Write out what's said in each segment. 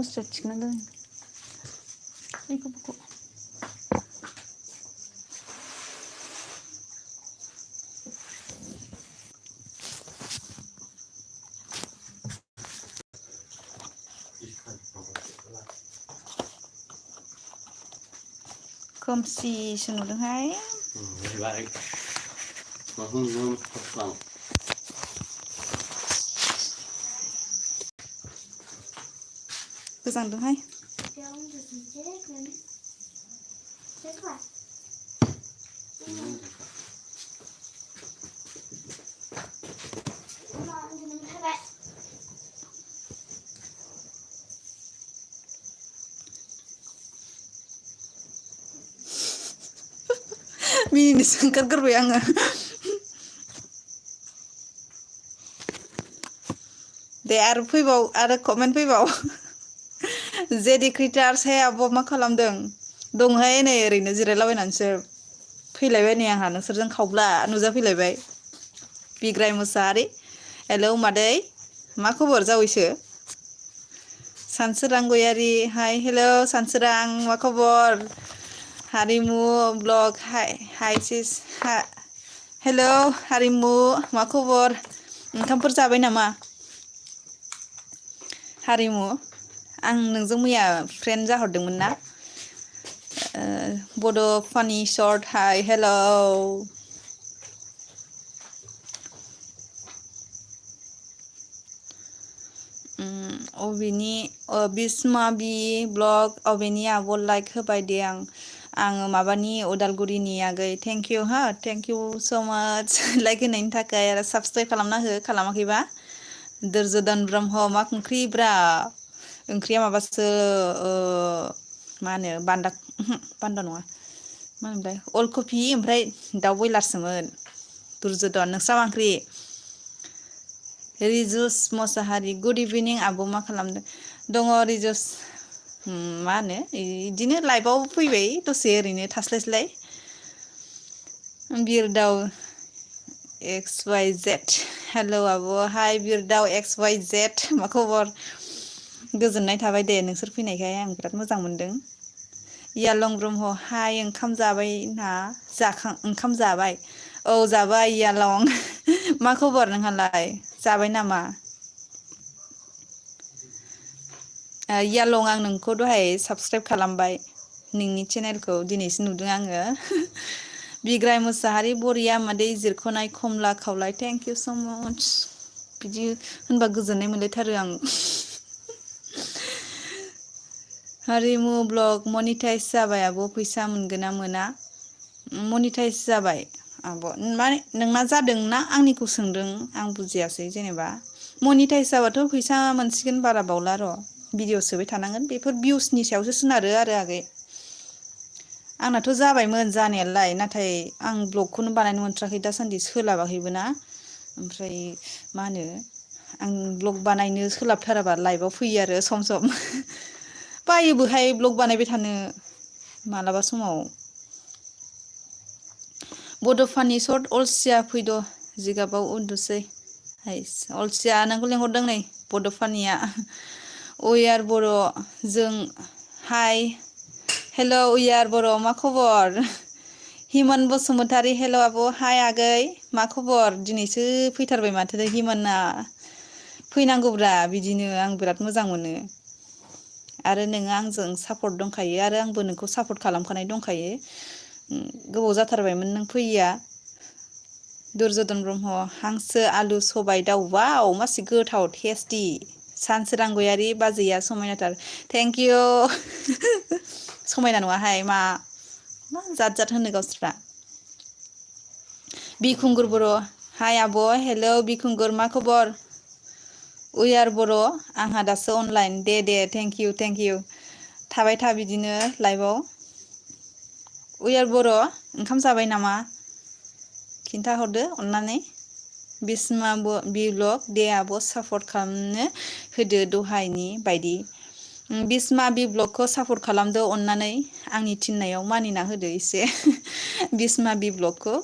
मुस्रा थिखोना दोन बेखौ खोमसिसो नुदोंहाय गोजांदोंहाय मिनिनोसो ओंखारगोरबाय आङो दे आरो फैबाव आरो कमेन्ट फैबाव जेडि क्रिटार्स हे आब' मा खालामदों दंहाय नै ओरैनो जिरायलाबायनानैसो फैलायबाय नै आंहा नोंसोरजों खावब्ला नुजाफैलायबाय बिग्राय मोसाहारि हेलौ मादै मा खबर जावैसो सानसोरां गयारि हाय हेलौ सानसोरां मा खबर हारिमु ब्लग हाय सिस हेलौ हारिमु मा खबर ओंखामफोर जाबाय नामा हारिमु आं नोंजों मैया फ्रेन्ड जाहरदोंमोन ना बड' फानि सर्ट हाय हेलौ अबेनि बिस्माबि ब्लग अबेनि आब' लाइक होबाय दे आङो माबानि उदालगुरिनि आगै थेंक इउ हो थेंक इउ स' माच लाइक होनायनि थाखाय आरो साबसक्राइब खालामना हो खालामाखैबा दुर्जदन ब्रह्म मा ओंख्रि ब्रा ओंख्रिया माबासो मा होनो बान्दा नङा मा होनोमोनलाय अल कफि ओमफ्राय दाउ बयलारसोमोन दुर्जदन नोंस्रा मा ओंख्रि रिजुस मसाहारि गुड इभिनिं आब' मा खालामदों दङ रिजुस मा होनो बिदिनो लाइभआव फैबाय दसे ओरैनो थास्लायस्लाय बिरदाव एक्स वाइ जेड हेलौ आब' हाय बिरदाव एक्स वाइ जेड मा खबर गोजोननाय थाबाय दे नोंसोर फैनायखाय आं बिराद मोजां मोनदों इयालं ब्रह्म हाय ओंखाम जाबाय ना ओंखाम जाबाय औ जाबाय इयालं मा खबर नोंहालाय जाबाय नामा इयालं आं नोंखौ दहाय साबसक्राइब खालामबाय नोंनि चेनेलखौ दिनैसो नुदों आङो बिग्राय मोसाहारि बरिया मादै जिरख'नाय खमला खावलाय थेंक इउ स' माच बिदि होनबा गोजोननाय मोनलायथारो आं हारिमु ब्लग मनिटाइज जाबाय आब' फैसा मोनगोन ना मोना मनिटाइज जाबाय आब' माने नोंना जादोंना आंनिखौ सोंदों आं बुजियासै जेनेबा मनिटाइस जाबाथ' फैसा मोनसिगोन बारा बावला र' भिडिअ सोबाय थानांगोन बेफोर भिउसनि सायावसो सोनारो आरो आगै आंनाथ' जाबायमोन जानायालाय नाथाय आं ब्लगखौनो बानायनो मोनथ्राखै दासान्दि सोलाबाखैबो ना ओमफ्राय मा होनो आं ब्लग बानायनो सोलाबथाराबा लाइभआव फैयो आरो सम सम बायोबोहाय ब्लग बानायबाय थानो मालाबा समाव बड'फानि सर्ट अलसिया फैद' जिगाबाव उन्दुसै हाइस अलसिया नोंखौ लिंहरदों नै बड'फानिया अयार बर' जों हाय हेलौ उयार बर' मा खबर हिमन बसुमतारी हेल' आब' हाय आगै मा खबर दिनैसो फैथारबाय माथो हिमना फैनांगौब्रा बिदिनो आं बिराद मोजां मोनो आरो नोङो आंजों सापर्ट दंखायो आरो आंबो नोंखौ सापर्ट खालामखानाय दंखायो गोबाव जाथारबायमोन नों फैयिया दुर्जदन ब्रह्म हांसो आलु सबाय दाउ वाव मासि गोथाव टेस्टि सानसोरां गयारि बाजैया समायनाथार थेंक इउ समायना नङाहाय मा जात जात होनो गावस्रा बिखुंगुर बर' हाय आब' हेलौ बिखुंगुर मा खबर उयार बर' आंहा दासो अनलाइन दे थेंक इउ थाबाय था बिदिनो लाइभआव उयार बर' ओंखाम जाबाय नामा खिन्थाहरदो अननानै बिस्मा बिलग दे आब' सापर्ट खालामनो होदो दहायनि बायदि बिस्मा बि ब्लगखौ सापर्ट खालामदो अननानै आंनि थिननायाव मानिना होदो एसे बिस्मा बि ब्लगखौ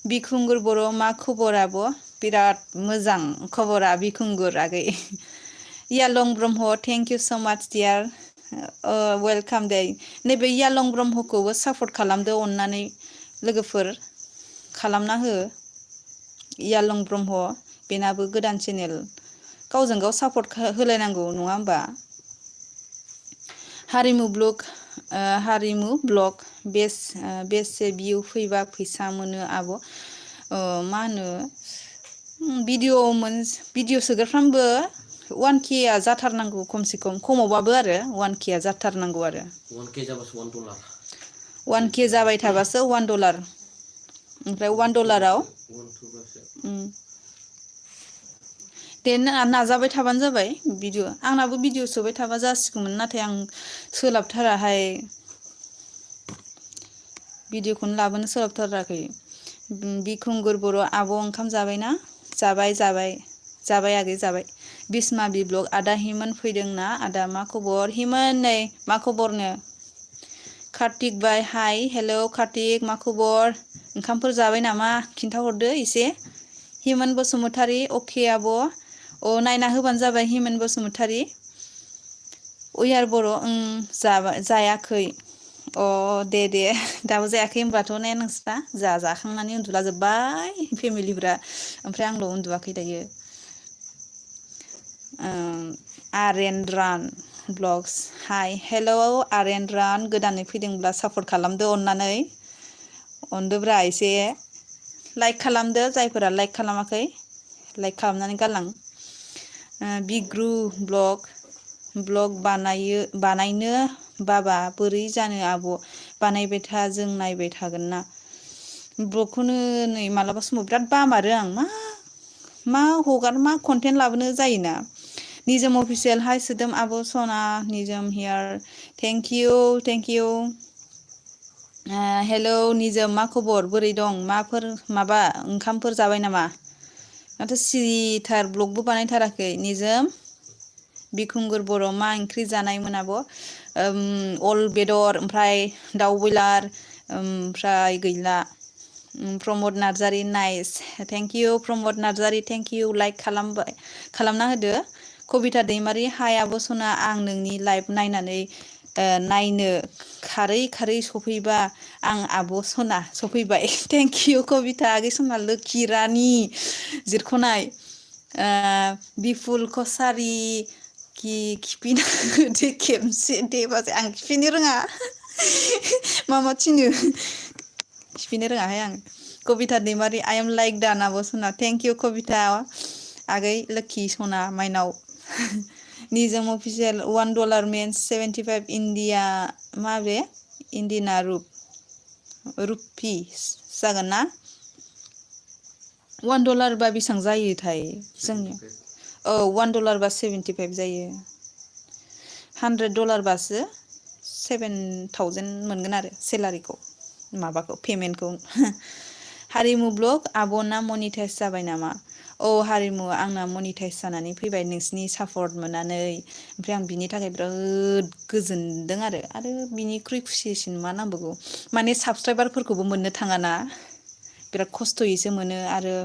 बिखुंगुर बर' मा खबर आब' बिराद मोजां खबरा बिखुंगुर आगै यालं ब्रह्म थेंक इउ सो माच डियार वेलकाम दे नैबे यालं ब्रह्मखौबो सापर्ट खालामदो अननानै लोगोफोर खालामना हो यालं ब्रह्म बेनाबो गोदान चेनेल गावजों गाव सापर्ट होलायनांगौ नङा होमबा हारिमु ब्लग बेसे भिउ फैबा फैसा मोनो आब' मा होनो भिडिअ सोगोरफ्रामबो 1K आ जाथारनांगौ खमसे खम खमावबाबो आरो 1K आ जाथारनांगौ आरो 1K जाबासो $1 1K जाबाय थाबासो $1 ओमफ्राय $1 दे नाजाबाय थाबानो जाबाय भिडिअ आंनाबो भिडिअ सोबाय थाबा जासिगौमोन नाथाय आं सोलाबथाराहाय भिडिअखौनो लाबोनो सोलाबथाराखै बिखुंगुर बर' आब' ओंखाम जाबायना जाबाय आगै जाबाय बिस्मा बिब्लग आदा हिमोन फैदोंना आदा मा खबर हिमोन नै मा खबरनो Kartik bye hi hello Kartik मा खबर ओंखामफोर जाबाय नामा खिन्थाहरदो एसे हिमोन बसुमतारी अके आब' नायना होबानो जाबाय हिमोन बसुमतारी उयार बर' जायाखै दे दाबो जायाखै होनबाथ' ने नोंस्रा जाखांनानै उन्दुला जोब्बाय फेमिलिफ्रा ओमफ्राय आंल' उन्दुवाखै दायो आरेनरान ब्लग्स हाय हेलौ आरेनरान गोदानै फैदोंब्ला सापर्ट खालामदो अननानै अनदोब्रा एसे लाइक खालामदो जायफोरा लाइक खालामाखै लाइक खालामनानै गालां बिग्रु ब्लग बानायनो बाबा बोरै जानो आब' बानायबाय था जों नायबाय थागोन ना ब्लगखौनो नै मालाबा समाव बिराद बामारो आं मा कन्टेन्ट लाबोनो जायोना निजोम अफिसियेल हाय सोदोम आब' सना निजोम हियार थेंक इउ हेलौ निजोम मा खबर बोरै दं माबा ओंखामफोर जाबाय नामा माथो सिरिथार ब्लगबो बानायथाराखै निजोम बिखुंगुर बर' मा ओंख्रि जानायमोन आब' अल बेदर ओमफ्राय दाउ बयलार ओमफ्राय गैला Pramod Narzary nice thank you Pramod Narzary thank you like खालामना होदो कबिता दैमारि हाय आब' सना आं नोंनि लाइभ नायनो खारै सफैबा आं आब' सना सफैबाय थेंक इउ कबिता आगै सना लोखि रानि जिरख'नाय बिपुल कसारि खिफिना होदो खेबसे दे बाजै आं खिफिनो रोङा मा थिनो खिफिनो रोङाहाय आं कबिता दैमारि आइ एम लाइक दा आब' सना थेंक इउ कबिता आगै लोखि सना माइनाव निजोम अफिसियेल $1 मेन्स 75 इण्डिया माबे इण्डियाना रुपि जागोन ना $1 बा बेसेबां जायोथाय जोंनि $1 बा 75 जायो $100 बासो 7,000 मोनगोन आरो सेलारिखौ माबाखौ पेमेन्टखौ हारिमु ब्लग आब'ना मनिटाइज जाबाय नामा हारिमु आंना मनिटाइज जानानै फैबाय नोंसिनि सापर्ट मोननानै ओमफ्राय आं बिनि थाखाय बिराद गोजोनदों आरो बिनिख्रुइ खुसिसिन मा नांबावगौ माने साबसक्राइबारफोरखौबो मोननो थाङाना बिराद खस्थ'यैसो मोनो आरो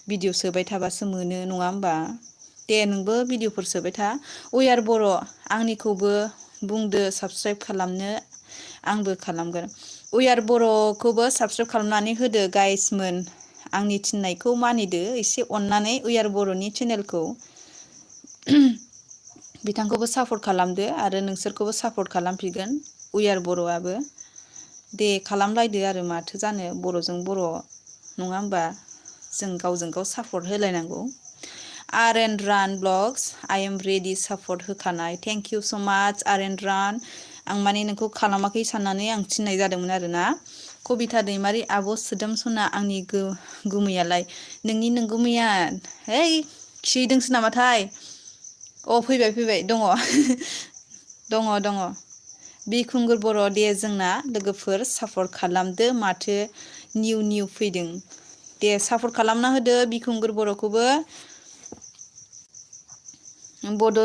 भिडिअ सोबाय थाबासो मोनो नङा होमबा दे नोंबो भिडिअफोर सोबाय था उयार बर' आंनिखौबो बुंदो साबसक्राइब खालामनो आंबो खालामगोन उयार बर'खौबो साबसक्राइब खालामनानै होदो गाइसमोन आंनि थिननायखौ मानिदो एसे अननानै उयार बर'नि चेनेलखौ बिथांखौबो सापर्ट खालामदो आरो नोंसोरखौबो सापर्ट खालामफिनगोन उयार बर'आबो दे खालामलायदो आरो माथो जानो बर'जों बर' नङा होमबा जों गावजों गाव सापर्ट होलायनांगौ आरेनरान blogs I am ready support होखानाय थेंक इउ स' माच आरेनरान आं माने नोंखौ खालामाखै साननानै आं थिननाय जादोंमोन आरोना कबिता दैमारि आब' सोदोम सना आंनि गुमैयालाय नोंनि नोंगुमैया है खिहैदोंसो नामाथाय फैबाय दङ बिखुंगुर बर' दे जोंना लोगोफोर सापर्ट खालामदो माथो निउ फैदों दे सापर्ट खालामना होदो बिखुंगुर बर'खौबो बड'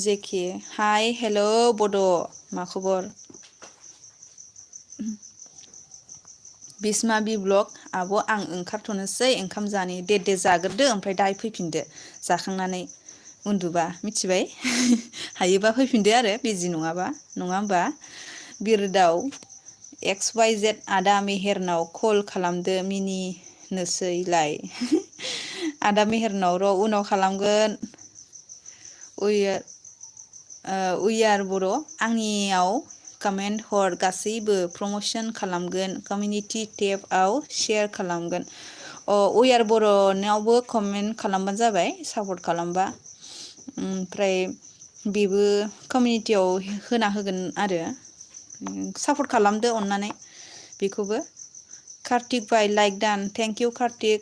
जेके हाय हेलौ बड' मा खबर बिस्मा बि ब्लग आब' आं ओंखारथ'नोसै ओंखाम जानि दे जाग्रोदो ओमफ्राय दाहाय फैफिनदो जाखांनानै उन्दुबा मिथिबाय हायोबा फैफिनदो आरो बिजि नङाबा नङा होमबा बिरदाव XYZ आदा मेहेरनाव कल खालामदो मिनिनोसैलाय आदा मेहेरनाव र' उनाव खालामगोन उयार बर' आंनियाव कमेन्ट हर गासैबो प्रमसन खालामगोन कमिउनिटि टेबआव शेयार खालामगोन उयार बर'नावबो कमेन्ट खालामबानो जाबाय सापर्ट खालामबा ओमफ्राय बेबो कमिउनिटियाव होना होगोन आरो सापर्ट खालामदो अननानै बेखौबो कार्तिक बाय लाइक दान thank you Kartik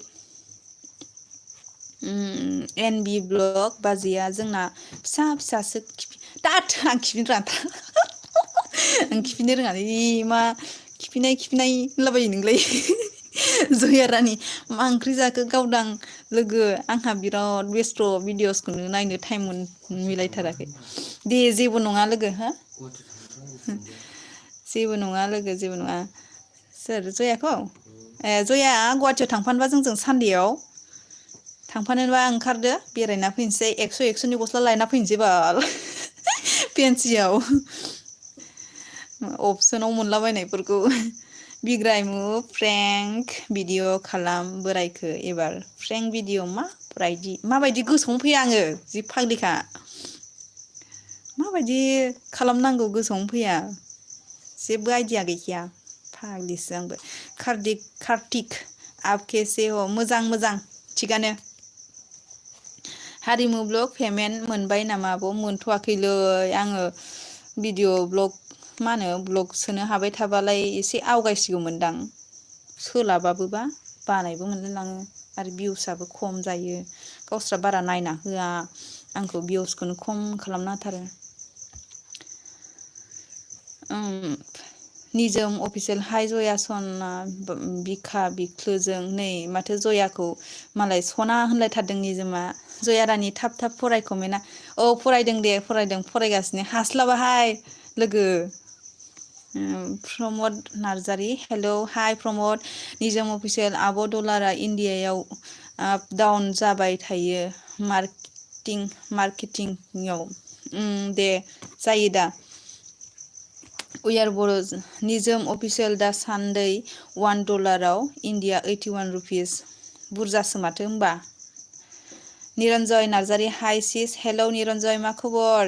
NB blog बाजैया जोंना फिसा फिसासो दाथ आं खिफिनो रोङा आं खिफिनो रोङालै मा खिफिनाय होनलाबायो नोंलाय जया रानि मा ओंख्रि जाखो गावदां लोगो आंहा बिराद बेस्थ' भिडिअसखौनो नायनो टाइम मिलायथाराखै दे जेबो नङा लोगो हो जेबो नङा लोगो जेबो नङा सोर जयाखौ जया गुवाहाटियाव थांफानोबा जोंजों सानदेआव थांफानोबा ओंखारदो बेरायना फैनोसै 100 गस्ला लायना फैनोसै बाल फेन्सियाव अपसनाव मोनलाबायनायफोरखौ बिग्रायमु फ्रेंक भिडिअ खालाम बोरायखो एबार फ्रेंक भिडिअ माबायदि गोसोआवनो फैया आङो जि फाग्लिखा माबायदि खालामनांगौ गोसोआवनो फैया जेबो आइडिया गैखाया फाग्लिसो आंबो कार्तिक आपकेसे हो मोजां थिगानो हारिमु ब्लग पेमेन्ट मोनबाय नामा आब' मोनथ'वाखैलै आङो भिडिअ ब्लग मा होनो ब्लग सोनो हाबाय थाबालाय एसे आवगायसिगौमोनदां सोलाबाबोबा बानायबो मोनलायलाङो आरो भिउसआबो खम जायो गावस्रा बारा नायना होआ आंखौ भिउसखौनो खम खालामना होथारो निजोम अफिसियेल हाय जया सना बिखा बिख्लोजों नै माथो जयाखौ मालाय सना होनलायथारदों निजोमा जया रानि थाब फराय कमेन्टआ औ फरायदों दे फरायगासिनो हास्लाबाहाय लोगो प्रमद नार्जारि हेलौ हाय प्रमद निजोम अफिसियेल आब' डलारा इण्डियायाव आप डाउन जाबाय थायो मार्केटिंआव दे जायो दा उयार बर' निजोम अफिसियेल दासान्दै $1 इण्डिया 81 रुपिस बुरजासो माथो होमबा निरन्जय नार्जारि हाय सिस हेलौ निरन्जय मा खबर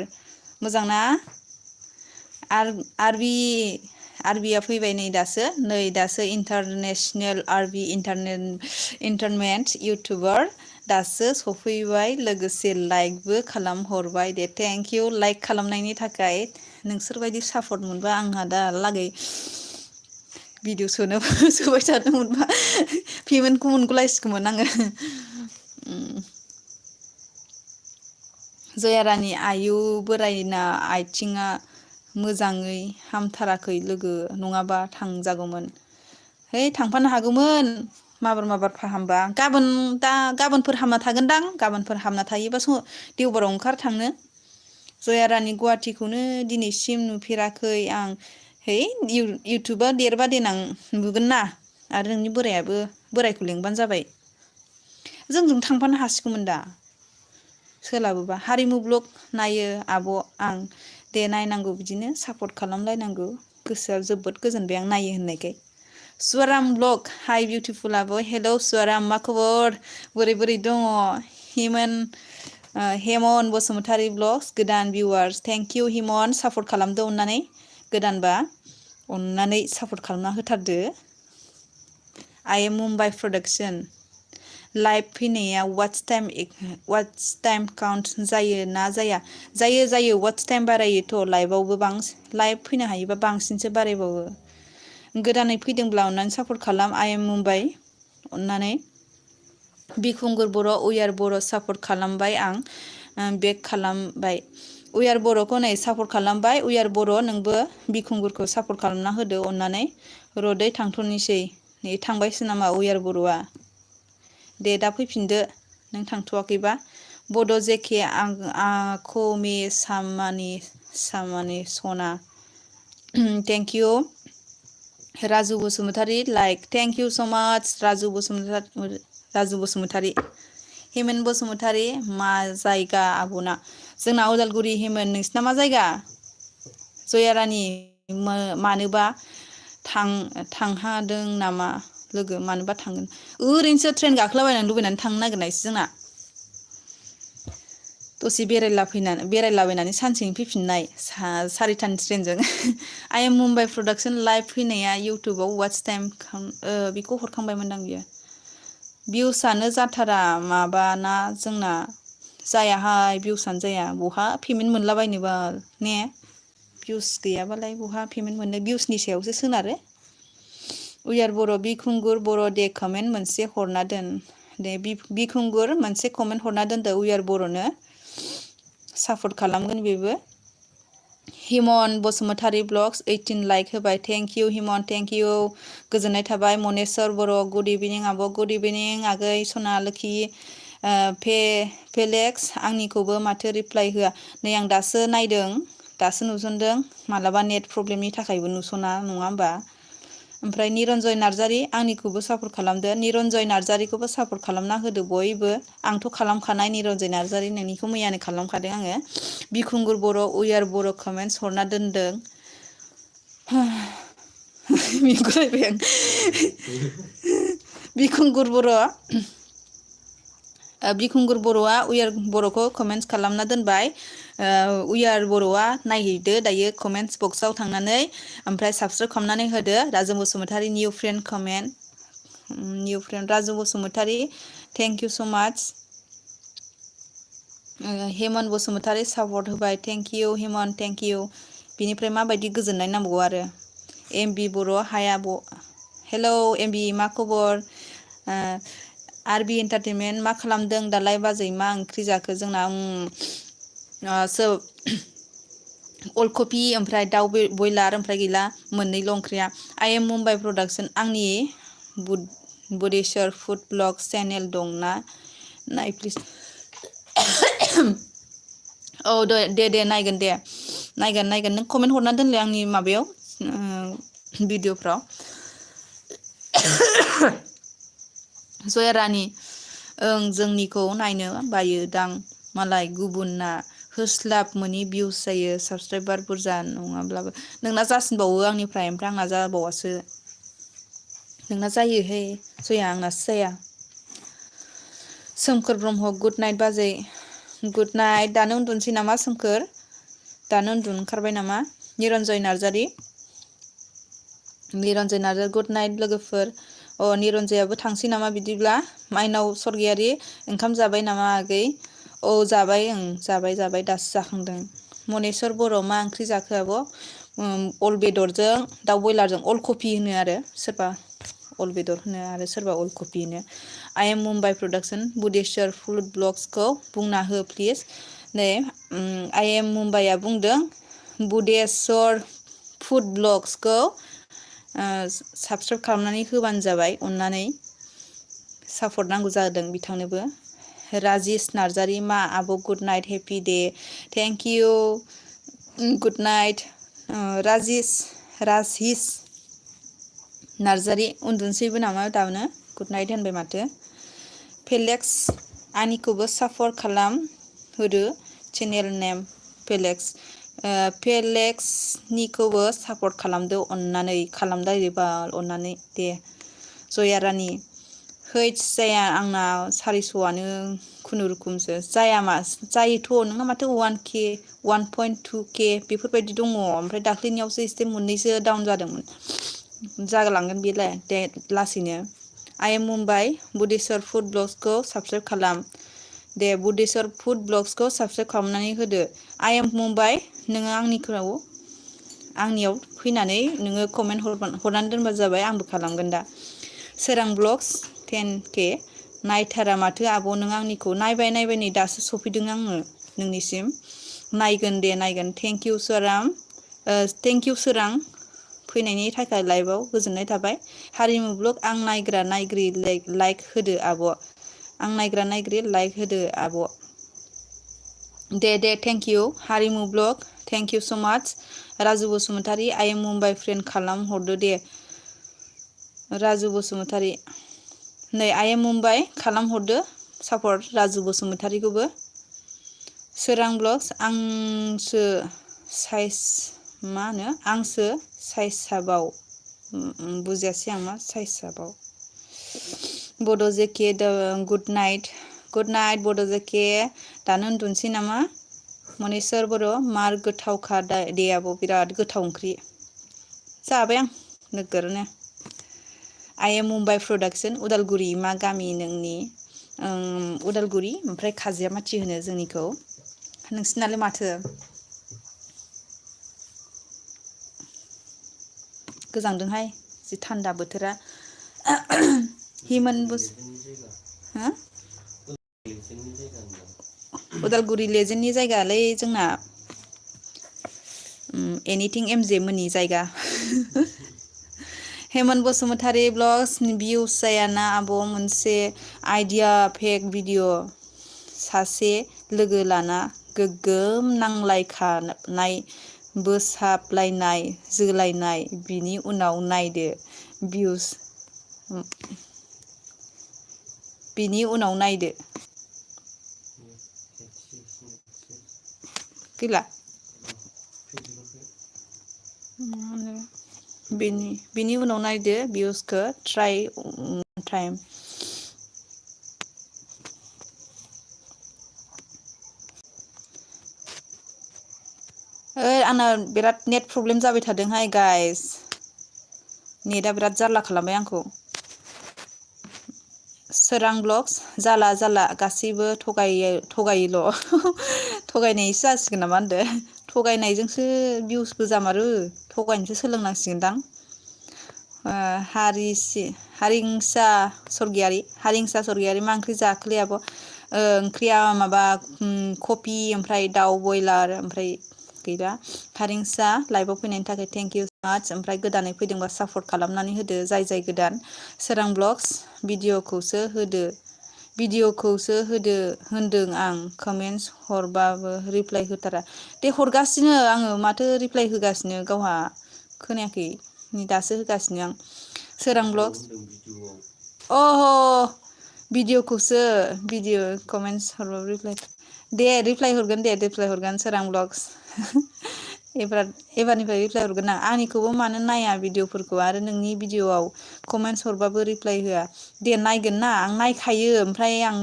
मोजां ना आरबिया फैबाय नै दासो इन्टारनेसनेल आरबि इन्टारनेट इउटुबार दासो सफैबाय लोगोसे लाइकबो खालामहरबाय दे थेंक इउ लाइक खालामनायनि थाखाय नोंसोरबायदि सापर्ट मोनबा आंहा दालागै भिडिअ सोबाय थानो मोनबा पेमेन्टखौ मोनगुलायसिगौमोन आङो जया रानि आयु बोरायना आथिङा मोजाङै हामथाराखै लोगो नङाबा थांजागौमोन है थांफानो हागौमोन माबार फाहामबा गाबोनफोर हामना थागोनदां गाबोनफोर हामना थायोबा देवबाराव ओंखार थांनो जया रानि गुवाहाटिखौनो दिनैसिम नुफेराखै आं है इउटुबा देरबा देनां नुगोन ना आरो नोंनि बोरायखौ लिंबानो जाबाय जोंजों थांफानो हासिगौमोन दा सोलाबोबा हारिमु ब्लग नायो आब' आं दे नायनांगौ बिदिनो सापर्ट खालामलायनांगौ गोसोआ जोबोद गोजोनबाय आं नायो होननायखाय स्वराम ब्लग हाय बिउटिफुल आब' हेलौ स्वराम मा खबर बोरै दङ हेमन बसुमतारी ब्लग्स गोदान viewers thank you Himan support खालामदो अननानै गोदानबा अननानै सापर्ट खालामना होथारदो I am Mumbai production live फैनाया वाट्स टाइम काउन्ट जायो ना जायो वाट्स टाइम बारायोथ' लाइभआवबो लाइभ फैनो हायोबा बांसिनसो बारायबावो गोदानै फैदोंब्ला अननानै सापर्ट खालाम आइ एम मुम्बाइ अननानै बिखुंगुर बर' उयार बर' सापर्ट खालामबाय आं बेक खालामबाय उयार बर'खौ नै सापर्ट खालामबाय उयार बर' नोंबो बिखुंगुरखौ सापर्ट खालामना होदो अननानै रदै थांथ'नोसै नै थांबायसो नामा उयार बर'आ दे दा फैफिनदो नों थांथ'वाखैबा बड' जेके आखौ मे सामानि सना thank you Raju Basumatary like thank you so' माच राजु बसुमतारी हेमेन बसुमतारी मा जायगा आब'ना जोंना उदालगुरि हेमेन नोंसिना मा जायगा जयारानि मानोबा थांहादों नामा लोगो मानोबा थांगोन ओरैनोसो ट्रेन गाखोलाबायनानै लुबैनानै थांनो नागिरनायसो जोंना दसे बेरायलाबायनानै सानसेनो फैफिननाय सारिथानि ट्रेनजों आइ एम मुम्बाइ प्रडाक्सन लाइभ फैनाया इउटुबाव वाट्स टाइम बेखौ हरखांबायमोनदां बियो भिउसआनो जाथारा माबाना जोंना जायाहाय भिउसआनो जाया बहा पेमेन्ट मोनलाबायनो बाल ने भिउस गैयाबालाय बहा पेमेन्ट मोनो भिउसनि सायावसो सोनारो उयार बर' बिखुंगुर बर' दे कमेन्ट मोनसे हरना दोन दे बिखुंगुर मोनसे कमेन्ट हरना दोनदो उयार बर'नो सापर्ट खालामगोन बेबो हिमन बसुमतारी ब्लग्स 18 लाइक होबाय thank you Himan thank you गोजोननाय थाबाय मनेस्वर बर' गुड इभिनिं आब' गुड इभिनिं आगै सना लोखि फेलेक्स आंनिखौबो माथो रिप्लाइ होआ नै आं दासो नायदों दासो नुसनदों मालाबा नेट प्रब्लेमनि थाखायबो नुसना नङा होमबा ओमफ्राय निरन्जय नार्जारि आंनिखौबो सापर्ट खालामदो निरन्जय नार्जारिखौबो सापर्ट खालामना होदो बयबो आंथ' खालामखानाय निरन्जय नार्जारि नोंनिखौ मैयानो खालामखादों आङो बिखुंगुर बर' उयार बर' कमेन्टस हरना दोनदों मिगुलायबाय आं बिखुंगुर बर' बिखुंगुर बर'आ उयार बर'खौ कमेन्टस खालामना दोनबाय उयार बर'आ नायहैदो दायो कमेन्टस बक्सआव थांनानै ओमफ्राय साबसक्राइब खालामनानै होदो Raju Basumatary new friend comment new friend Raju Basumatary thank you so' much Heman Basumatary support होबाय thank you Heman thank you बिनिफ्राय माबायदि गोजोननाय नांबावगौ आरो एमबि बर' हाया हेलौ एमबि मा खबर आरबि एन्टारटेनमेन्ट मा खालामदों दालाय बाजै मा ओंख्रि जाखो जोंना अल कफि ओमफ्राय दाउ बयलार ओमफ्राय गैला मोननैल' ओंख्रिया आइ एम मुम्बाइ प्रडाक्सन आंनि बुदेश्वर फुड ब्लग चेनेल दंना नाय प्लिज औ दे नायगोन नों कमेन्ट हरना दोनलाय आंनि माबायाव भिडिअफ्राव जया रानि ओं जोंनिखौ नायनो बायोदां मालाय गुबुनना होस्लाब मोनि भिउस जायो साबसक्राइबार बुरजा नङाब्लाबो नोंना जासिनबावो आंनिफ्राय ओमफ्राय आंना जाबावासो नोंना जायोहाय जया आंनासो जाया सोमखोर ब्रह्म गुड नाइट बाजै गुड नाइट दानो उन्दुनोसै नामा सोमखोर दानो उन्दुनो ओंखारबाय नामा निरन्जय नार्जारि गुड नाइट लोगोफोर निरन्जयाबो थांसै नामा बिदिब्ला माइनाव सरगियारि ओंखाम जाबाय नामा आगै औ जाबाय जाबाय दासो जाखांदों मनेस्वर बर' मा ओंख्रि जाखो आब' अल बेदरजों दाउ बयलारजों अल कफि होनो आरो सोरबा अल बेदर होनो आरो सोरबा अल कफि होनो I am Mumbai production Budheswar food ब्लग्सखौ बुंना हो प्लिज नै आइ एम मुम्बाइआ बुंदों बुदेश्वर फुड ब्लग्सखौ साबसक्राइब खालामनानै होबानो जाबाय अननानै सापर्ट नांगौ जादों बिथांनोबो राजेस नार्जारि मा आब' good night happy day thank you good night Rajesh Narzary उन्दुनोसैबो नामा दानो गुड नाइट होनबाय माथो फेलेक्स आंनिखौबो सापर्ट खालाम होदो चेनेल नेम फेलेक्सनिखौबो सापर्ट खालामदो अननानै खालामदायोबाल अननानै दे जया रानि हैट्स जाया आंना 400आनो खुनुरुखुमसो जायोथ' नोंना माथो 1K 1.2K बेफोरबायदि दङ ओमफ्राय दाख्लैनियावसो एसे मोननैसो डाउन जादोंमोन जालांगोन बेलाय दे लासैनो I am Mumbai Budeshwar food ब्लग्सखौ साबसक्राइब खालाम दे बुदेश्वर फुड ब्लग्सखौ साबसक्राइब खालामनानै होदो आइ एम मुम्बाइ नोङो आंनियाव फैनानै नोङो कमेन्ट हरनानै दोनबा जाबाय आंबो खालामगोन दा सोरां ब्लग्स 10K नायथारा माथो आब' नों आंनिखौ नायबाय नै दासो सफैदों आङो नोंनिसिम नायगोन दे नायगोन थेंक इउ सोरां फैनायनि थाखाय लाइभआव गोजोननाय थाबाय हारिमु ब्लग आं नायग्रा नायग्रि लाइक होदो आब' दे थेंक इउ हारिमु ब्लग थेंक इउ स' माच राजु बसुमतारी आइ एम मुम्बाइ फ्रेन्ड खालाम हरदो दे राजु बसुमतारी नै आइ एम मुम्बाइ खालाम हरदो सापर्ट राजु बसुमतारिखौबो। सोरां ब्लग्स आंसो साइज मा होनो आंसो साइसाबाव बुजियासै आं मा साइसाबाव। बड' जेके गुड नाइट बड' जेके दानो उन्दुनोसै नामा? मनेस्वर बर' मार गोथावखा दे आब' बिराद गोथाव ओंख्रि। जाबाय आं नोगोरनो। I am Mumbai production Udalguri मा गामि नोंनि? उदालगुरि ओमफ्राय खाजियामाथि होनो जोंनिखौ। नोंसिनालाय माथो? गोजांदोंहाय जि थान्दा बोथोरा। हिमोन बस हो उदालगुरि लेजेन्डनि जायगायालै जोंना। एनिथिं एमजे मोननि जायगा। हेमन बसुमतारी ब्लग्स भिउस जायाना आब' मोनसे आइडिया फेक भिडिअ सासे लोगो लाना गोग्गोम नांलायखानाय बोसाबलायनाय जोलायनाय बिनि उनाव नायदो भिउस बिनि उनाव नायदो। गैला बिनि उनाव नायदो भिउसखौ ट्राइ टाइम। ओइ आंना बिराद नेट प्रब्लेम जाबाय थादोंहाय गाइस। नेटआ बिराद जारला खालामबाय आंखौ। सोरां ब्लग्स जाला गासैबो थगायोल'। थगायनायसो जासिगोन नामा होनदो? थगायनायजोंसो भिउसबो जामारो थगायनोसो सोलोंनांसिगोनदां। हारिंसा सरगियारि मा ओंख्रि जाखोलै आब'? ओंख्रिया माबा कफि ओमफ्राय दाउ बयलार ओमफ्राय गैला। हारिंसा लाइभआव फैनायनि थाखाय थेंक इउ माच ओमफ्राय गोदानै फैदोंबा सापर्ट खालामनानै होदो जाय गोदान। सोरां ब्लग्स भिडिअखौसो होदो होनदों आं कमेन्टस हरबाबो रिप्लाइ होथारा। दे हरगासिनो आङो माथो रिप्लाइ होगासिनो गावहा खोनायाखै दासो होगासिनो आं। सोरां ब्लग्स भिडिअखौसो कमेन्टस हरबाबो रिप्लाइ हरगोन सोरां ब्लग्स। एबारनिफ्राय रिप्लाय हरगोन आं। आंनिखौबो मानो नाया भिडिअफोरखौ आरो नोंनि भिडिअआव कमेन्टस हरबाबो रिप्लाय होआ। दे नायगोन ना आं नायखायो ओमफ्राय आं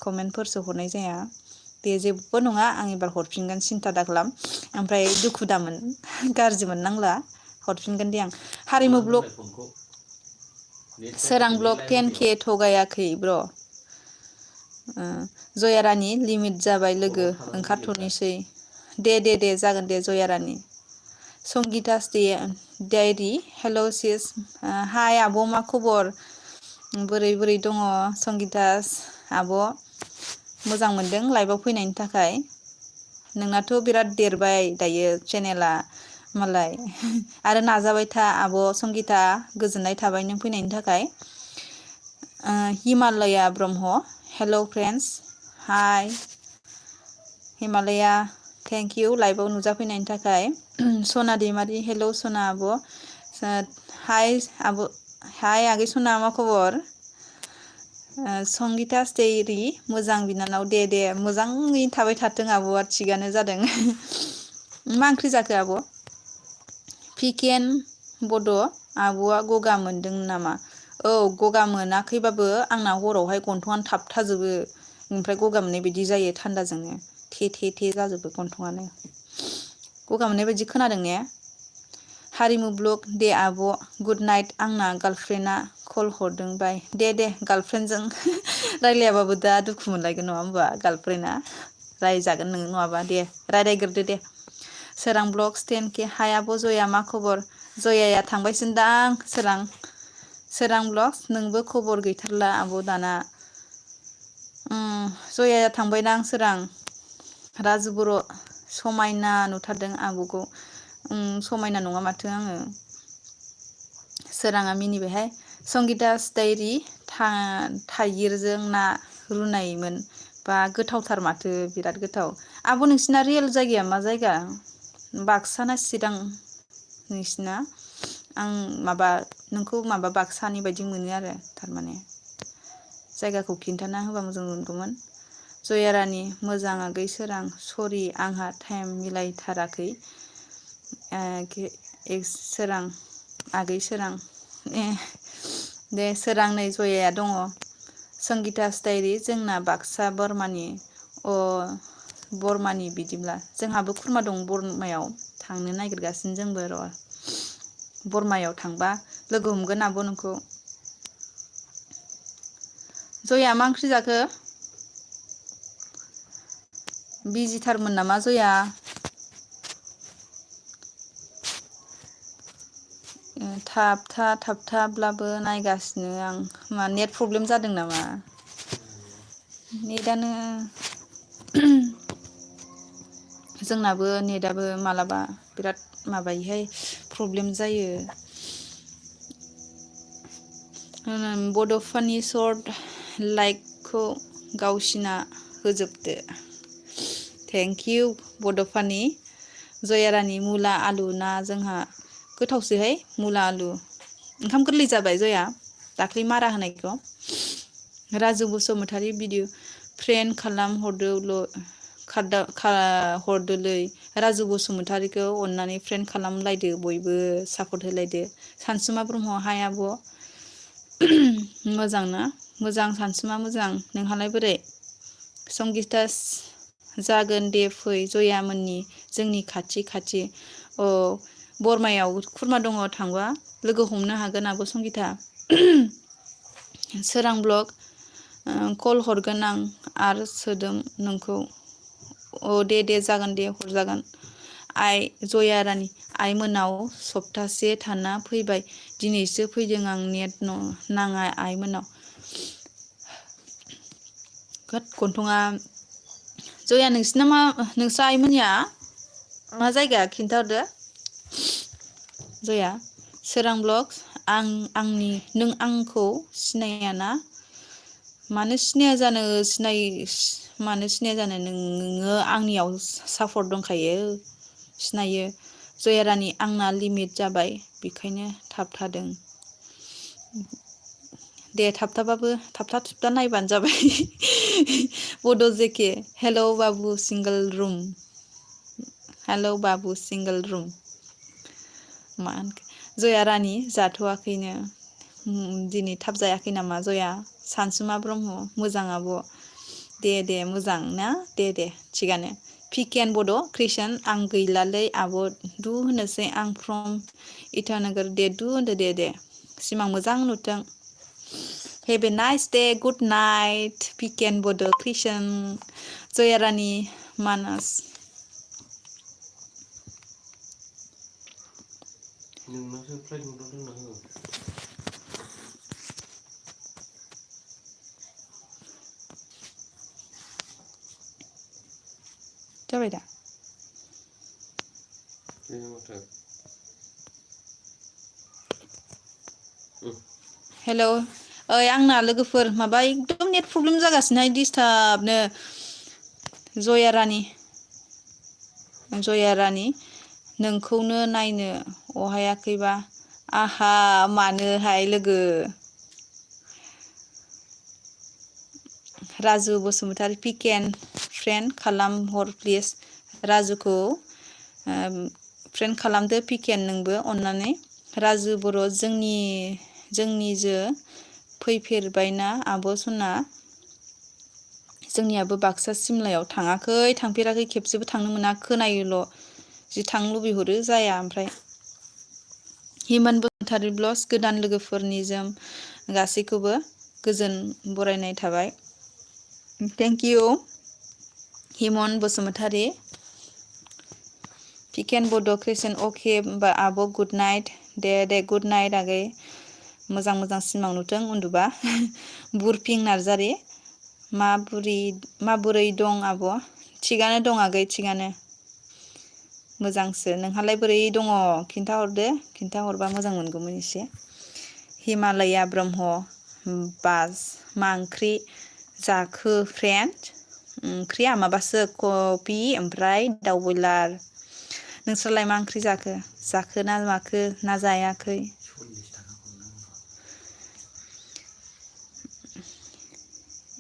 कमेन्टफोरसो हरनाय जाया। दे जेबो नङा आं एबार हरफिनगोन सिन्था दाखालाम। ओमफ्राय दुखु दामोन गाज्रि मोननांला हरफिनगोन दे आं। हारिमु ब्लग सोरां ब्लग 10K थगायाखै ब्र'। जया रानि लिमिट जाबाय लोगो ओंखारथ'नोसै। दे जागोन दे जया रानि। संगिता डायरि हेल' सिस हाय आब' मा खबर? बोरै दङ संगितास आब'? मोजां मोनदों लाइभआव फैनायनि थाखाय। नोंनाथ' बिराद देरबाय दायो चेनेला मालाय आरो नाजाबाय था आब' संगिता गोजोननाय थाबाय नों फैनायनि थाखाय। हिमालया ब्रह्म हेल' फ्रेन्डस हाय हिमालया थेंक इउ लाइभआव नुजाफैनायनि थाखाय। सना दैमारि हेल' सना आब'। हाय आगै सना मा खबर? संगिता डायरि मोजां बिनानाव दे मोजाङै थाबाय थाथों आब'आ थिगानो जादों। मा ओंख्रि जाखो आब'? पिकेन बड' आब'आ गगा मोनदों नामा? औ गगा मोनाखैबाबो आंना हरावहाय गन्थंआनो थाबथाजोबो। ओमफ्राय गगा मोननाय बायदि जायो थान्दाजोंनो थे जाजोबो गन्थंआनो। गगा मोननाय बायदि खोनादों ने? हारिमु ब्लग दे आब' गुड नाइट आंना गार्लफ्रेन्डआ कल हरदों बाय। दे गार्लफ्रेन्डजों रायलायाबाबो दा दुखु मोनलायगोन नङा होमबा गार्लफ्रेन्डआ। रायजागोन नोङो नङाबा दे रायज्लायग्रोदो दे। सोरां ब्लग्स 10K हाय आब' जया मा खबर? जयाया थांबायसोनदां सोरां ब्लग्स नोंबो खबर गैथारला आब' दाना। जयाया थांबायदां सोरां। राजु बर' समायना नुथारदों आब'खौ। समायना नङा माथो आङो। सोराङा मिनिबायहाय। संगिता डायरि थाइगिरजों ना रुनायमोन बा गोथावथार माथो बिराद गोथाव। आब' नोंसिना रियेल जायगाया मा जायगा? बाक्सा ना चिरां नोंसिना? आं नोंखौ बाक्सानि बायदि मोनो आरो थारमाने। जायगाखौ खिन्थाना होबा मोजां मोनगौमोन। जयारानि मोजां आगै सोरां सरि आंहा टाइम मिलायथाराखै सोरां आगै सोरां दे सोरां नै जयाया दङ। संगिता स्टाइरि जोंना बाक्सा बरमानि बरमानि बिदिब्ला जोंहाबो खुरमा दं बरमायाव थांनो नागिरगासिनो जोंबो र' बरमायाव थांबा लोगो हमगोन आब' नोंखौ। जया मा ओंख्रि जाखो? बिजिथारमोन नामा जया? थाबथाब्लाबो नायगासिनो आं मा नेट प्रब्लेम जादों नामा? नेटानो जोंनाबो नेटआबो मालाबा बिराद माबायोहाय प्रब्लेम जायो। बड' फानि सर्ट लाइकखौ गावसिना होजोबदो। थेंक इउ बड'फानि। जयारानि मुला आलु ना जोंहा गोथावसोहाय मुला आलु। ओंखाम गोरलै जाबाय जया दाख्लै मारा होनायखौ। राजु बसुमतारी भिडिअ फ्रेन्ड खालाम हरदोलै राजु बसुमतारीखौ अननानै फ्रेन्ड खालामलायदो बयबो सापर्ट होलायदो। सानसुमा ब्रह्म हाय आब' मोजां ना? मोजां सानसुमा मोजां। नोंहालाय बोरै? संगितास जागोन दे फै जयामोननि जोंनि खाथि बरमायाव खुरमा दङ थांबा लोगो हमनो हागोन आब' संगिता। सोरां ब्लग कल हरगोन आं आर सोदोम नोंखौ दे जागोन दे हरजागोन। आइ जया रानि आइ मोनाव सप्तासे थाना फैबाय दिनैसो फैदों आं नेट नाङा आइ मोनाव। गन्थंआ जया नोंसिना नोंस्रा आइमोननिया मा जायगा खिन्थाहरदो जया। सोरां ब्लग नों आंखौ सिनायाना? मानो सिनाया जानो मानो सिनाया जानो नोङो आंनियाव सापर्ट दंखायो सिनायो। जयारानि आंना लिमिट जाबाय बेखायनो थाबथादों। दे थाबथाबाबो थाबथा थुबथा नायबानो जाबाय। बड' जेके हेलौ बाबु सिंगोल रुम हेलौ बाबु सिंगोल रुम। मा जया रानि जाथ'वाखैनो दिनै थाब जायाखै नामा जया? सानसुमा ब्रह्म मोजां आब'। दे मोजां ना दे थिगानो। पिकेन बड' क्रिस्टियान आं गैलालै आब' दु होनोसै आं फ्रम इटानगर दे दु होनदो दे सिमां मोजां नुथों। Have a nice day good night Piken Bodo' Christian. Jayarani Manas नोंनासो flight मडआव दोनना हो। जाबाय दा? हेलौ ओइ आंना लोगोफोर माबा एकदम नेट प्रब्लेम जागासिनोहाय दिसटाबनो। जया रानि नोंखौनो नायनो अहायाखैबा आहा मानोहाय लोगो। राजु बसुमतारी पिकेन फ्रेन्ड खालामहर प्लिज। राजुखौ फ्रेन्ड खालामदो पिकेन नोंबो अननानै। राजु बर' जोंनिजो फैफेरबायना आब' सना? जोंनियाबो बाक्सा सिमलायाव थाङाखै थांफेराखै खेबसेबो थांनो मोना खोनायोल'। जि थांनो लुबैहरो जाया ओमफ्राय। हिमान बसुमतारी ब्लस गोदान लोगोफोरनिजों गासैखौबो गोजोन बरायनाय थाबाय। Thank you Himan Basumatary. Piken Bodo' Christian अके आब' गुड नाइट दे गुड नाइट आगै। मोजां सिमां नुथों उन्दुबा। बुरफिं नार्जारि माबोरै दं आब'? थिगानो दं आगै थिगानो। मोजांसो नोंहालाय बोरै दङ खिन्थाहरदो खिन्थाहरबा मोजां मोनगौमोन एसे। हिमालया ब्रह्म बाज मा ओंख्रि जाखो फ्रेन्ड? ओंख्रिया माबासो कबि ओमफ्राय दाउ बयलार। नोंस्रालाय मा ओंख्रि जाखो ना माखो ना जायाखै?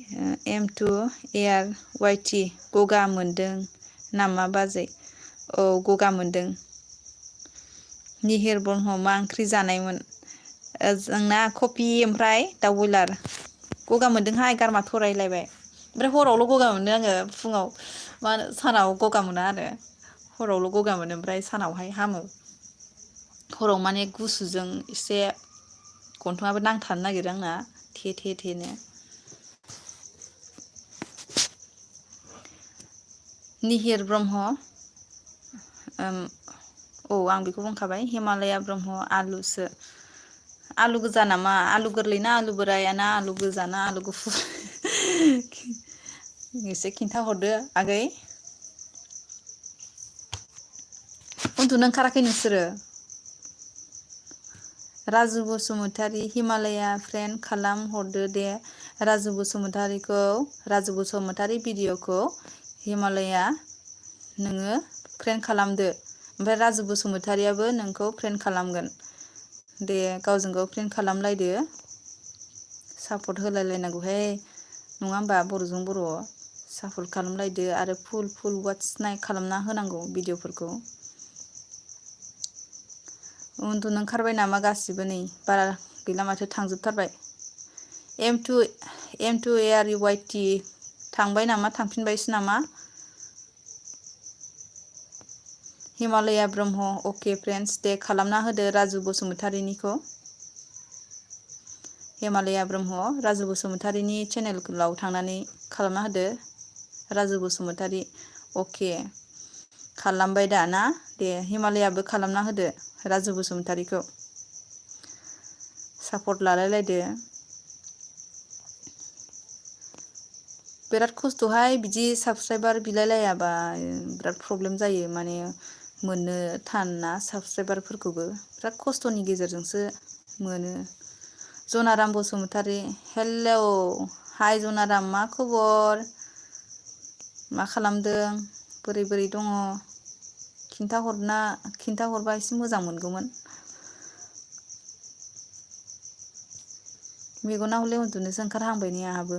M2 एयार वाइटि गगा मोनदों नामा बाजै? औ गगा मोनदों। निहिर ब्रह्म मा ओंख्रि जानायमोन? जोंना कफि ओमफ्राय दाउ बयलार। गगा मोनदोंहाय गारमा थरायलायबाय। ओमफ्राय हरावल' गगा मोनो आङो फुङाव मा होनो सानाव गगा मोना आरो हरावल' गगा मोनो ओमफ्राय सानावहाय हामो। हराव माने गुसुजों एसे गन्थंआबो नांथानो नागिरो आंना थे थे थेनो। निहिर ब्रह्म औ आं बेखौ बुंखाबाय। हिमालया ब्रह्म आलुसो। आलु गोजा नामा? आलु गोरलै ना आलु बोराय ना आलु गोजा ना आलु गुफुर? एसे खिन्थाहरदो आगै। उन्दुनो ओंखाराखै नोंसोरो? राजु बसुमतारी हिमालया फ्रेन्ड खालाम हरदो दे। राजु बसुमतारी भिडिअ'खौ हिमालया नोङो फ्रेन्ड खालामदो। ओमफ्राय राजु बसुमतारियाबो नोंखौ फ्रेन्ड खालामगोन। दे गावजों गाव फ्रेन्ड खालामलायदो। सापर्ट होलायलायनांगौहाय नङा होमबा बर'जों बर'। सापर्ट खालामलायदो आरो फुल वाटस खालामना होनांगौ भिडिअ'फोरखौ। उन्दुनो ओंखारबाय नामा गासिबो? नै बारा गैला माथो थांजोबथारबाय। M2 एआर वाइटि थांबाय नामा थांफिनबायसो नामा? हिमालया ब्रह्म अके फ्रेन्डस दे खालामना होदो राजु बसुमतारिनिखौ। हिमालया ब्रह्म राजु बसुमतारिनि चेनेलाव थांनानै खालामना होदो। राजु बसुमतारी अके खालामबाय दा ना? दे हिमालयाबो खालामना होदो राजु बसुमतारिखौ। सापर्ट लालायलायदो। बिराद खस्थ'हाय बिदि साबसक्राइबार बिलायलायाबा बिराद प्रब्लेम जायो माने मोननो थान ना साबसक्राइबारफोरखौबो बिराद खस्थ'नि गेजेरजोंसो मोनो। जनाराम बसुमतारी हेलौ हाय जनाराम मा खबर? मा खालामदों? बोरै दङ? खिन्थाहरबा एसे मोजां मोनगौमोन। मेगना हले उन्दुनोसो ओंखारहांबाय नै आंहाबो।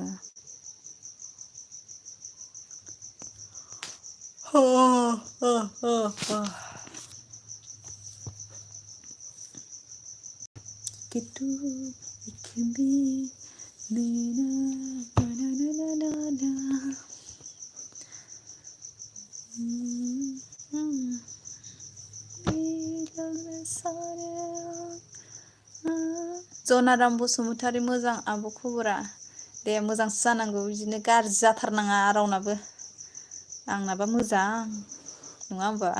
जनाराम बसुमतारी मोजां आब' खबरा? दे मोजांसो जानांगौ बिदिनो गाज्रि जाथारनाङा रावनाबो। आंनाबा मोजां नङा होमबा?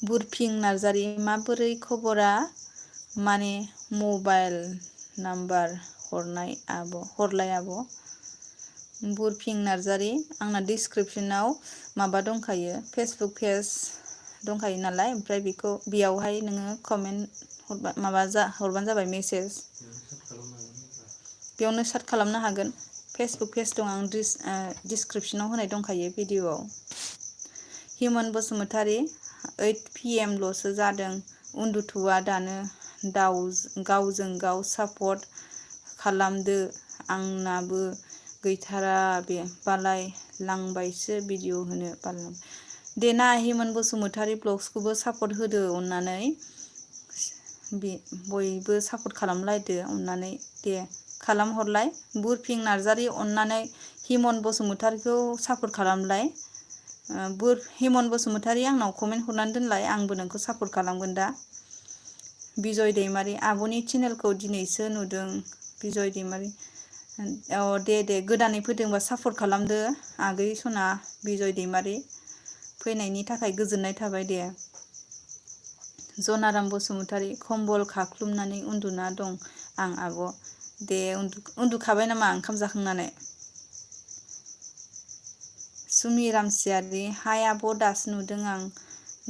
बुरफिं नार्जारि माबोरै खबरा? माने मबाइल नाम्बार हरलाय आब'। बुरफिं नार्जारि आंना डिसक्रिपसनाव माबा दंखायो फेसबुक पेज दंखायो नालाय ओमफ्राय बेयावहाय नोङो कमेन्ट हरबानो जाबाय मेसेज। बेयावनो सार्ट खालामनो हागोन। फेसबुक पेज दं आं डिसक्रिपसनाव होनाय दंखायो भिडिअ'आव। हिमन बसुमतारी 8 PM ल'सो जादों उन्दुथ'वा दानो गावजों गाव सापर्ट खालामदो आंनाबो गैथारा बालाय लांबायसो भिडिअ होनो दे ना हिमन बसुमतारी ब्लग्सखौबो सापर्ट होदो अननानै। बयबो सापर्ट खालामलायदो अननानै दे खालामहरलाय। बुरफिं नार्जारि अननानै हिमन बसुमतारिखौ सापर्ट खालामलाय। हिमन बसुमतारी आंनाव कमेन्ट हरनानै दोनलाय आंबो नोंखौ सापर्ट खालामगोन दा। बिजय दैमारि आब'नि चेनेलखौ दिनैसो नुदों बिजय दैमारि। दे गोदानै फैदोंबा सापर्ट खालामदो आगै सना बिजय दैमारि। फैनायनि थाखाय गोजोननाय थाबाय दे। जनाराम बसुमतारी खम्बल खाख्लुमनानै उन्दुना दं आं आब'। दे उन्दुखाबाय नामा ओंखाम जाखांनानै? सुमि रामसियारि हाय आब' दासो नुदों आं।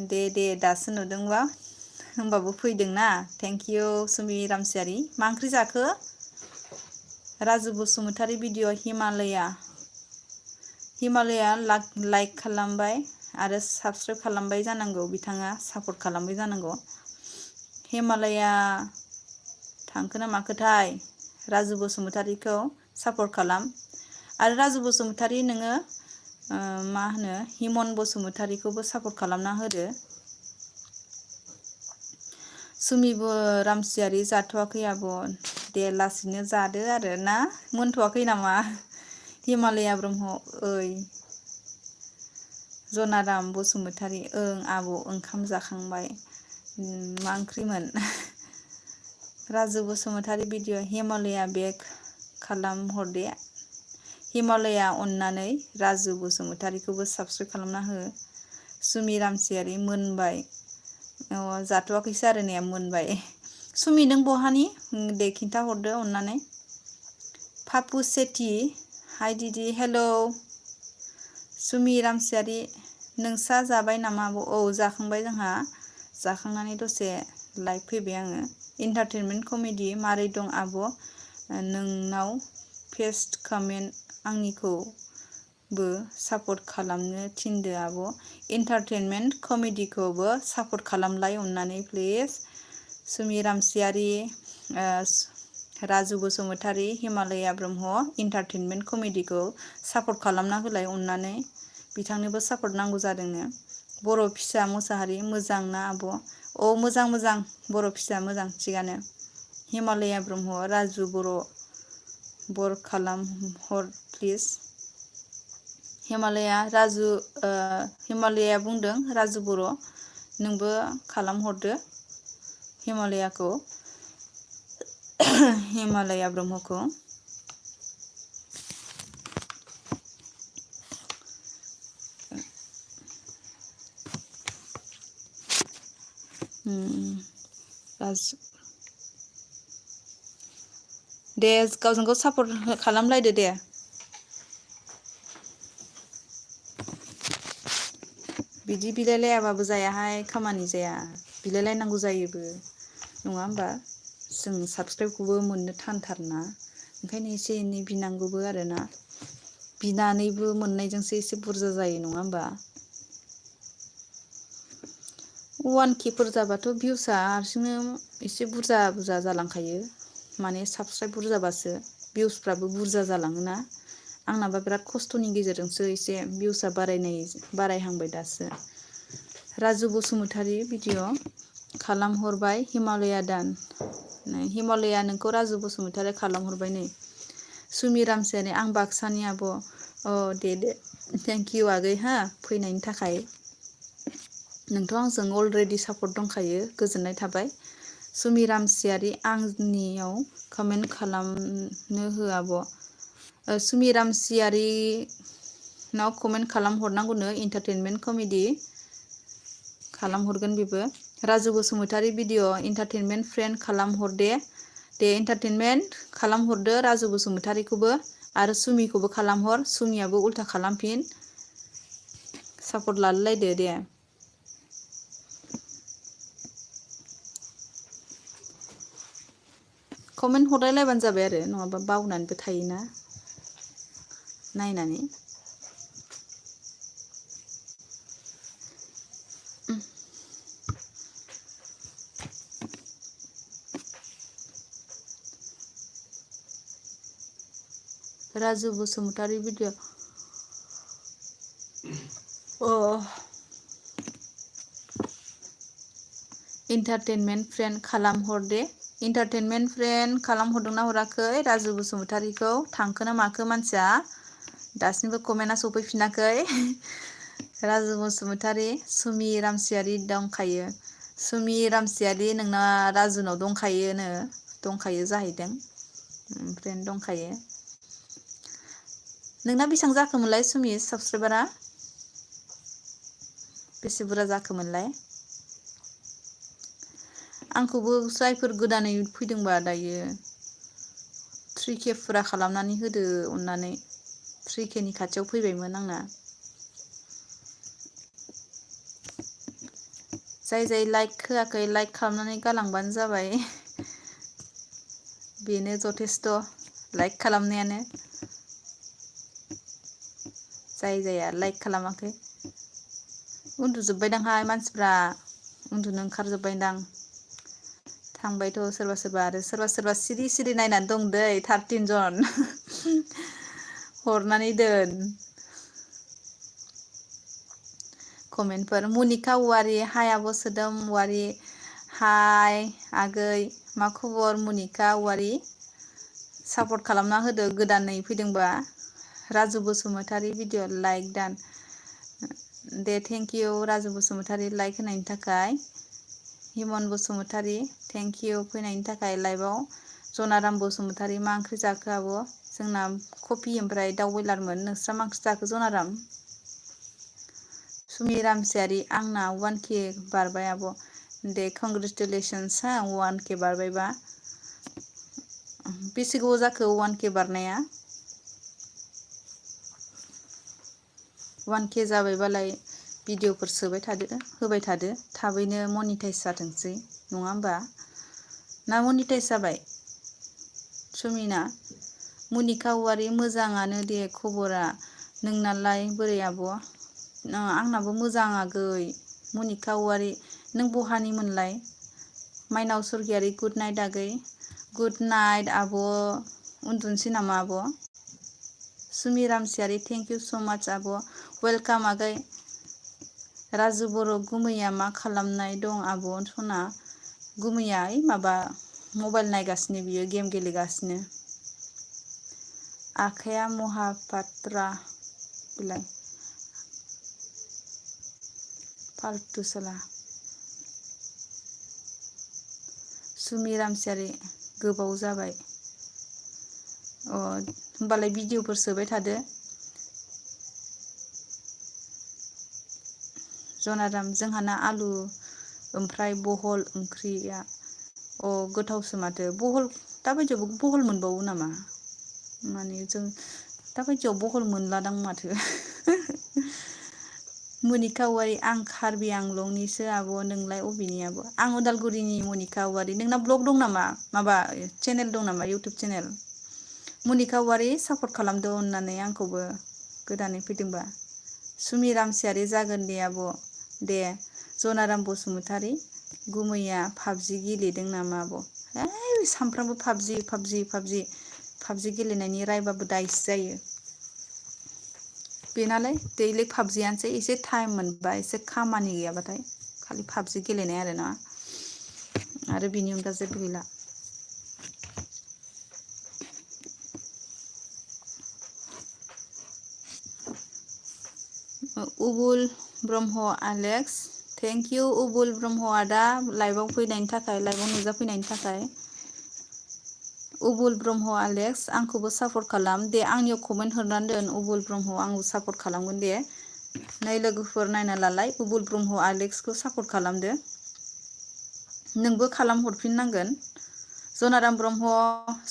दे दासो नुदोंबा होमबाबो फैदोंना थेंकिउ सुमि रामसियारि। मा ओंख्रि जाखो? राजु बसुमतारी भिडिअ हिमालया लाइक खालामबाय आरो साबसक्राइब खालामबाय जानांगौ बिथाङा सापर्ट खालामबाय जानांगौ। हिमालया थांखो ना माखोथाय राजु बसुमतारीखौ सापर्ट खालाम आरो राजु बसुमतारी नोङो मा होनो हिमन बसुमतारीखौबो सापर्ट खालामना होदो। सुमिबो रामसियारि जाथ'वाखै आब' दे लासैनो जादो आरो ना मोनथ'वाखै नामा हिमालया ब्रह्म ओइ जनाराम बसुमतारी ओं आब' ओंखाम जाखांबाय मा ओंख्रिमोन राजु बसुमतारी भिडिअ हिमालया बेक खालामहरदे हिमालया अननानै राजु बसुमतारीखौबो साबस्क्राइब खालामना हो। सुमि रामसियारि मोनबाय जाथ'वाखैसो आरो ने मोनबाय। सुमि नों बहानि दे खिन्था हरदो अननानै। पापु सेटि हाय दिदि हेलौ सुमि रामसियारि नोंसा जाबाय नामा आब'? औ जाखांबाय जोंहा जाखांनानै दसे लाइभ फैबाय आङो। इन्टारटेनमेन्ट कमेडि मारै दं आब'? नोंनाव पेस्ट कमेन्ट आंनिखौबो सापर्ट खालामनो थिनदो आब'। इन्टारटेनमेन्ट कमेडिखौबो सापर्ट खालामलाय अननानै प्लिज। सुमि रामसियारि राजु बसुमतारी हिमालया ब्रह्म इन्टारटेनमेन्ट कमेडिखौ सापर्ट खालामना होलाय अननानै बिथांनोबो सापर्ट नांगौ जादोंनो। बर' फिसा मोसाहारि मोजां ना आब'? औ मोजां मोजां बर' फिसा मोजां थिगानो। हिमालया ब्रह्म राजु बर खालामहर प्लिज। हिमालया हिमालया बुंदों राजु बर' नोंबो खालामहरदो हिमालयाखौ हिमालया ब्रह्मखौ। राजु दे गावजों गाव सापर्ट खालामलायदो दे। बिदि बिलायलायाबाबो जायाहाय खामानि जाया बिलायलायनांगौ जायोबो नङा होमबा? जों साबसक्राइबखौबो मोननो थानथारना ओंखायनो एसे एनै बिनांगौबो आरोना बिनानैबो मोननायजोंसो एसे बुरजा जायो नङा होमबा? 1K फोर जाबाथ' भिउसआ हारसिंनो एसे बुरजा बुरजा जालांखायो। माने साबसक्राइब बुरजाबासो भिउसफ्राबो बुरजा जालाङोना। आंनाबा बिराद खस्थ'नि गेजेरजोंसो एसे भिउसआ बारायहांबाय दासो। राजु बसुमतारी भिडिअ खालामहरबाय हिमालया दान हिमालया नोंखौ राजु बसुमतारी खालामहरबाय नै। सुमि रामसियारि आं बाक्सानि आब'। अ दे थेंक इउ आगै हा फैनायनि थाखाय। नोंथ' आंजों अलरेडि सापर्ट दंखायो गोजोननाय थाबाय। सुमि रामसियारि आंनियाव कमेन्ट खालामनो हो आब'। सुमि रामसियारि नाव कमेन्ट खालामहरनांगौनो इन्टारटेनमेन्ट कमेडि खालामहरगोन बेबो। Raju Basumatary video entertainment friend खालामहरदे दे इन्टारटेनमेन्ट खालामहरदो राजु बसुमतारीखौबो आरो सुमिखौबो खालामहर। सुमियाबो उल्था खालामफिन सापर्ट लालायलायदो दे। कमेन्ट हरलायलायबानो जाबाय आरो नङाबा बावनानैबो थायोना नायनानै। Raju Basumatary video entertainment friend खालामहरदे। इन्टारटेनमेन्ट फ्रेन्ड खालामहरदोंना हराखै राजु बसुमतारीखौ? थांखोना माखो मानसिया दासिमबो कमेन्टआ सफैफिनाखै। राजु बसुमतारी सुमि रामसियारि दंखायो। सुमि रामसियारि नोंना राजुनाव दंखायो जाहैदों फ्रेन्ड दंखायो। नोंना बेसेबां जाखोमोनलाय सुमि साबसक्राइबारा? बेसे बुरजा जाखोमोनलाय? आंखौबो जायफोर गोदानै फैदोंबा दायो 3K फुरा खालामनानै होदो अननानै। 3K नि खाथियाव फैबायमोन आंना। जाय लाइक होआखै लाइक खालामनानै गालांबानो जाबाय। बेनो जथेस्थ' लाइक खालामनायानो। जाया लाइक खालामाखै। उन्दुजोब्बायदांहाय मानसिफ्रा उन्दुनो ओंखारजोब्बायदां। थांबायथ' सोरबा सोरबा आरो सोरबा सिरि सिरि नायनानै दं दै 13 जन हरनानै दोन कमेन्टफोर मनिका औवारि हाय आब' सोदोम औवारि हाय आगै मा खबर मनिका औवारि सापर्ट खालामना होदो गोदानै फैदोंबा राजु बसुमतारी भिडिअ लाइक दान दे thank you Raju Basumatary like होनायनि थाखाय हिमन बसुमतारी थेंक इउ फैनायनि थाखाय लाइभआव जनाराम बसुमतारी मा ओंख्रि जाखो आब' जोंना कफि ओमफ्राय दाउ बयलारमोन नोंस्रा मा ओंख्रि जाखो जनाराम सुमि रामसियारि आंना 1K बारबाय आब' दे कंग्रेचुलेसन्स हा 1K बारबायबा बेसे गोबाव जाखो 1K बारनाया 1K जाबायबालाय भिडिअफोर सोबाय थादो होबाय थादो थाबैनो मनिटाइज जाथोंसै नङा होमबा ना मनिटाइज जाबाय सुमिना मनिका औवारि मोजाङानो दे खबरा नोंनालाय बोरै आब' आंनाबो मोजां आगै मनिका औवारि नों बहानि मोनलाय माइनाव सरगियारि गुड नाइट आगै गुड नाइट आब' उन्दुनोसै नामा आब' सुमि रामसियारि थेंक इउ स' माच आब' वेलकाम आगै राजु बर' गुमैया मा खालामनाय दं आब' सना गुमैया माबा मबाइल नायगासिनो बियो गेम गेलेगासिनो आखाया महापात्रा बिलाय फाल्तु साला सुमि रामसियारि गोबाव जाबाय होमबालाय भिडिअफोर सोबाय थादो जनाराम जोंहाना आलु ओमफ्राय बहल ओंख्रिया गोथावसो माथो बहल दाबायदियावबो बहल मोनबावो नामा माने जों दाबायदियाव बहल मोनलादां माथो मनिका औवारि आं कार्बि आंलंनिसो आब' नोंलाय अबेनि आब' आं उदालगुरिनि मनिका औवारि नोंना ब्लग दं नामा माबा चेनेल दं नामा इउटुब चेनेल मनिका औवारि सापर्ट खालामदो अननानै आंखौबो गोदानै फैदोंबा सुमि रामसियारि जागोन दे आब' दे जनाराम बसुमतारी गुमैया पाबजि गेलेदों नामा आब' सामफ्रामबो पाबजि गेलेनायनि रायबाबो दायसो जायो बेनालाय दैलिक पाबजियानोसै एसे टाइम मोनबा एसे खामानि गैयाबाथाय खालि पाबजि गेलेनाय आरोना आरो बिनि अनगा जेबो गैला Ubul Brahma Alex thank you Ubul Brahma आदा लाइभआव फैनायनि थाखाय लाइभआव नुजाफैनायनि थाखाय उबुल ब्रह्म आलेक्स आंखौबो सापर्ट खालाम दे आंनियाव कमेन्ट हरनानै दोन उबुल ब्रह्म आंबो सापर्ट खालामगोन दे नै लोगोफोर नायना लालाय उबुल ब्रह्म आलेक्सखौ सापर्ट खालामदो नोंबो खालामहरफिननांगोन जनाराम ब्रह्म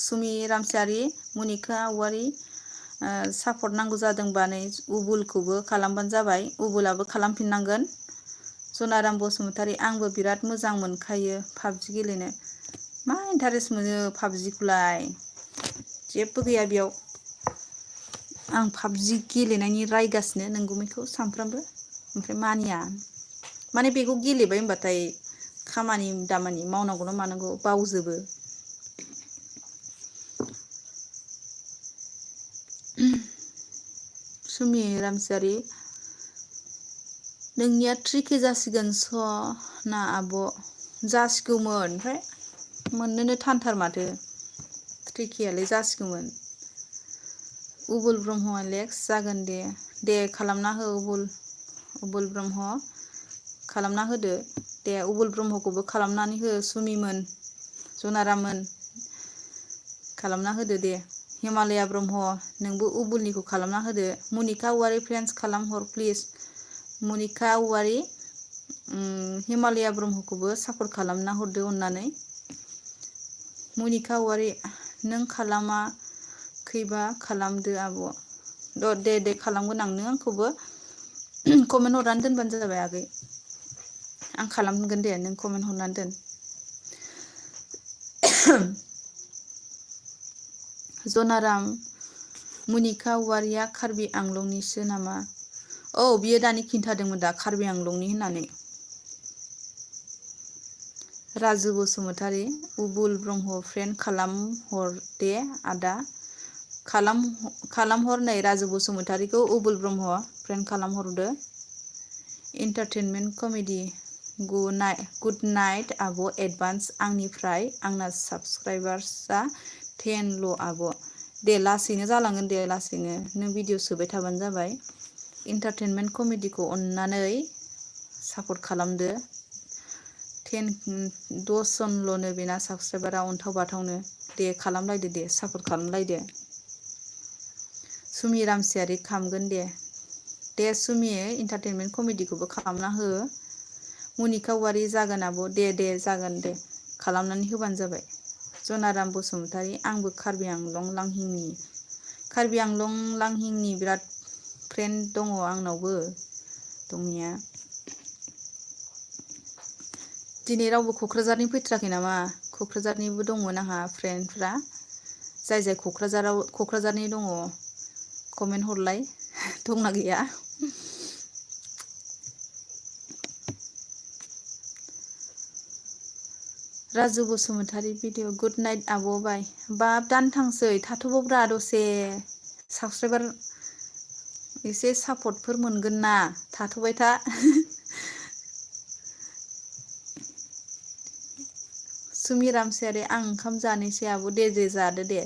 सुमि रामसियारि मनिका औवारि सापर्ट नांगौ जादोंबा नै उबुलखौबो खालामबानो जाबाय उबुलाबो खालामफिननांगोन जनाराम बसुमतारी आंबो बिराद मोजां मोनखायो पाबजि गेलेनो मा इन्टारेस्ट मोनो पाबजिखौलाय जेबो गैया बेयाव आं पाबजि गेलेनायनि रायगासिनो नोंगुमैखौ सानफ्रामबो ओमफ्राय मानिया माने बेखौ गेलेबाय होनबाथाय खामानि दामानि मावनांगौ ना मानांगौ बावजोबो सुमि रामसियारि नोंनिया 3K जासिगोन सना आब' जासिगौमोन ओमफ्राय मोननोनो थानथार माथो 3Kआलाय जासिगौमोन उबुल ब्रह्म आलेक्स जागोन दे खालामना हो उबुल ब्रह्म खालामना होदो दे उबुल ब्रह्मखौबो खालामनानै हो सुमिमोन जनारामोन खालामना होदो दे हिमालया ब्रह्म नोंबो उबुलनिखौ खालामना होदो मनिका औवारि फ्रेन्ड्स खालामहर प्लिज मनिका औवारि हिमालया ब्रह्मखौबो सापर्ट खालामना हरदो अननानै मनिका औवारि नों खालामाखैबा खालामदो आब' दे खालामगोन आं नों आंखौबो कमेन्ट हरनानै दोनबानो जाबाय आगै आं खालामगोन दे नों कमेन्ट हरनानै दोन जनाराम मनिका औवारिया कार्बि आंलंनिसो नामा बियो दानि खिन्थादोंमोन दा कार्बि आंलंनि होननानै राजु बसुमतारी उबुल ब्रह्म फ्रेन्ड खालामहर दे आदा खालामहर नै राजु बसुमतारीखौ उबुल ब्रह्म फ्रेन्ड खालामहरदो। एन्टारटेनमेन्ट कमेडि गुड नाइट आब' एडभान्स आंनिफ्राय आंना साबस्क्राइबार्सआ 10ल' आब'। दे लासैनो जालांगोन दे लासैनो नों भिडिअ सोबाय थाबानो जाबाय। एन्टारटेनमेन्ट कमेडिखौ अननानै सापर्ट खालामदो। 10 जनल'नो बेना साबस्क्राइबारा अन्थाव बाथावनो दे खालामलायदो दे सापर्ट खालामलायदो। सुमि रामसियारि खालामगोन दे सुमि एन्टारटेनमेन्ट कमेडिखौबो खालामना हो। मनिका औवारि जागोन आब' दे जागोन दे खालामनानै होबानो जाबाय। जनाराम बसुमतारी आंबो कार्बि आंलं लांहिंनि बिराद फ्रेन्ड दङ आंनावबो दंनाया। दिनै रावबो क'क्राझारनि फैथाराखै नामा? क'क्राझारनिबो दंमोन आंहा फ्रेन्डफ्रा। जाय क'क्राझारनि दङ कमेन्ट हरलाय दंना गैया। Raju Basumatary video good night आब' बाय। बाब दानो थांसै थाथ'बावब्रा दसे साबस्क्राइबार एसे सापर्टफोर मोनगोन ना थाथ'बाय था। सुमि रामसियारि आं ओंखाम जानोसै आब' दे जादो दे।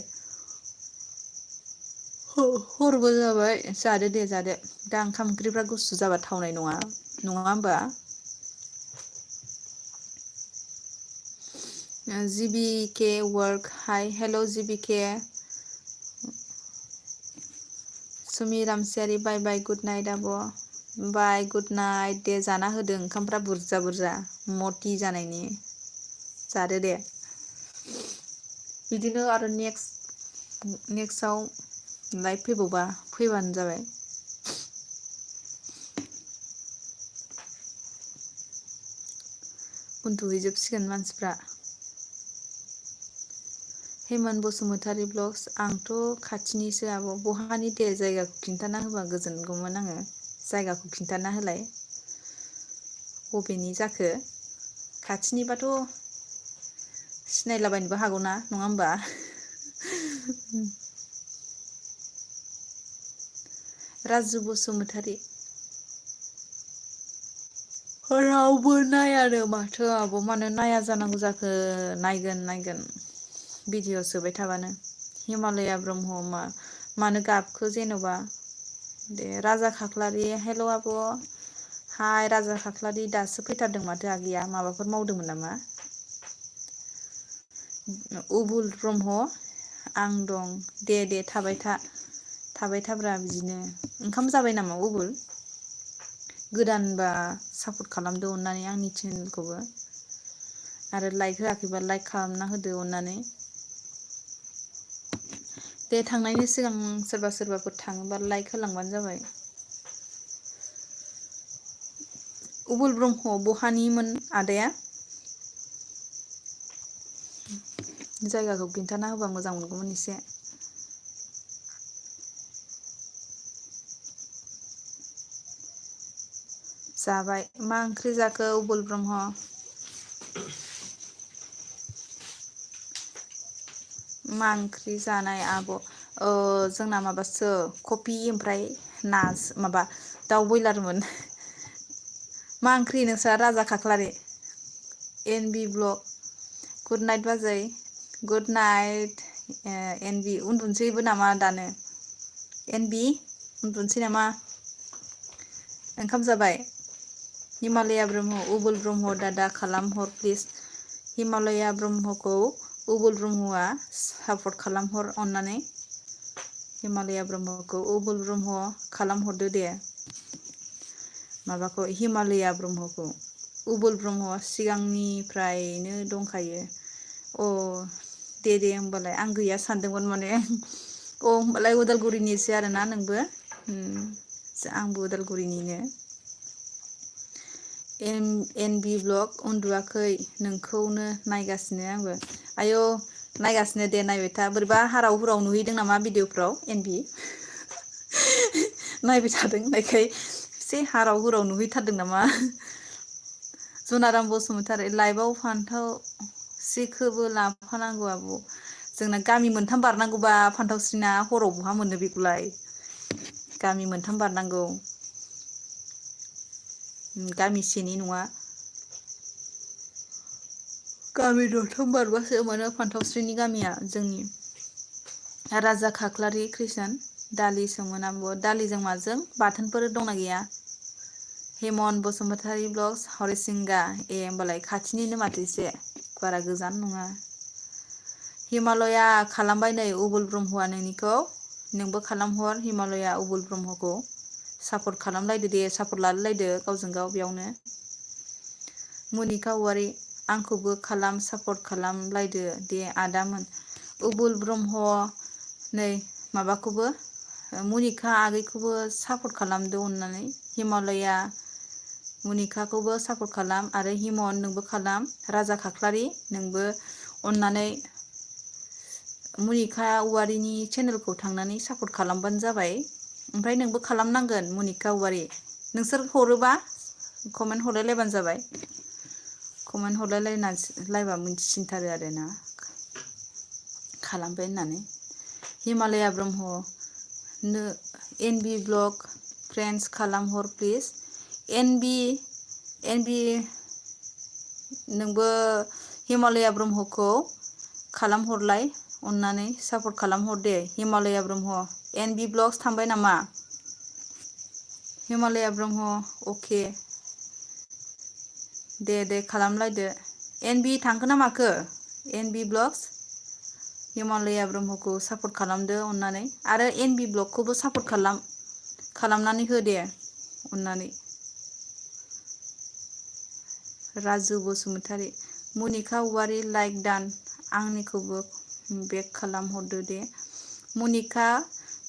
हरबो जाबाय जादो दे जादो दा ओंखाम ओंख्रिफ्रा गुसु जाबा थावनाय नङा होमबा। जिबिके वर्क हाय हेल' जिबिके। सुमि रामसियारि बाय बाय गुड नाइट आब' बाय गुड नाइट दे जाना होदो ओंखामफ्रा बुरजा मति जानायनि जादो दे। बिदिनो आरो नेक्स्टआव लाइभ फैबावबा फैबानो जाबाय। उन्दुहैजोबसिगोन मानसिफ्रा। हेमन बसुमतारी ब्लग्स आंथ' खाथिनिसो आब' बहानि दे जायगाखौ खिन्थाना होबा गोजोनगौमोन आङो। जायगाखौ खिन्थाना होलाय बबेनि जाखो? खाथिनिबाथ' सिनायलाबायनोबो हागौना नङा होमबा। राजु बसुमतारी रावबो नायानो माथो आब' मानो नाया जानांगौ जाखो? नायगोन भिडिअ सोबाय थाबानो। हिमालया ब्रह्म मानो गाबखो जेन'बा दे। राजा खाख्लारि हेल' आब' हाय राजा खाख्लारि दासो फैथारदों माथो आगैया माबाफोर मावदोंमोन नामा? उबुल ब्रह्म आं दं दे थाबाय थाब्रा बिदिनो। ओंखाम जाबाय नामा उबुल? गोदानबा सापर्ट खालामदो अननानै आंनि चेनेलखौबो आरो लाइक होआखैबा लाइक खालामना होदो अननानै। दे थांनायनि सिगां सोरबाफोर थाङोबा लाइक होलांबानो जाबाय। उबुल ब्रह्म बहानिमोन आदाया? जायगाखौ खिन्थाना होबा मोजां मोनगौमोन एसे। जाबाय मा ओंख्रि जाखो उबुल ब्रह्म? मा ओंख्रि जानाय आब'? जोंना माबासो कफि ओमफ्राय माबा दाउ बयलारमोन। मा ओंख्रि नोंस्रा राजा खाख्लारि? एनबि ब्लग गुड नाइट बाजै गुड नाइट। एनबि उन्दुनोसैबो नामा दानो? एनबि उन्दुनोसै नामा? ओंखाम जाबाय? हिमालया ब्रह्म उबुल ब्रह्म दादा खालामहर प्लिज। हिमालया ब्रह्मखौ उबुल ब्रह्मआ सापर्ट खालामहर अननानै। हिमालया ब्रह्मखौ उबुल ब्रह्म खालामहरदो दे। माबाखौ हिमालया ब्रह्मखौ उबुल ब्रह्म सिगांनिफ्रायनो दंखायो। दे होमबालाय आं गैया सानदोंमोन माने। होमबालाय उदालगुरिनिसो आरोना नोंबो? आंबो उदालगुरिनिनो। एनबि ब्लग उन्दुवाखै नोंखौनो नायगासिनो आंबो। आयौ नायगासिनो दे नायबाय था। बोरैबा हाराव हुराव नुहैदों नामा भिडिअफ्राव एनबि? नायबाय थादों होननायखाय एसे हाराव हुराव नुहैथारदों नामा? जनाराम बसुमतारी लाइभआव फान्थाव सिखौबो लाफानांगौ आब'। जोंना गामि मोनथाम बारनांगौबा फान्थावस्रिना हराव बहा मोनो बेखौलाय। गामि मोनथाम बारनांगौ। गामिसेनि नङा। गामि दरथाम बारबासो मोनो फान्थावस्रिनि गामिया जोंनि। राजा खाख्लारि कृष्ण दालि सोमोन आब'। दालिजों माजों बाथोनफोर दंना गैया? हेमन बसुमतारी ब्लग्स हरिसिंगा ए होमबालाय खाथिनिनो माथो एसे बारा गोजान नङा। हिमालया खालामबाय नै उबुल ब्रह्मआ नोंनिखौ नोंबो खालामहर हिमालया उबुल ब्रह्मखौ सापर्ट खालामलायदो दे सापर्ट लालायलायदो गावजों गाव बेयावनो। मनिका औवारि आंखौबो खालाम सापर्ट खालामलायदो दे आदामोन। उबुल ब्रह्म नै माबाखौबो मनिका आगैखौबो सापर्ट खालामदो अननानै। हिमालया मनिकाखौबो सापर्ट खालाम आरो हिमन नोंबो खालाम। राजा खाख्लारि नोंबो अननानै मनिका औवारिनि चेनेलखौ थांनानै सापर्ट खालामबानो जाबाय। ओमफ्राय नोंबो खालामनांगोन मनिका औवारि नोंसोर हरोबा कमेन्ट हरलायलायबानो जाबाय। कमेन्ट हरलायलायबा मिथिसिनथारो आरोना खालामबाय होननानै। हिमालया ब्रह्म नो एन बि ब्लग फ्रेन्स खालामहर प्लिज। एन बि नोंबो हिमालया ब्रह्मखौ खालामहरलाय अननानै सापर्ट खालामहर दे। Himalaya Brahma N B blogs थांबाय नामा? हिमालया ब्रह्म अके दे खालामलायदो। एन बि थांखो ना माखो? एन बि ब्लगस हिमालया ब्रह्मखौ सापर्ट खालामदो अननानै आरो एन बि ब्लगखौबो सापर्ट खालामनानै हो दे अननानै। राजु बसुमतारी मनिका औवारि लाइक दान आंनिखौबो बेक खालामहरदो दे। मनिका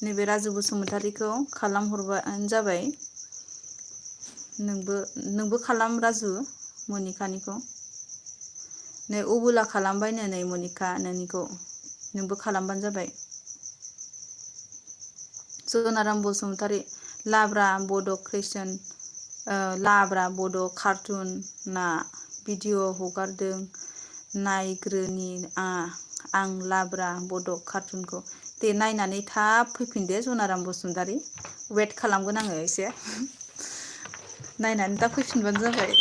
नैबे राजु बसुमतारीखौ खालामहरबानो जाबाय। नोंबो खालाम राजु मनिकानिखौ। नै अबोला खालामबायनो नै मनिका नोंनिखौ नोंबो खालामबानो जाबाय। जनाराम बसुमतारी लाब्रा बड' क्रिस्टियान लाब्रा बड' कार्टुन ना भिडिअ हगारदों नायग्रोनि आं लाब्रा बड' कार्टुनखौ। दे नायनानै थाब फैफिनदो जनाराम बसुमतारी वेट खालामगोन आङो एसे नायनानै दा फैफिनबानो जाबाय।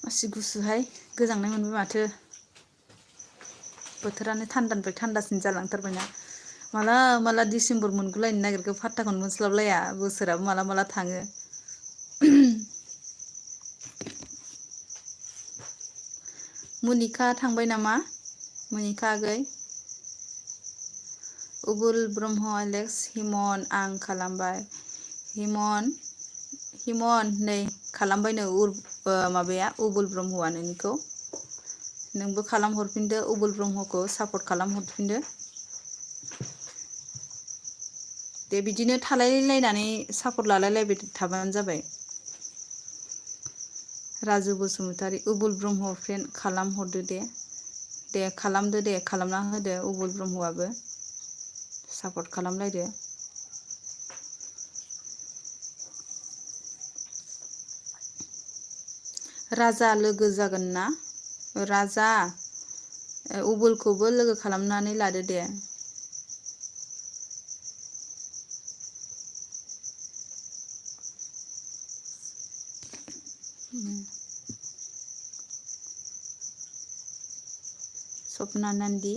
मासि गुसुहाय गोजांनाय मोनबाय माथो। बोथोरानो थान्दानिफ्राय थान्दासिन जालांथारबायना। माला डिसेम्बर मोनगुलायनो नागिरखो फात्ताखौनो मोनस्लाबलाया बोसोराबो माला थाङो। मनिका थांबाय नामा? मनिका आगै उबुल ब्रह्म एलेक्स हिमन आं खालामबाय। हिमन नै खालामबायनो माबाया उबुल ब्रह्मआ नोंनिखौ नोंबो खालामहरफिनदो उबुल ब्रह्मखौ सापर्ट खालामहरफिनदो। दे बिदिनो थालायलायनानै सापर्ट लालायलायबाय थाबानो जाबाय। राजु बसुमतारी उबुल ब्रह्म फ्रेन्ड खालामहरदो दे खालामदो दे खालामना होदो उबुल ब्रह्मआबो सापर्ट खालामलायदो। राजा लोगो जागोन ना? राजा उबुलखौबो लोगो खालामनानै लादो दे। सपना नन्दी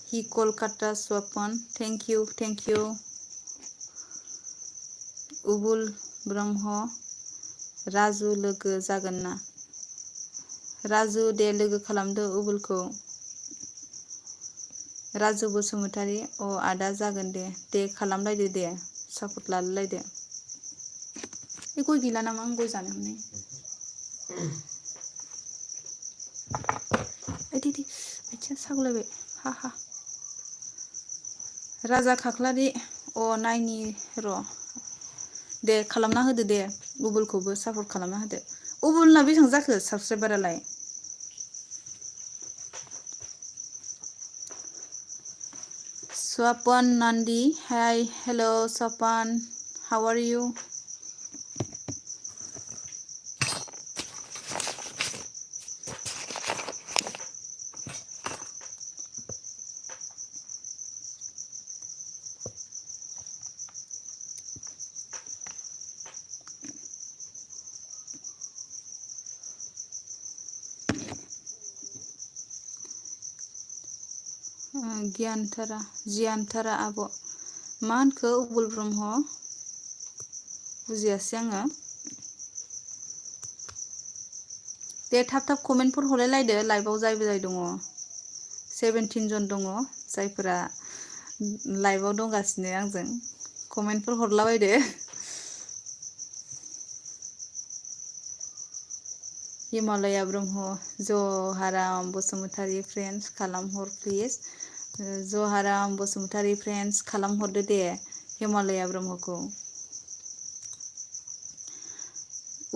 हि कलकाता स्वपन थेंक इउ उबुल ब्रह्म राजु लोगो जागोन ना? राजु दे लोगो खालामदो उबुलखौ। राजु बसुमतारी आदा जागोन दे खालामलायदो दे सापर्ट लालायलायदो। बे गय गैला नामा आं गय जानो मोननाय आथिं सागुलायबाय हा राजा खाख्लारि नायनि र' दे खालामना होदो दे उबुलखौबो सापर्ट खालामना होदो। उबुलना बेसेबां जाखो साबसक्राइबारालाय? Swapan Nandi, hi, hello Swapan, how are you? जियानथारा आब' मा होनखो उबुल ब्रह्म बुजियासै आङो दे थाब कमेन्टफोर हरलायलायदो लाइभआव जाय दङ 17 जन दङ जायफोरा लाइभआव दंगासिनो आंजों कमेन्टफोर हरलाबायदो हिमालया ब्रह्म जहाराम बसुमतारी फ्रेन्ड्स खालामहर प्लिज जहाराम बसुमतारी फ्रेन्ड्स खालामहरदो दे हिमालया ब्रह्मखौ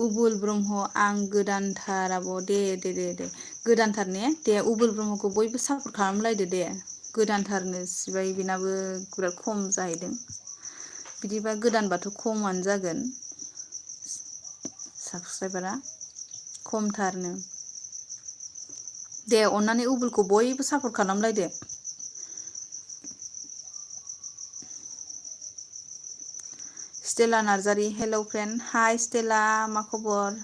उबुल ब्रह्म आं गोदानथार आब' दे गोदानथार ने दे उबुल ब्रह्मखौ बयबो सापर्ट खालामलायदो दे गोदानथारनो सिबाय बेनाबो बिराद खम जाहैदों बिदिबा गोदानबाथ' खमानो जागोन साबसक्राइबारा खमथारनो दे अन्नानै उबुलखौ बयबो सापर्ट खालामलायदो Stella Narzary hello friend hi Stella मा खबर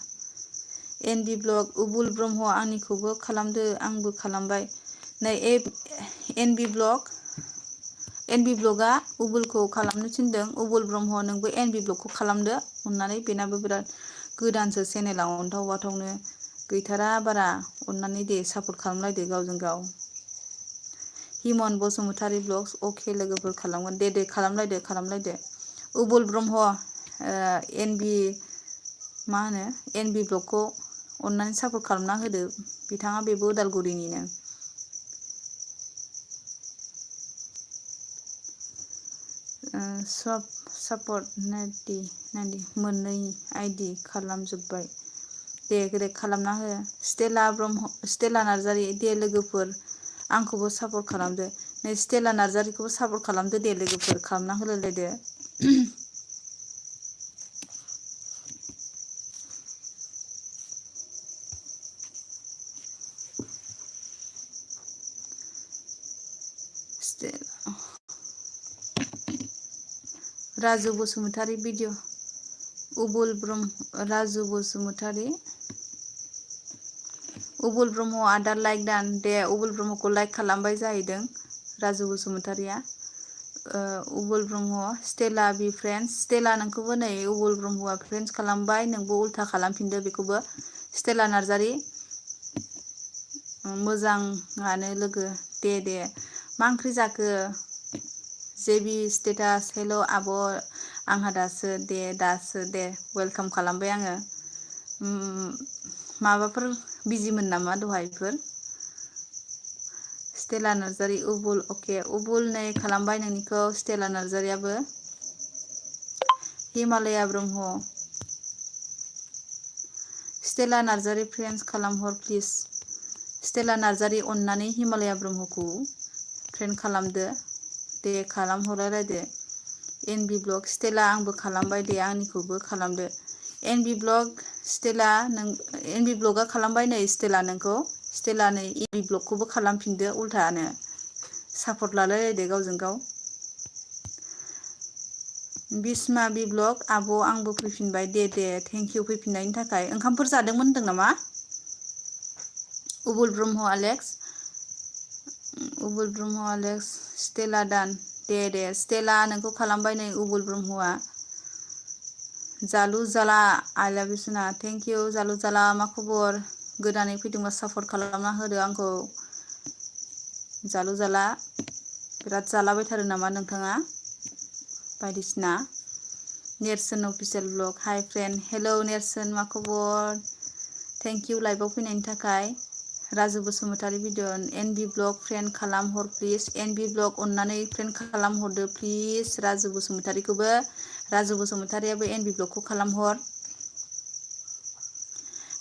एनबि ब्लग उबुल ब्रह्म आंनिखौबो खालामदो आंबो खालामबाय नै एनबि ब्लगआ उबुलखौ खालामनो थिनदों उबुल ब्रह्म नोंबो एनबि ब्लगखौ खालामदो अननानै बेनाबो बिराद गोदानसो चेनेलाव अन्थाव बाथावनो गैथारा बारा अननानै दे सापर्ट खालामलायदो गावजों गाव हिमन बसुमतारी ब्लग्स अके लोगोफोर खालामगोन दे खालामलायदो उबुल ब्रह्म एनबि ब्लगखौ अननानै सापर्ट खालामना होदो बिथाङा बेबो उदालगुरिनिनो सापर्ट नाइनटि मोननै आइडि खालामजोब्बाय दे खालामना हो स्टेला नार्जारि दे लोगोफोर आंखौबो सापर्ट खालामदो नै स्टेला नार्जारिखौबो सापर्ट खालामदो दे लोगोफोर खालामना होलायलायदो राजु बसुमतारी भिडिअ राजु बसुमतारी उबुल ब्रह्म आदार लाइक दान दे उबुल ब्रह्मखौ लाइक खालामबाय जाहैदों राजु बसुमतारिया उबुल ब्रह्म स्टेला बि फ्रेन्ड्स स्टेला नोंखौबो नै उबुल ब्रह्मआ फ्रेन्ड्स खालामबाय नोंबो उल्था खालामफिनदो बेखौबो स्टेला नार्जारि मोजाङानो लोगो दे मा ओंख्रि जाखो जेबि स्टेटास हेल' आब' आंहा दासो दे वेलकाम खालामबाय आङो माबाफोर बिजिमोन नामा दहायफोर स्टेला नार्जारि उबुल अके उबुल नै खालामबाय नोंनिखौ स्टेला नार्जारियाबो हिमालया ब्रह्म स्टेला नार्जारि फ्रेन्ड्स खालामहर प्लिज स्टेला नार्जारि अननानै हिमालया ब्रह्मखौ फ्रेन्ड खालामदो दे खालामहरलायलायदो एनबि ब्लग स्टेला आंबो खालामबाय दे आंनिखौबो खालामदो एनबि ब्लग स्टेला एनबि ब्लगआ खालामबाय नै स्टेला नोंखौ स्टेला नै एनबि ब्लगखौबो खालामफिनदो उल्थानो सापर्ट लालायलायदो गावजों गाव बिस्मा बि ब्लग आब' आंबो फैफिनबाय दे थेंकिउ फैफिननायनि थाखाय ओंखामफोर जादोंमोन होनदों नामा उबुल ब्रह्म आलेक्स स्टेला दान दे स्टेला नोंखौ खालामबाय नै उबुल ब्रह्मआ जालु जाला आइ लाभ इउ सना थेंकिउ जालु जाला मा खबर गोदानै फैदोंबा सापर्ट खालामना होदो आंखौ जालु जाला बिराद जालाबायथारो नामा नोंथाङा बायदिसिना नेरसोन official blog hi friend hello नेरसोन मा खबर थेंकिउ लाइभआव फैनायनि थाखाय Raju Basumatary video NB blog friend खालामहर प्लिज एनबि ब्लग अननानै फ्रेन्ड खालामहरदो प्लिज राजु बसुमतारियाबो एनबि ब्लगखौ खालामहर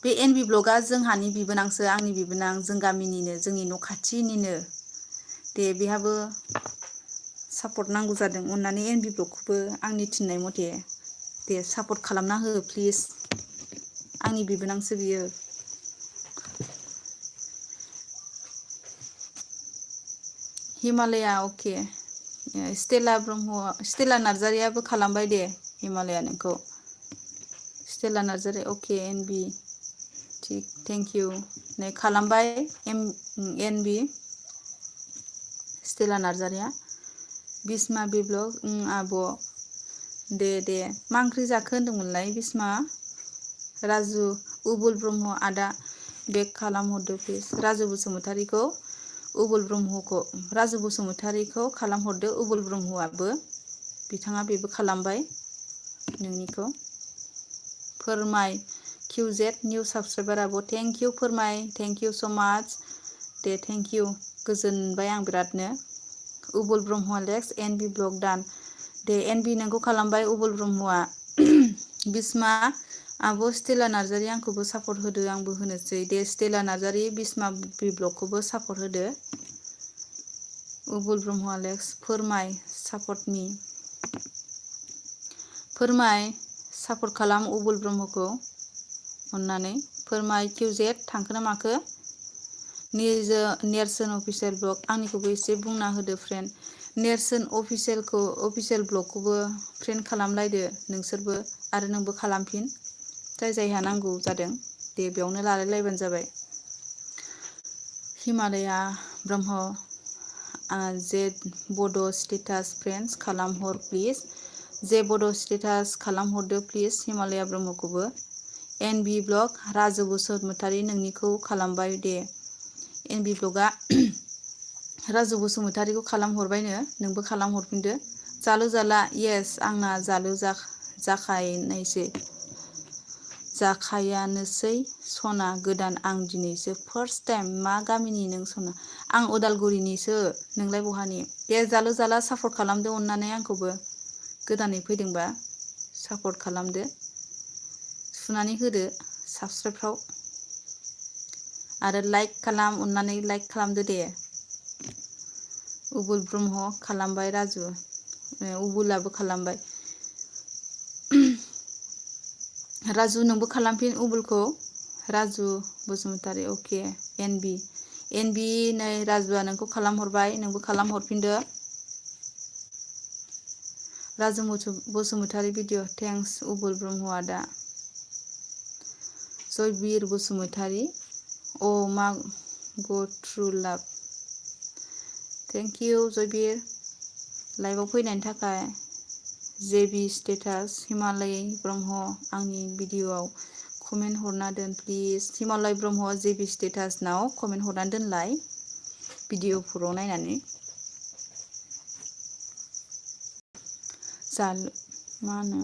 बे एनबि ब्लगआ जोंहानि बिबोनांसो आंनि बिबोनां जों गामिनिनो जोंनि न' खाथिनिनो दे बेहाबो सापर्ट नांगौ जादों अननानै एनबि ब्लगखौबो आंनि थिननाय मथे दे सापर्ट खालामना हो प्लिज आंनि बिबोनांसो बियो हिमालया अके स्टेला ब्रह्म स्टेला नार्जारियाबो खालामबाय दे हिमालया नोंखौ स्टेला नार्जारि अके एनबि थिक थेंक इउ नै खालामबाय एनबि स्टेला नार्जारिया बिस्मा बिब्लग आब' दे मा ओंख्रि जाखो होनदोंमोनलाय बिस्मा राजु उबुल ब्रह्म आदा बेक खालामहरदो प्लिज राजु बसुमतारीखौ उबुल ब्रह्मखौ राजु बसुमतारीखौ खालामहरदो उबुल ब्रह्मआबो बिथाङा बेबो खालामबाय नोंनिखौ फोरमाय किउजेड निउ साबसक्राइबाराबो थेंक इउ फोरमाय थेंक इउ स' माच दे थेंक इउ गोजोनबाय आं बिरादनो उबुल ब्रह्म लेक्स एनबि ब्लग दान दे एनबि नोंखौ खालामबाय उबुल ब्रह्मआ बिस्मा आब' स्टेला नार्जारि आंखौबो सापर्ट होदो आंबो होनोसै दे स्टेला नार्जारि बिस्मा बिब्लगखौबो सापर्ट होदो उबुल ब्रह्म लेक्स फोरमाय सापर्ट मी फोरमाय सापर्ट खालाम उबुल ब्रह्मखौ अननानै फोरमाय किउजेड थांखोना माखो नेरसोन अफिसियेल ब्लग आंनिखौबो एसे बुंना होदो फ्रेन्ड नेरसोन अफिसियेल ब्लगखौबो फ्रेन्ड खालामलायदो नोंसोरबो आरो नोंबो खालामफिन जायहा नांगौ जादों दे बेयावनो लालायलायबानो जाबाय हिमालया ब्रह्म जे बड' स्टेटास फ्रेन्ड्स खालामहर प्लिज जे बड' स्टेटास खालामहरदो प्लिज हिमालया ब्रह्मखौबो एनबि ब्लग राजु बसुमतारी नोंनिखौ खालामबाय दे एनबि ब्लगआ राजु बसुमतारीखौ खालामहरबायनो नोंबो खालामहरफिनदो जालु जाला येस आंना जालु जाखायानोसै सना गोदान आं दिनैसो फार्स्ट टाइम मा गामिनि नों सना आं उदालगुरिनिसो नोंलाय बहानि दे जालु जाला सापर्ट खालामदो अननानै आंखौबो गोदानै फैदोंबा सापर्ट खालामदो सुनानै होदो साबस्क्राइबफ्राव आरो लाइक खालाम अननानै लाइक खालामदो दे उबुल ब्रह्म खालामबाय राजु उबुलाबो खालामबाय राजु नोंबो खालामफिन उबुलखौ राजु बसुमतारी अके एनबि नै राजुआ नोंखौ खालामहरबाय नोंबो खालामहरफिनदो राजु बसुमतारी भिडिअ थेंक्स उबुल ब्रह्म आदा जयबीर बसुमतारी अ मा गो थ्रु लाभ थेंक इउ जयबीर लाइभआव फैनायनि थाखाय जेबि स्टेटास हिमालय ब्रह्म आंनि भिडिअआव कमेन्ट हरना दोन प्लिज हिमालय ब्रह्म जेबि स्टेटासनाव कमेन्ट हरनानै दोनलाय भिडिअफोराव नायनानै मा होनो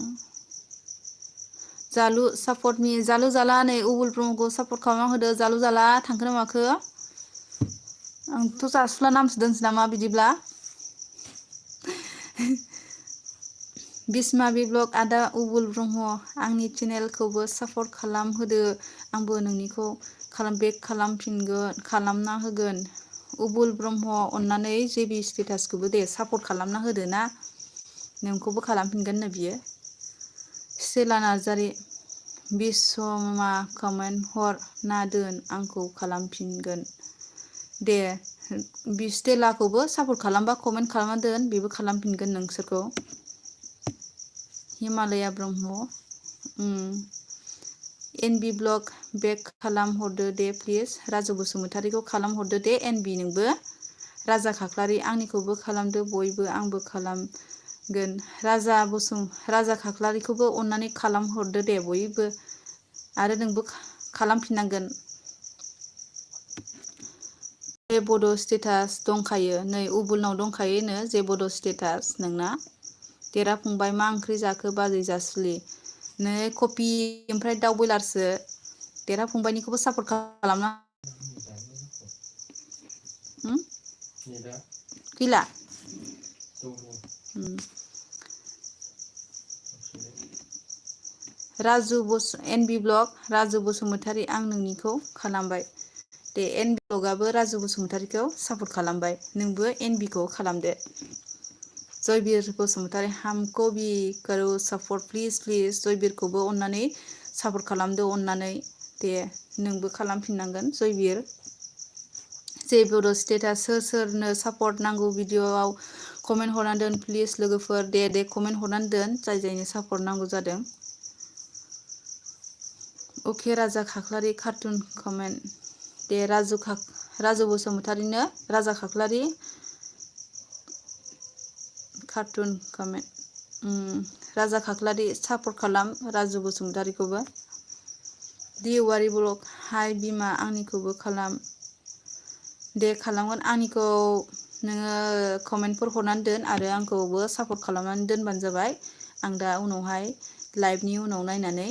जालु सापर्ट मी जालु जाला नै उबुल ब्रह्मखौ सापर्ट खालामना होदो जालु जाला थांखोना माखो आंथ' जासुला नामसो दोनसै नामा बिदिब्ला बिस्मा बिब्लग आदा उबुल ब्रह्म आंनि चेनेलखौबो सापर्ट खालामहोदो आंबो नोंनिखौ बेक खालामना होगोन उबुल ब्रह्म अननानै जेबि स्टेटासखौबो दे सापर्ट खालामना होदो ना नोंखौबो खालामफिनगोन नो बियो स्टेला नार्जारि बिस्मा कमेन्ट हर ना दोन आंखौ खालामफिनगोन दे स्टेलाखौबो सापर्ट खालामबा कमेन्ट खालामना दोन बेबो खालामफिनगोन नोंसोरखौ Himalaya Brahma NB blog back खालामहरदो दे प्लिज राजु बसुमतारीखौ खालामहरदो दे एनबि नोंबो राजा खाख्लारि आंनिखौबो खालामदो बयबो आंबो खालामगोन राजा खाख्लारिखौबो अननानै खालामहरदो दे बयबो आरो नोंबो खालामफिननांगोन जे बड' स्टेटास दंखायो नै उबुलनाव दंखायोनो जे बड' स्टेटास नोंना देराफंबाय मा ओंख्रि जाखो बाजै जासुलि नै कपि ओमफ्राय दाउ बयलारसो देराफंबायनिखौबो सापर्ट खालामना गैला एनबि ब्लग राजु बसुमतारी आं नोंनिखौ खालामबाय दे एनबि ब्लगआबो राजु बसुमतारीखौ सापर्ट खालामबाय नोंबो एनबिखौ खालामदो जयबीर बसुमतारी हमको भी करो सापर्ट प्लिज जयबीरखौबो अननानै सापर्ट खालामदो अननानै दे नोंबो खालामफिननांगोन जयबीर जे बड' स्टेटास सोरनो सापर्ट नांगौ भिडिअ'आव कमेन्ट हरना दोन प्लिज लोगोफोर दे कमेन्ट हरनानै दोन जायनो सापर्ट नांगौ जादों। अके राजा खाख्लारि कार्टुन कमेन्ट दे राजु बसुमतारिनो राजा खाख्लारि कार्टुन कमेन्ट राजा खाख्लारि सापर्ट खालाम राजु बसुमतारिखौबो दिवारि ब्लग हाय बिमा आंनिखौबो खालाम दे खालामगोन आंनिखौ नोङो कमेन्टफोर हरनानै दोन आरो आंखौबो सापर्ट खालामनानै दोनबानो जाबाय आं दा उनावहाय लाइभनि उनाव नायनानै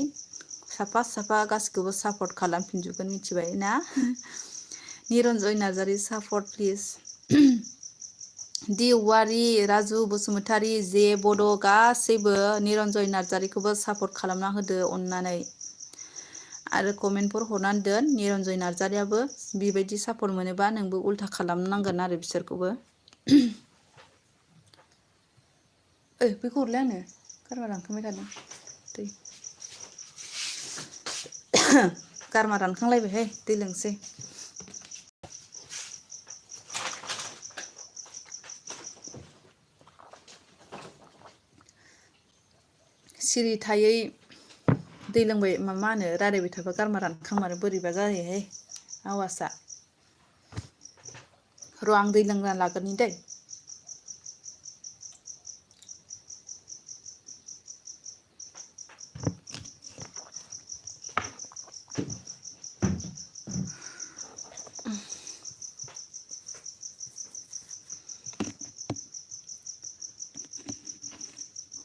साफा गासिखौबो सापर्ट खालामफिनजोबगोन मिथिबाय ना निरन्जय नार्जारि सापर्ट प्लिज दिवारि राजु बसुमतारि जे बड' गासैबो निरन्जय नार्जारिखौबो सापर्ट खालामना होदो अननानै आरो कमेन्टफोर हरनानै दोन निरन्जय नार्जारियाबो बेबायदि सापर्ट मोनोबा नोंबो उल्था खालामनांगोन आरो बिसोरखौबो बेखौ हरलाय आंनो गारमा रानखांबाय थादों दै गारमा रानखांलायबायहाय दै लोंसै सिरि थायै दै लोंबाय मा होनो रायलायबाय थाबा गारमा रानखांमारो बोरैबा जायोहाय आवासा र' आं दै लोंना लागोरनि दै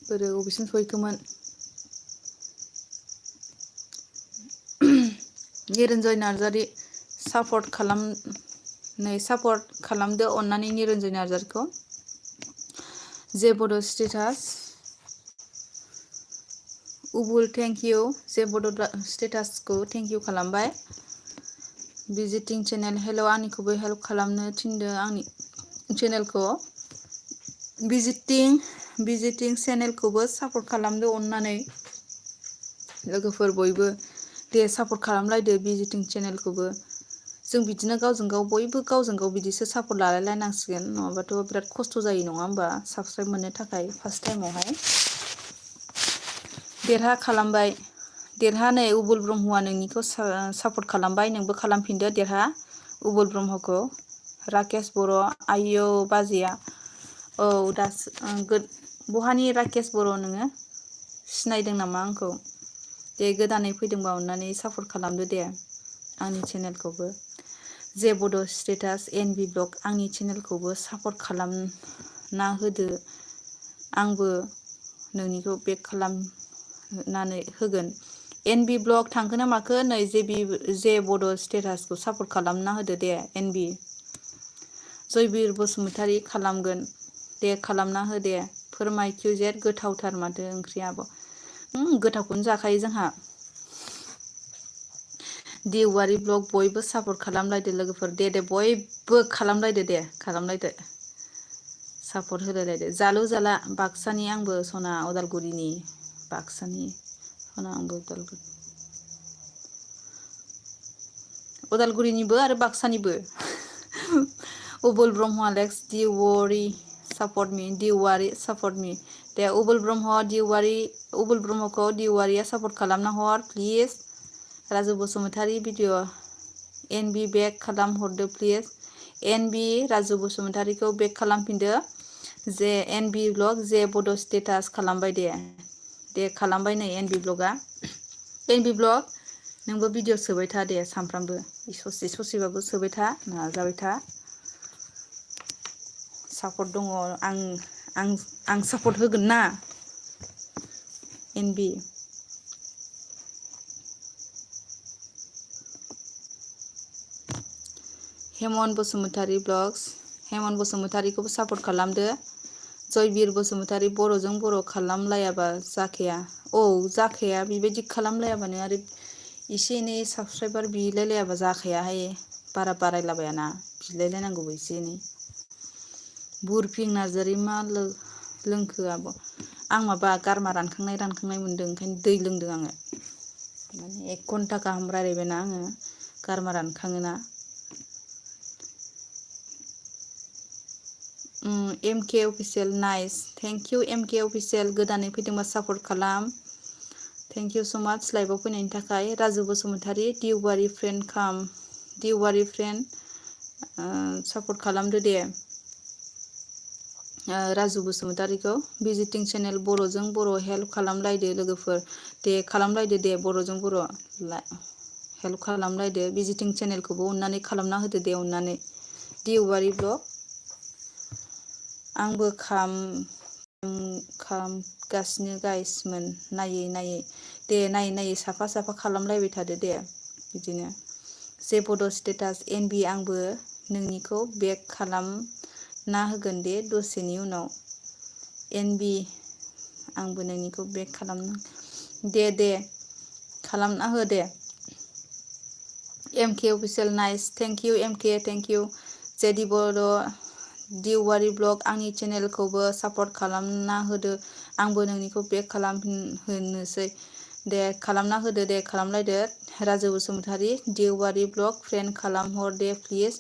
बोरो अबेसिम सहैखोमोन निरन्जय नार्जारि सापर्ट खालामदो अननानै निरन्जय नार्जारिखौ जे बड' स्टेटास उबुल थेंक इउ जे बड' स्टेटासखौ थेंक इउ खालामबाय भिजिटिं चेनेल हेल' आंनिखौबो हेल्प खालामनो थिनदो आंनि चेनेलखौ भिजिटिं चेनेलखौबो सापर्ट खालामदो अननानै लोगोफोर बयबो दे सापर्ट खालामलायदो भिजिटिं चेनेलखौबो जों बिदिनो गावजों गाव बयबो गावजों गाव बिदिसो सापर्ट लालायलायनांसिगोन नङाबाथ' बिराद खस्थ' जायो नङा होमबा साबसक्राइब मोननो थाखाय फार्स्ट टाइमावहाय देरहा खालामबाय देरहा नै उबुल ब्रह्मआ नोंनिखौ सापर्ट खालामबाय नोंबो खालामफिनदो देरहा उबुल ब्रह्मखौ राकेश बर' आयौ बाजैया औ दासो बहानि राकेश बर' नोङो सिनायदों नामा आंखौ दे गोदानै फैदोंबा अननानै सापर्ट खालामदो दे आंनि चेनेलखौबो जे बड' स्टेटास एनबि ब्लग आंनि चेनेलखौबो सापर्ट खालामना होदो आंबो नोंनिखौ बेक खालामनानै होगोन एनबि ब्लग थांखो ना माखो नै जे बड' स्टेटासखौ सापर्ट खालामना होदो दे एनबि जयबीर बसुमतारी खालामगोन दे खालामना हो दे फोरमाय किउजेट गोथावथार माथो ओंख्रियाबो गोथावखौनो जाखायो जोंहा दिवारि ब्लग बयबो सापर्ट खालामलायदो लोगोफोर दे बयबो खालामलायदो सापर्ट होलायलायदो जालु जाला बाक्सानि आंबो सना उदालगुरिनि बाक्सानि सना आंबो उदालगुरिनिबो आरो बाक्सानिबो Ubul Brahma Lex Diwari support me दे उबुल ब्रह्मखौ दिवारिया सापर्ट खालामना हर please Raju Basumatary video NB back खालामहरदो प्लिज एनबि राजु बसुमतारीखौ बेक खालामफिनदो जे एनबि ब्लग जे बड' स्टेटास खालामबाय दे खालामबाय नै एनबि ब्लग नोंबो भिडिअ सोबाय था दे सानफ्रामबो ससेबाबो सोबाय था नाजाबाय था सापर्ट दङ आं सापर्ट होगोन ना एनबि हेमन बसुमतारी ब्लग्स हेमन बसुमतारीखौबो सापर्ट खालामदो जयबीर बसुमतारी बर'जों बर' खालामलायाबा जाखाया जाखाया बेबायदि खालामलायाबानो आरो एसे एनै साबसक्राइबार बिलायलायाबा जाखायाहाय बारा बारायलाबायाना बिलायलायनांगौबो एसे एनै बुरफिं नार्जारि मा लोंखो आब'? आं माबा गारमा रानखांनाय मोनदों ओंखायनो दै लोंदों आङो। माने 1 घन्टा गाहाम रायलायबायना आङो गारमा रानखाङोना। MK official nice thank you MK official गोदानै फैदोंबा सापर्ट खालाम। थेंक इउ स' माच लाइभआव फैनायनि थाखाय। राजु बसुमतारी दिउबारि फ्रेन्ड काम दिउबारि फ्रेन्ड सापर्ट खालामदो दे। राजु बसुमतारीखौ भिजिटिं चेनेल बर'जों बर' हेल्प खालामलायदो लोगोफोर। दे खालामलायदो दे बर'जों बर' हेल्प खालामलायदो। भिजिटिं चेनेलखौबो अननानै खालामना होदो दे अननानै। दिउबारि ब्लग आंबो खामगासिनो गाइसमोन नायै दे नायै साफा खालामलायबाय थादो दे बिदिनो। जे बड' स्टेटास NB आंबो नोंनिखौ बेक खालामना होगोन दे दसेनि उनाव। NB आंबो नोंनिखौ बेक खालामना दे खालामना हो दे। MK official nice thank you MK thank U. JD बड' दिउबारि ब्लग आंनि चेनेलखौबो सापर्ट खालामना होदो। आंबो नोंनिखौ बेक होनोसै दे खालामना होदो दे खालामलायदो। राजु बसुमतारी दिउबारि ब्लग फ्रेन्ड खालामहर दे प्लिज।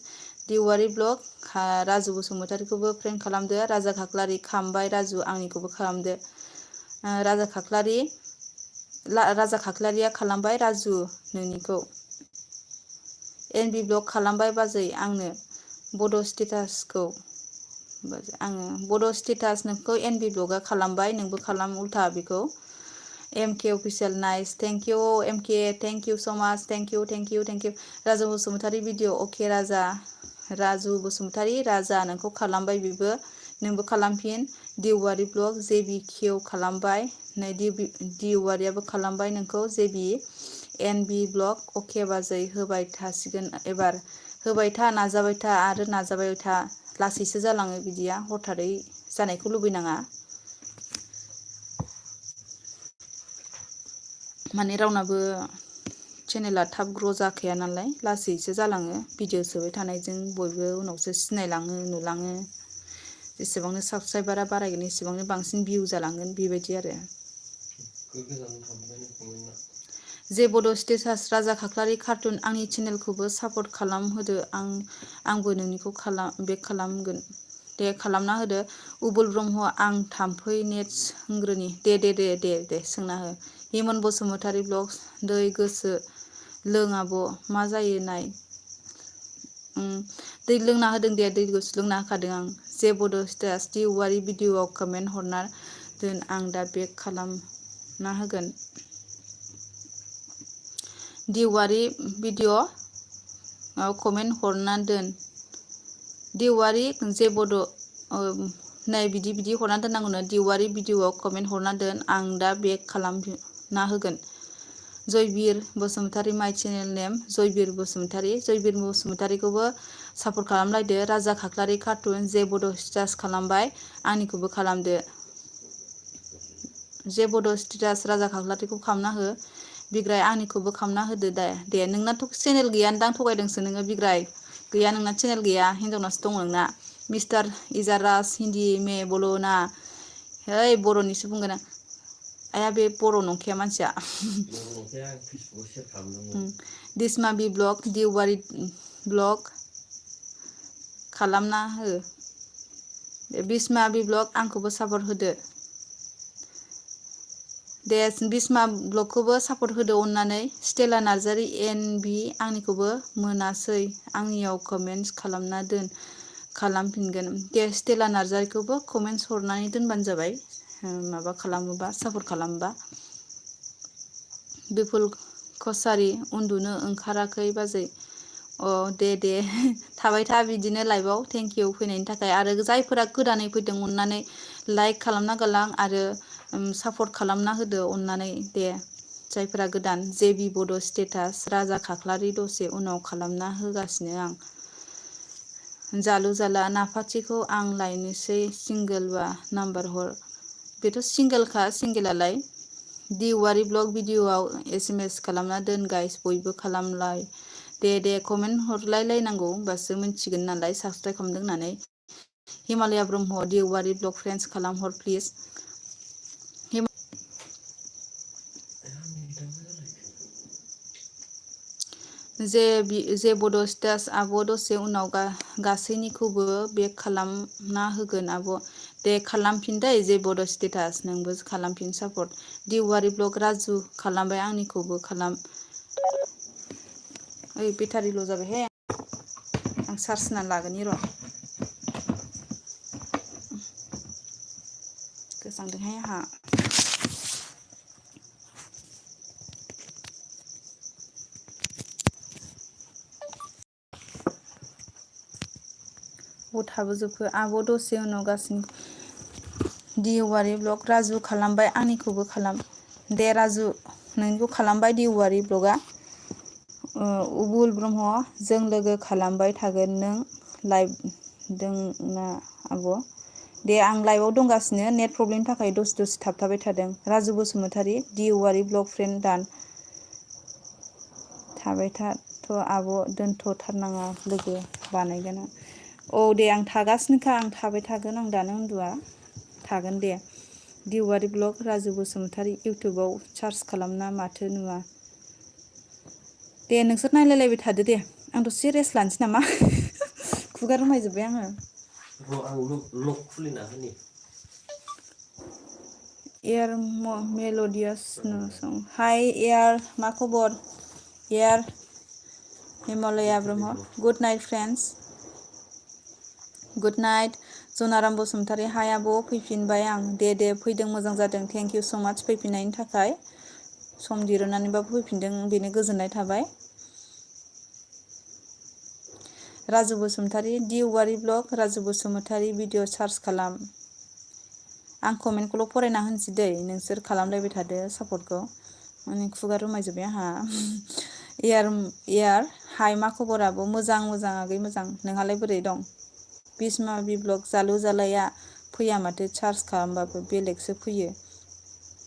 दिउबारि ब्लग राजु बसुमतारीखौबो फ्रेन्ड खालामदो। राजा खाख्लारि खामबाय राजु आंनिखौबो खालामदो। राजा खाख्लारिया खालामबाय राजु नोंनिखौ। NB ब्लग खालामबाय बाजै आंनो बड' स्टेटासखौ। आङो बड' स्टेटास नोंखौ NB ब्लगआ खालामबाय नोंबो खालाम उल्था बेखौ। MK official nice thank you MK thank you so' much thank you. Raju Basumatary video अके राजु बसुमतारी राजा नोंखौ खालामबाय बेबो नोंबो खालामफिन। दिउबारि ब्लग JBQ खालामबाय नै दिउबारियाबो खालामबाय नोंखौ JB NB ब्लग अके बाजै होबाय थासिगोन एबार होबाय था नाजाबाय था आरो नाजाबाय था लासैसो जालाङो बिदिया हथारै जानायखौ लुबैनाङा। माने रावनाबो चेनेला थाब ग्र' जाखाया नालाय लासैसो जालाङो। भिडिअ सोबाय थानायजों बयबो उनावसो सिनायलाङो नुलाङो। जेसेबांनो साबसक्राइबारा बारायगोन एसेबांनो बांसिन भिउ जालांगोन बेबायदि आरो। जे बड' स्टेटास राजा खाख्लारि कार्टुन आंनि चेनेलखौबो सापर्ट खालाम होदो। आंबो नोंनिखौ बेक खालामगोन दे खालामना होदो। उबुल ब्रह्म आं थाम्फै नेट्स होनग्रोनि दे सोंना हो। हिमन बसुमतारी ब्लग्स दै गोसो लों आब' मा जायो नाय। दै लोंना होदों दे दै गुसु लोंना होखादों आं। जे बड' स्टेटास दिउबारि भिडिअआव कमेन्ट हरना दोन आं दा बेक खालामना होगोन। दिउबारि भिडिअ कमेन्ट हरना दोन। दिउबारि जे बड' नै बिदि हरना दोननांगौनो। दिउबारि भिडिअआव कमेन्ट हरना दोन आं दा बेक खालामना होगोन। जयबिर बसुमतारी माइ चेनेल नेम जयबिर बसुमतारीखौबो सापर्ट खालामलायदो। राजा खाख्लारि कार्टुन जे बड' स्टेटास खालामबाय आंनिखौबो खालामदो। जे बड' स्टेटास राजा खाख्लारिखौ खालामना हो। बिग्राय आंनिखौबो खालामना होदो दे नोंनाथ' चेनेल गैयानोदां थगायदोंसो नोङो बिग्राय गैया नोंना चेनेल गैया हिनजावनासो दं नोंना। मिस्टार इजाराज हिन्दी मे बोलना है बर'निसो बुंगोन आं। आया बे बर' नंखाया मानसिया। दिसमा बि ब्लग दिउबारि ब्लग खालामना हो। बिस्मा बि ब्लग आंखौबो सापर्ट होदो दे। बिस्मा ब्लगखौबो सापर्ट होदो अननानै। स्टेला नार्जारि NB आंनिखौबो मोनासै आंनियाव कमेन्टस खालामना दोन खालामफिनगोन दे। स्टेला नार्जारिखौबो कमेन्टस हरनानै दोनबानो जाबाय माबा खालामोबा सापर्ट खालामोबा। बिपुल कसारि उन्दुनो ओंखाराखै बाजै दे थाबाय था बिदिनो लाइभआव। थेंक इउ फैनायनि थाखाय आरो जायफोरा गोदानै फैदों अननानै लाइक खालामना गालां आरो सापर्ट खालामना होदो अननानै दे। जायफोरा गोदान जेबि बड' स्टेटास राजा खाख्लारि दसे उनाव खालामना होगासिनो आं। जालु जाला नाफाथिखौ आं लायनोसै सिंगोलबा नाम्बार हर। बेथ' सिंगोलखा सिंगेलालाय। दिउबारि ब्लग भिडिअआव SMS खालामना दोन गाइस बयबो खालामलाय दे कमेन्ट हरलायलायनांगौ होमबासो मिथिगोन नालाय साबसक्राइब खालामदों होननानै। हिमालया ब्रह्म दिवारि ब्लग फ्रेन्ड्स खालामहर प्लिज। जे बड' स्टेटास आब' दसे उनाव गासैनिखौबो बेक खालामना होगोन आब'। दे खालामफिन दै जे बड' स्टेटास नोंबो खालामफिन सापर्ट। दिवारि ब्लग राजु खालामबाय आंनिखौबो खालाम। ओइ बेटारि ल' जाबायहाय आं चार्ज होना लागोन र'। गोजांदोंहाय आंहा। थाबोजोबखो आब' दसे उनाव गासैनि दिवारि ब्लग राजु खालामबाय आंनिखौबो खालाम। दे राजु नोंनिखौ खालामबाय दिवारि ब्लगआ। उबुल ब्रह्म जों लोगो खालामबाय थागोन नों लाइभ दोंना आब'? दे आं लाइभआव दंगासिनो नेट प्रब्लेमनि थाखाय दसे दसे थाबथाबाय थादों। राजु बसुमतारी दिवारि ब्लग फ्रेन्ड दान। थाबाय थाथ' आब' दोनथ'थारनाङा लोगो बानायगोन आं। औ दे आं थागासिनोखा आं थाबाय थागोन आं दानो उन्दुआ थागोन दे। दिवारि ब्लग राजु बसुमतारी इउटुबाव सार्च खालामना माथो नुवा। दे नोंसोर नायलायलायबाय थादो दे आं दसे रेस्ट लानोसै नामा खुगा रुमायजोब्बाय आङो। र' आं लक खुलिना होनि। एयार मेल'डियास सं हाय एयार मा खबर? एयार Himalaya Brahma good night friends. Good night Janaram Basumatary hi आब' फैफिनबाय आं दे फैदों मोजां जादों थेंक इउ स' माच फैफिननायनि थाखाय। सम दिरुननानैबाबो फैफिनदों बेनो गोजोननाय थाबाय। Raju Basumatary Diwari blog Raju Basumatary video search खालाम। आं कमेन्टखौल' फरायना होनोसै दै नोंसोर खालामलायबाय थादो सापर्टखौ। माने खुगा रुमायजोब्बाय आंहा। एयार हाय मा खबर आब'? मोजां आगै मोजां नोंहालाय बोरै दं? बिस्मा बिब्लग जालु जालाया फैया माथो चार्ज खालामबाबो बेलेगसो फैयो।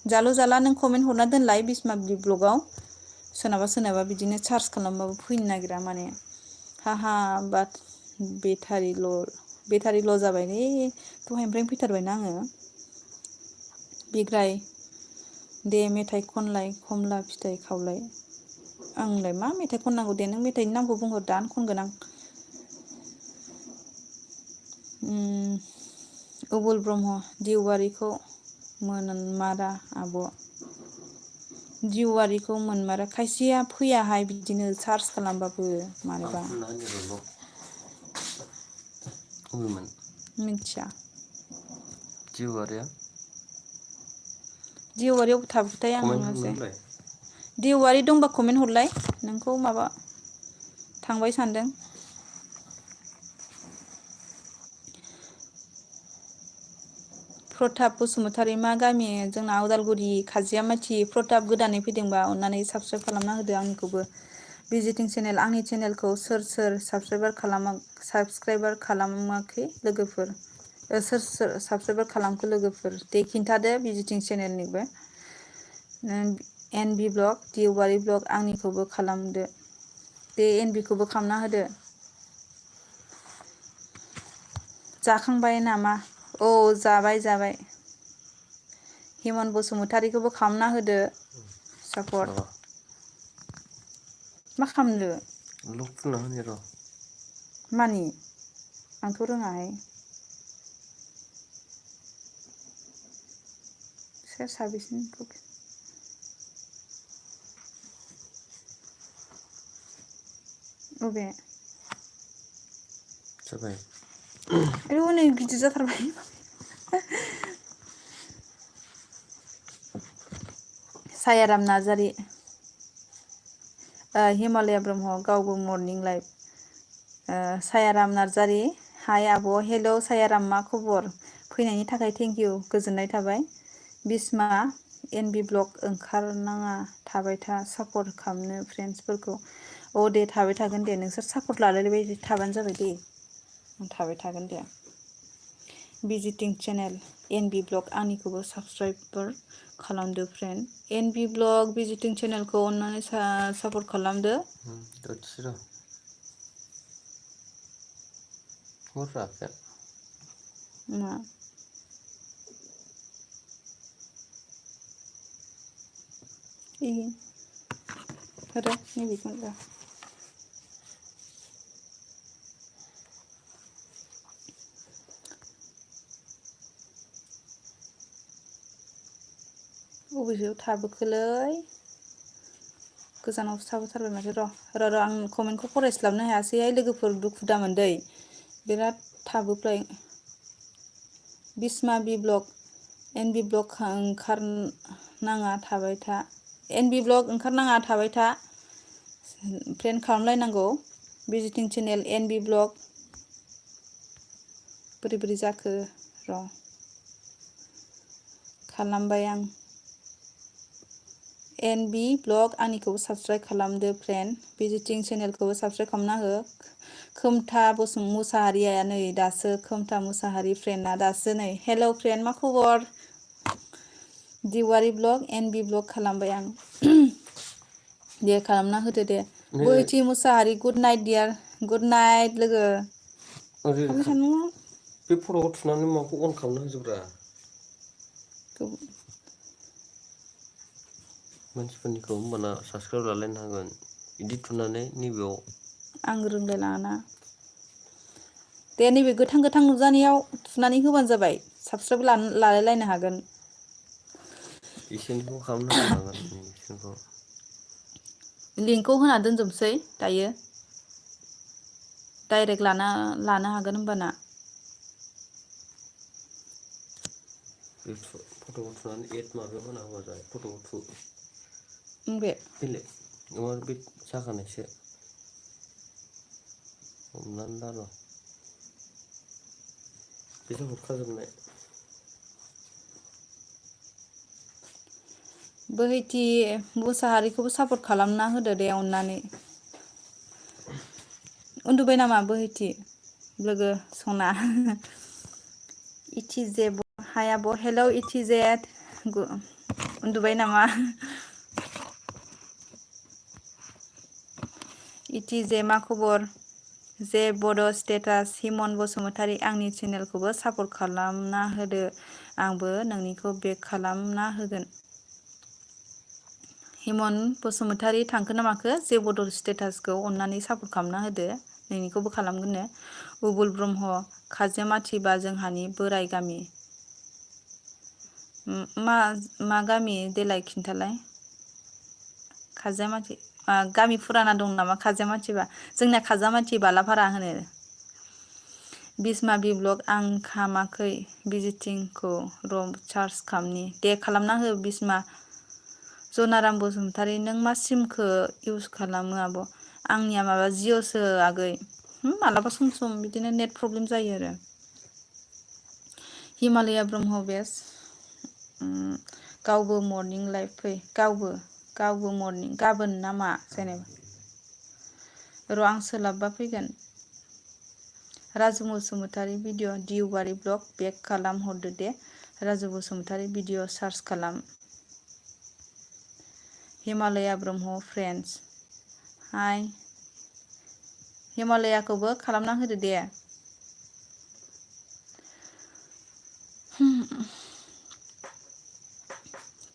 जालु जाला नों कमेन्ट हरना दोनलाय बिस्मा ब्लगाव। सोरनाबा बिदिनो चार्ज खालामबाबो फैनो नागिरा माने। हाहा बाट बेटारि ल' जाबाय नै दहायनिफ्रायनो फैथारबायना आङो। बिग्राय दे मेथाइ खनलाय खमला फिथाइ खावलाय। आंलाय मा मेथाइ खननांगौ दे नों मेथाइनि नामखौ बुंहर दानो खनगोन आं। उबुल ब्रह्म दिवारिखौ मोनमारा आब'। दिवारिखौ मोनमारा खायसेया फैयाहाय बिदिनो सार्च खालामबाबो मानोबा। मिथिया। दिवारियाव थाबथाय आं नुवासै। दिवारि दंबा कमेन्ट हरलाय नोंखौ माबा थांबाय सानदों। प्रताप बसुमतारी मा गामि? जोंना उदालगुरि खाजियामाथि। प्रताप गोदानै फैदोंबा अननानै साबसक्राइब खालामना होदो आंनिखौबो। भिजिटिं चेनेल आंनि चेनेलखौ सोर साबसक्राइबार खालामाखै लोगोफोर? सोर साबसक्राइबार खालामखो लोगोफोर दे खिन्थादो भिजिटिं चेनेलनिबो। एन बि ब्लग दिवारि ब्लग आंनिखौबो खालामदो। दे एन बि खौबो खालामना होदो। जाखांबाय नामा? औ जाबाय। हिमन बसुमतारीखौबो खालामना होदो सापर्ट। मा खालामनो? लक खुलिना होनि र'। मानि? आंथ' रोङाहाय। सोर साबेसेनि अबे? जाबाय। आयौ नै गिदिर जाथारबाय। सायाराम नार्जारि। हिमालया ब्रह्म गावबो मर्निं लाइभ। सायाराम नार्जारि हाय आब' हेल' सायाराम मा खबर? फैनायनि थाखाय थेंक इउ गोजोननाय थाबाय। बिस्मा एन बि ब्लग ओंखारनाङा थाबाय था सापर्ट खालामनो फ्रेन्डसफोरखौ। औ दे थाबाय थागोन दे नोंसोर सापर्ट लालायबाय थाबानो जाबाय दे। आं थाबाय थागोन दे। Visiting channel N B blog आंनिखौबो साबसक्राइबार खालामदो friend. N B blog visiting चेनेलखौ अननानै सापर्ट खालामदो। दसे र'। हरराखै। मा र' नैबेखौ दा बबेयाव थाबोखोलै गोजानावसो थाबोथारबाय माथो र' आं कमेन्टखौ फरायस्लाबनो हायासैहाय लोगोफोर दुखु दामोनदै बिराद थाबोफ्लाय बिस्मा बि ब्लग एनबि ब्लग ओंखारनाङा थाबाय था एनबि ब्लग ओंखारनाङा थाबाय था फ्रेन्ड खालामलायनांगौ भिजिटिं चेनेल एनबि ब्लग बोरै जाखो र' खालामबाय आं एनबि ब्लग आंनिखौबो साबस्क्राइब खालामदो फ्रेन्ड भिजिटिं चेनेलखौबो साबस्क्राइब खालामना हो खोमथा मुसाहारिया नै दासो खोमथा मुसाहारि फ्रेन्डआ दासो नै हेलौ फ्रेन्ड मा खबर दिवारि ब्लग एनबि ब्लग खालामबाय आं दे खालामना होदो दे Bohaithi Mushahary good night dear good night लोगो हाबबाय सानदों बे फट'खौ थुनानै माखौ अन खालामना होजोब्रा मानसिफोरनिखौ होमबाना साबस्क्राइब लालायनो हागोन बिदि थुनानै नैबेयाव आं रोंलायलाङाना दे नैबे गोथां नुजानायाव थुनानै होबानो जाबाय साबस्क्राइब लालायलायनो हागोन इसोरनिखौ खालामना होनो हागोन इसोरनिखौ लिंकखौ होना दोनजोबसै दायो डाइरेक्ट लानो हागोन होमबाना बे फट'खौ थुनानै एड माबायाव होना होबा जाबाय फट'खौ थु बे बेलेग नङा बे जाखानायसो हमनानै ला र' बेथ' हरखाजोबनाय बोहैथि मुसाहारिखौबो सापर्ट खालामना होदो दे अननानै उन्दुबाय नामा बोहैथि लोगो सना इथिजे हाय आब' हेलौ इथिजे उन्दुबाय नामा इथिजे मा खबर जे बड' स्टेटास हिमन बसुमतारी आंनि चेनेलखौबो सापर्ट खालामना होदो आंबो नोंनिखौ बेक खालामना होगोन हिमन बसुमतारी थांखो ना माखो जे बड' स्टेटासखौ अननानै सापर्ट खालामना होदो नोंनिखौबो खालामगोननो बुबुल ब्रह्म खाजेमाथिबा जोंहानि बोराय गामि मा गामि देलाय खिन्थालाय खाजामाथि गामि फुराना दं नामा खाजामाथिबा जोंना खाजामाथि बालाफारा होनो बिस्मा बि ब्लग आं खामाखै भिजिटिंखौ र' सार्च खालामनि दे खालामना हो बिस्मा जनाराम बसुमतारी नों मा सिमखौ इउस खालामो आब' आंनिया माबा जिअ'सो आगै मालाबा सम बिदिनो नेट प्रब्लेम जायो आरो हिमालया ब्रह्म बेस गावबो मरनिं लाइफ फै गावबो मरनिं गाबोन नामा जेनेबा र' आं सोलाबबा फैगोन राजु बसुमतारी भिडिअ दिउबारि ब्लग बेक खालाम हरदो दे राजु बसुमतारी भिडिअ सार्च खालाम हिमालया ब्रह्म फ्रेन्डस हाय हिमालयाखौबो खालामना होदो दे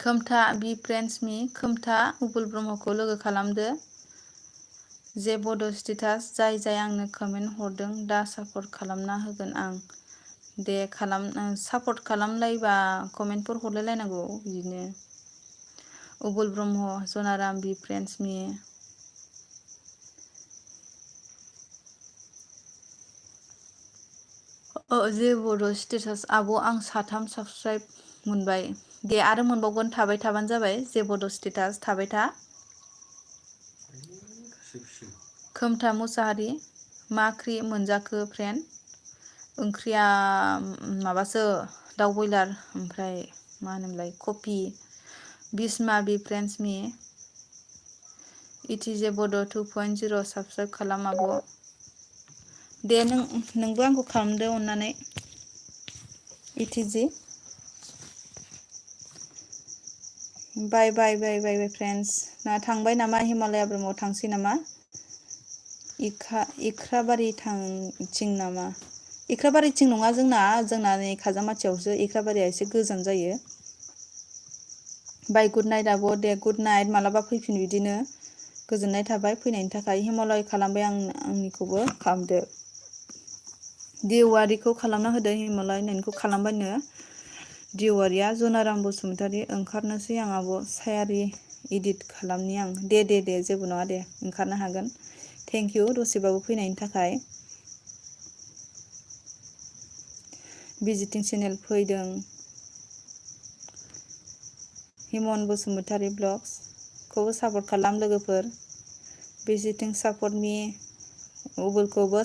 खोमथा बि फ्रेन्डस मि खोमथा उबुल ब्रह्मखौ लोगो खालामदो जे बड' स्टेटास जाय आंनो कमेन्ट हरदों दा सापर्ट खालामना होगोन आं दे सापर्ट खालामलायबा कमेन्टफोर हरलायलायनांगौ बिदिनो उबुल ब्रह्म जनाराम बि फ्रेन्डस मि जे बड' स्टेटास आब' आं 3 साबस्क्राइब मोनबाय दे आरो मोनबावगोन थाबाय थाबानो जाबाय जे बड' स्टेटास थाबाय था खोमथा मुसाहारि मा ओंख्रि मोनजाखो फ्रेन्ड ओंख्रिया माबासो दाउ बयलार ओमफ्राय मा होनोमोनलाय कफि बिस्मा बि फ्रेन्डस मि इटिजे बड' 2.0 साबस्क्राइब खालाम आब' दे नोंबो आंखौ खालामदो अननानै इटिजि बाय फ्रेन्डस ना थांबाय नामा हिमालया ब्रह्मआव थांसै नामा इख्राबारि थिं नामा इख्राबारिथिं नङा जोंना नै खाजामाथियावसो इख्राबारिया एसे गोजान जायो। बाय गुड नाइट आब' दे गुड नाइट मालाबा फैफिन बिदिनो गोजोननाय थाबाय फैनायनि थाखाय हिमालय खालामबाय आंनिखौबो खालामदो। देवारिखौ खालामना होदो हिमालय होननायनिखौ खालामबायनो दिवारिया जनाराम बसुमतारी ओंखारनोसै आं आब' सायारि इदिट खालामनि आं दे जेबो नङा दे ओंखारनो हागोन। थेंक इउ दसेबाबो फैनायनि थाखाय। भिजिटिं चेनेल फैदों हिमन बसुमतारी ब्लग्स खौबो सापर्ट खालाम लोगोफोर भिजिटिं सापर्ट मि उबुलखौबो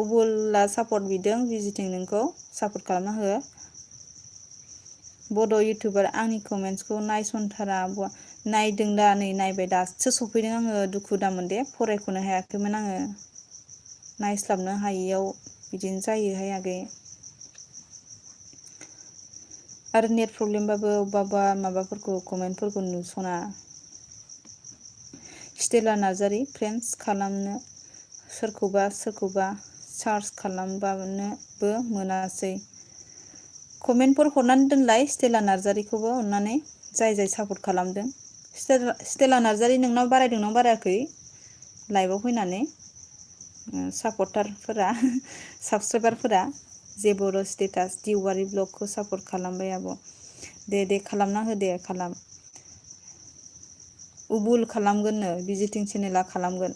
उबुला सापर्ट बिदों भिजिटिं नोंखौ सापर्ट खालामना हो। बड' इउटुबार आंनि कमेन्टसखौ नायसनथारा नायदों दा नै नायबाय दासो सफैदों आङो दुखु दामोन दे फरायख'नो हायाखैमोन आङो नायस्लाबनो हायियाव बिदिनो जायोहाय आगै। आरो नेट प्रब्लेमबाबो अबेबा माबाफोरखौ कमेन्टफोरखौ नुस'ना। स्टेला नार्जारि फ्रेन्डस खालामनो सोरखौबा सार्च खालामबानोबो मोनासै। कमेन्टफोर हरनानै दोनलाय स्टेला नार्जारिखौबो अननानै जाय सापर्ट खालामदों। स्टेला नार्जारि नोंनाव बारायदोंना बारायाखै लाइभआव फैनानै सापर्टारफोरा साबसक्राइबारफोरा जेबर' स्टेटास दिवारि ब्लगखौ सापर्ट खालामबाय आब' दे खालामना हो दे खालाम। उबुल खालामगोननो भिजिटिं चेनेला खालामगोन।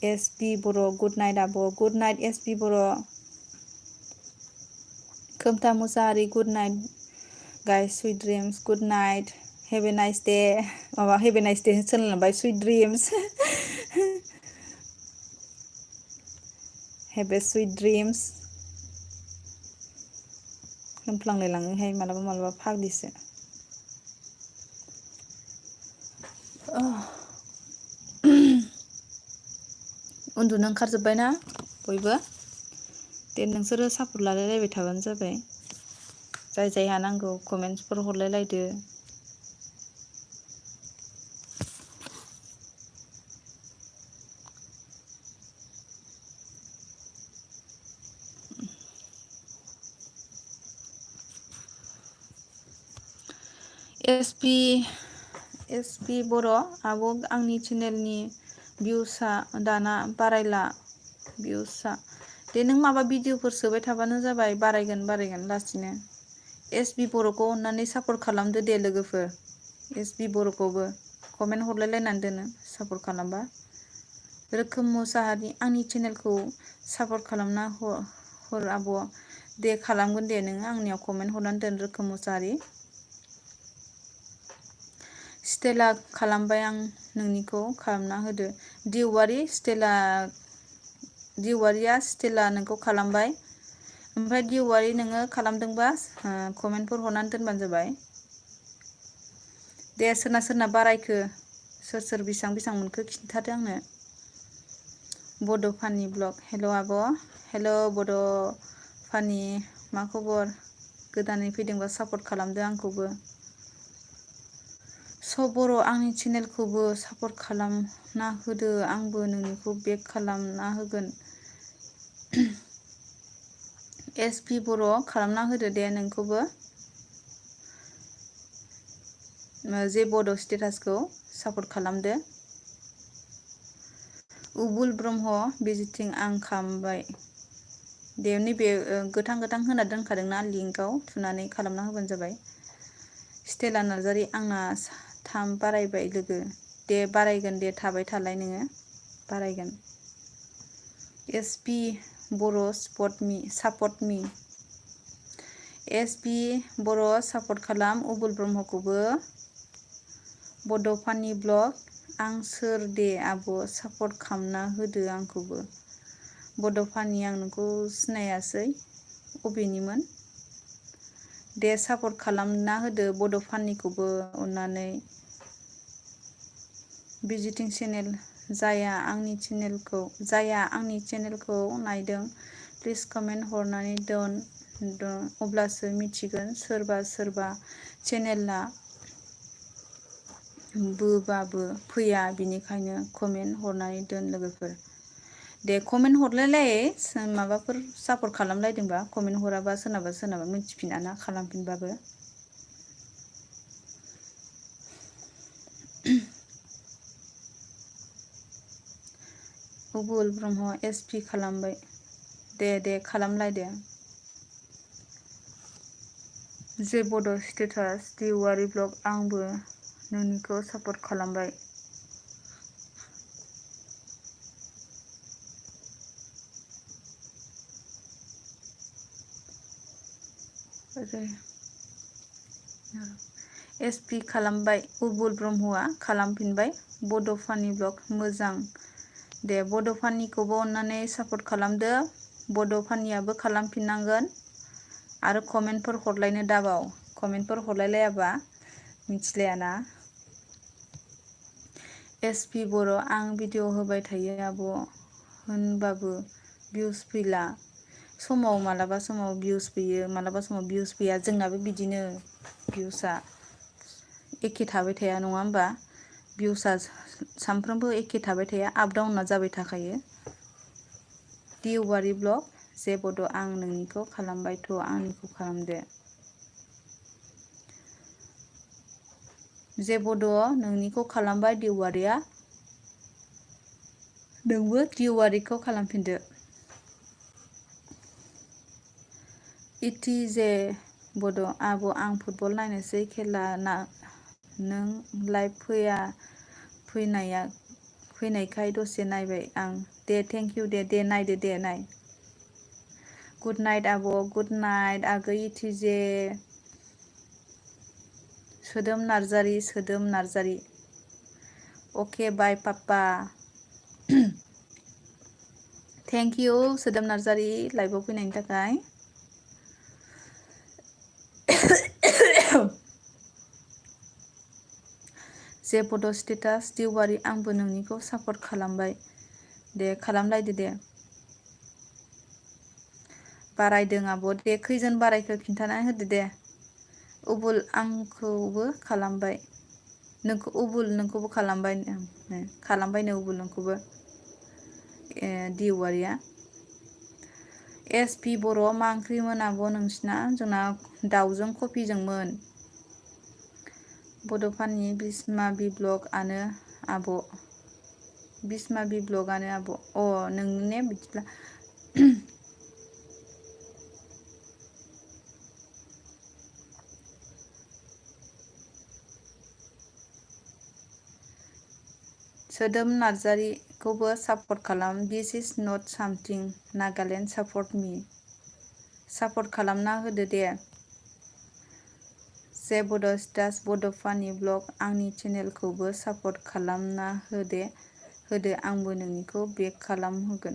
S P Boro' good night आब' good night S P Boro'. Khomtha Mushahary good night guys sweet dreams good night have a nice day माबा हेभ ए नाइस दे सोलोंलांबाय sweet dreams have a sweet dreams होनफ्लांलायलाङोहाय मालाबा फाग्लिसो। उन्दुनो ओंखारजोब्बायना बयबो दे नोंसोरो सापर्ट लालायलायबाय थाबानो जाबाय। जायहा नांगौ कमेन्टसफोर हरलायलायदो। एस पि बर' आब' आंनि चेनेलनि भिउसआ दाना बारायला भिउसआ दे नों माबा भिडिअफोर सोबाय थाबानो जाबाय बारायगोन लासैनो। एस बि बर'खौ अननानै सापर्ट खालामदो दे लोगोफोर एस बि बर'खौबो कमेन्ट हरलायलायनानै दोनो सापर्ट खालामबा। रोखोम मुसाहारि आंनि चेनेलखौ सापर्ट खालामना हर आब' दे खालामगोन दे नोङो आंनियाव कमेन्ट हरनानै दोन रोखोम मुसाहारि। स्टेला खालामबाय आं नोंनिखौ खालामना होदो दिवारिया स्टेला नोंखौ खालामबाय ओमफ्राय दिवारि नोङो खालामदोंबा कमेन्टफोर हरनानै दोनबानो जाबाय। दे सोरना बारायखो सोर बेसेबां मोनखो खिन्थादो आंनो। बड' फानि ब्लग हेल' आब' हेल' बड' फानि मा खबर गोदानै फैदोंबा सापर्ट खालामदो आंखौबो। बर' आंनि चेनेलखौबो सापर्ट खालामना होदो आंबो नोंनिखौ बेक खालामना होगोन। एस पि बर' खालामना होदो दे नोंखौबो जे बड' स्टेटासखौ सापर्ट खालामदो। उबुल ब्रह्म भिजिटिं आं खालामबाय दे नैबे गोथां होना दोनखादोंना लिंकआव थुनानै खालामना होबानो जाबाय। स्टेला नार्जारि आंना 3 बारायबाय लोगो दे बारायगोन दे थाबाय थालाय नोङो बारायगोन। एस पि बर' सापर्ट मि एस पि बर' सापर्ट खालाम उबुल ब्रह्मखौबो। बड' फानि ब्लग आं सोर दे आब' सापर्ट खालामना होदो आंखौबो। बड' फानि आं नोंखौ सिनायासै अबेनिमोन दे सापर्ट खालामना होदो बड' फानिखौबो अननानै। भिजिटिं चेनेल जाया आंनि चेनेलखौ नायदों प्लिज कमेन्ट हरनानै दोन अब्लासो मिथिगोन सोरबा चेनेला बोबाबो फैया बिनिखायनो कमेन्ट हरनानै दोन लोगोफोर दे कमेन्ट हरलायलाय माबाफोर सापर्ट खालामलायदोंबा कमेन्ट हराबा सोरनाबा मिथिफिनाना खालामफिनबाबो उबुल ब्रह्म SP खालामबाय दे खालामलाय दे जे बड' स्टेटास दिवारि ब्लग आंबो नोंनिखौ सापर्ट खालामबाय SP खालामबाय उबुल ब्रह्मआ खालामफिनबाय बड' फानि ब्लग मोजां दे बड' फानिखौबो अननानै सापर्ट खालामदो बड' फानियाबो खालामफिननांगोन आरो कमेन्टफोर हरलायनो दाबाव कमेन्टफोर हरलायलायाबा मिथिलायाना SP बर' आं भिडिअ होबाय थायो आब' होनबाबो भिउस फैला समाव मालाबा समाव भिउस फैयो मालाबा समाव भिउस फैया जोंनाबो बिदिनो भिउसआ एखे थाबाय थाया नङा होमबा भिउसआ सानफ्रोमबो एखे थाबाय थाया आप डाउना जाबाय थाखायो दिवारि ब्लग जे बड' आं नोंनिखौ खालामबायथ' आंनिखौ खालामदो जे बड' नोंनिखौ खालामबाय दिवारिया नोंबो दिवारिखौ खालामफिनदो जे बड' आब' आं फुटबल नायनोसै खेला ना नों लाइभ फैनायखाय दसे नायबाय आं दे थेंकिउ दे नायदो दे नाय गुड नाइट आब' गुड नाइट आगै जे सोदोम नार्जारि अके बाय पापा थेंकिउ सोदोम नार्जारि लाइभआव फैनायनि थाखाय जे बड' स्टेटास दिवारि आंबो नोंनिखौ सापर्ट खालामबाय दे खालामलायदो दे बारायदों आब' दे खैजोन बारायखो खिन्थानानै होदो दे उबुल आंखौबो खालामबाय नोंखौबो खालामबायनो उबुल नोंखौबो दिवारिया SP बर' मा ओंख्रिमोन आब' नोंसिना जोंना दाउजों कफिजोंमोन बड'फानि बिस्मा बिब्लगआनो आब' अ नोंनि ने बिदिब्ला सोदोम नार्जारिखौबो सापर्ट खालाम this is not something Nagaland support me support खालामना होदो दे जे बड' स्टेटास बड' फानि ब्लग आंनि चेनेलखौबो सापर्ट खालामना होदो आंबो नोंनिखौ बेक खालामहोगोन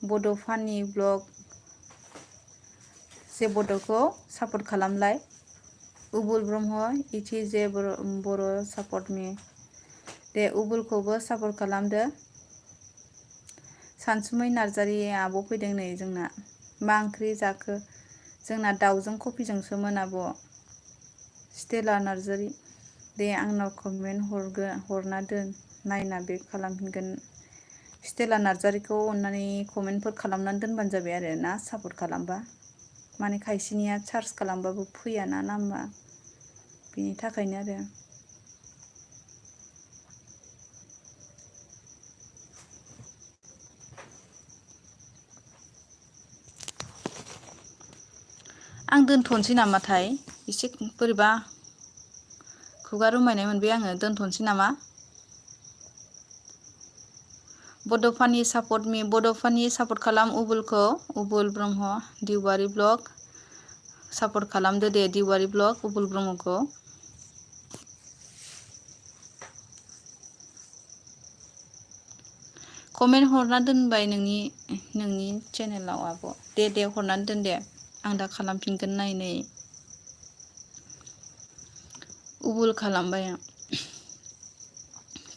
बड' फानि ब्लग जे बड'खौ सापर्ट खालामलाय उबुल ब्रह्म जे बर' सापर्ट मी दे उबुलखौबो सापर्ट खालामदो सानसुमै नार्जारि आब' फैदों नै जोंना मा ओंख्रि जाखो जोंना दाउजों कफिजोंसोमोन आब' स्टेला नार्जारि दे आंनाव कमेन्ट हरना दोन नायना बेक खालामफिनगोन स्टेला नार्जारिखौ अननानै कमेन्टफोर खालामनानै दोनबानो जाबाय आरो ना सापर्ट खालामबा माने खायसेनिया सार्च खालामबाबो फैयाना नामा बेनि थाखायनो आरो आं दोनथ'नोसै नामाथाय एसे बोरैबा खुगा रुमायनाय मोनबाय आङो दोनथ'नोसै नामा बड'फानि सापर्ट खालाम उबुल ब्रह्म दिवारि ब्लग सापर्ट खालामदो दे दिवारि ब्लग उबुल ब्रह्मखौ कमेन्ट हरना दोनबाय नोंनि चेनेलाव आब' दे हरनानै दोन दे आं दा खालामफिनगोन नाय उबुल खालामबाय आं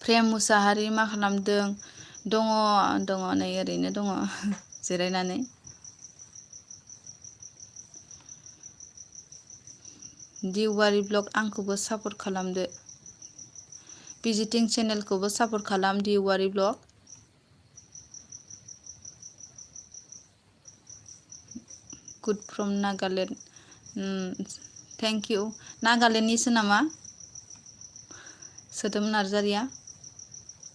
प्रेम मुसाहारि मा खालामदों दङ नै ओरैनो दङ जिरायनानै दिवारि ब्लग आंखौबो सापर्ट खालामदो भिजिटिं चेनेलखौबो सापर्ट खालाम Diwari blog good from Nagaland thank you नागालेण्डनिसो नामा सोदोम नार्जारिया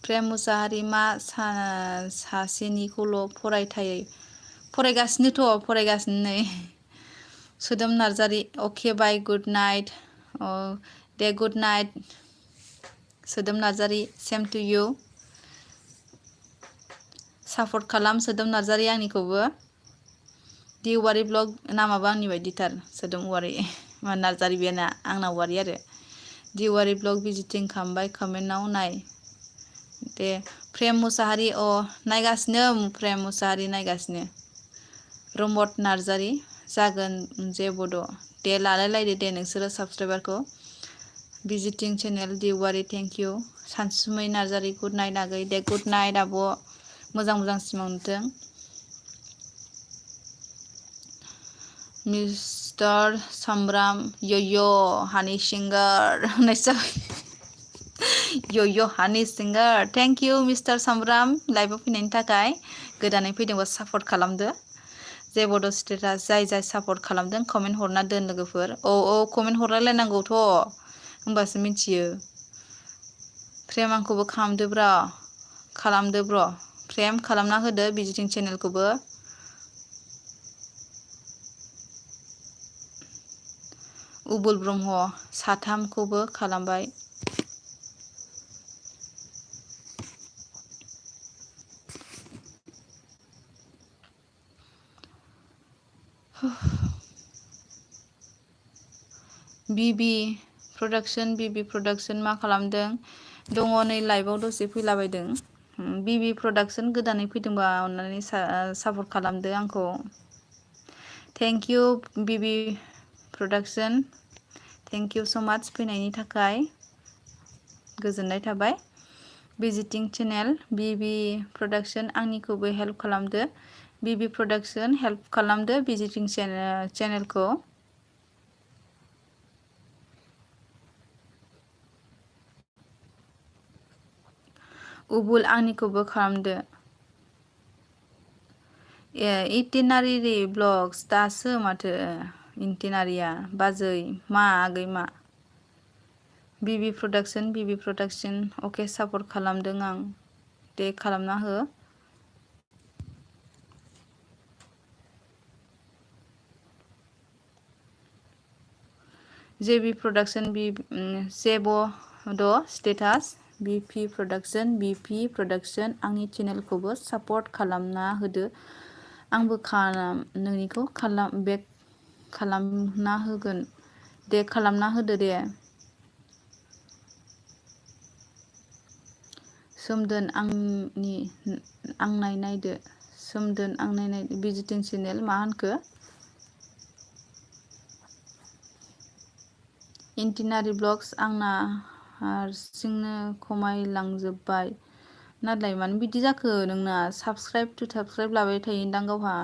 प्रेम मुसाहारि मा सासेनिखौल' फरायगासिनो नै सोदोम नार्जारि अके बाय गुड नाइट दे good night Sodom Narzary same to you support खालाम सोदोम नार्जारि आंनिखौबो दि औवारि ब्लग नामाबो आंनि बायदिथार सोदोम औवारि मा नार्जारि बेना आंना औवारि आरो दि औवारि ब्लग भिजिटिं खालामबाय कमेन्टआव नाय दे प्रेम मुसाहारि नायगासिनो प्रेम मुसाहारि नायगासिनो रमत नार्जारि जागोन जे बड' दे लालायलायदो दे नोंसोरो साबसक्राइबारखौ भिजिटिं चेनेल दि औवारि thank you Sansumai Narzary good night आगै दे गुड नाइट आब' मोजां सिमां नुथों मिस्टार सामब्राम य'य' हानि सिंगार होननायसो जाबाय य'य' हानि सिंगार थेंक इउ मिस्टार सामब्राम लाइभआव फैनायनि थाखाय गोदानै फैदोंबा सापर्ट खालामदो जे बड' स्टेटास जाय सापर्ट खालामदों कमेन्ट हरना दोन लोगोफोर औ कमेन्ट हरलायलायनांगौथ' होमबासो मिथियो फ्रेम आंखौबो खालामदो ब्र' फ्रेम खालामना होदो भिजिटिं चेनेलखौबो उबुल ब्रह्म साथामखौबो खालामबाय बिबि प्रडाक्सन मा खालामदों दङ नै लाइभआव दसे फैलाबायदों बिबि प्रडाक्सन गोदानै फैदोंबा अननानै सापर्ट खालामदो आंखौ thank you BB production thank you so' much फैनायनि थाखाय गोजोननाय थाबाय भिजिटिं चेनेल बिबि प्रडाक्सन आंनिखौबो हेल्प खालामदो बिबि प्रडाक्सन हेल्प खालामदो भिजिटिं चेनेलखौ उबुल आंनिखौबो खालामदो इटिनारि ब्लग्स दासो माथो इटिनारिया बाजै मा आगै मा बिबि प्रडाक्सन अके सापर्ट खालामदों आं दे खालामना हो जेबि प्रडाक्सन जेबड' स्टेटास बिपि प्रडाक्सन आंनि चेनेलखौबो सापर्ट खालामना होदो आंबो नोंनिखौ बेक खालामना होगोन दे खालामना होदो दे सोमदोन आंनाय नायदो भिजिटिं चेनेल मा होनखो इन्टिनारि ब्लग्स आंना हारसिंनो खमायलांजोब्बाय नाथाय मानो बिदि जाखो नोंना साबस्क्राइब लाबाय थायोदां गावहा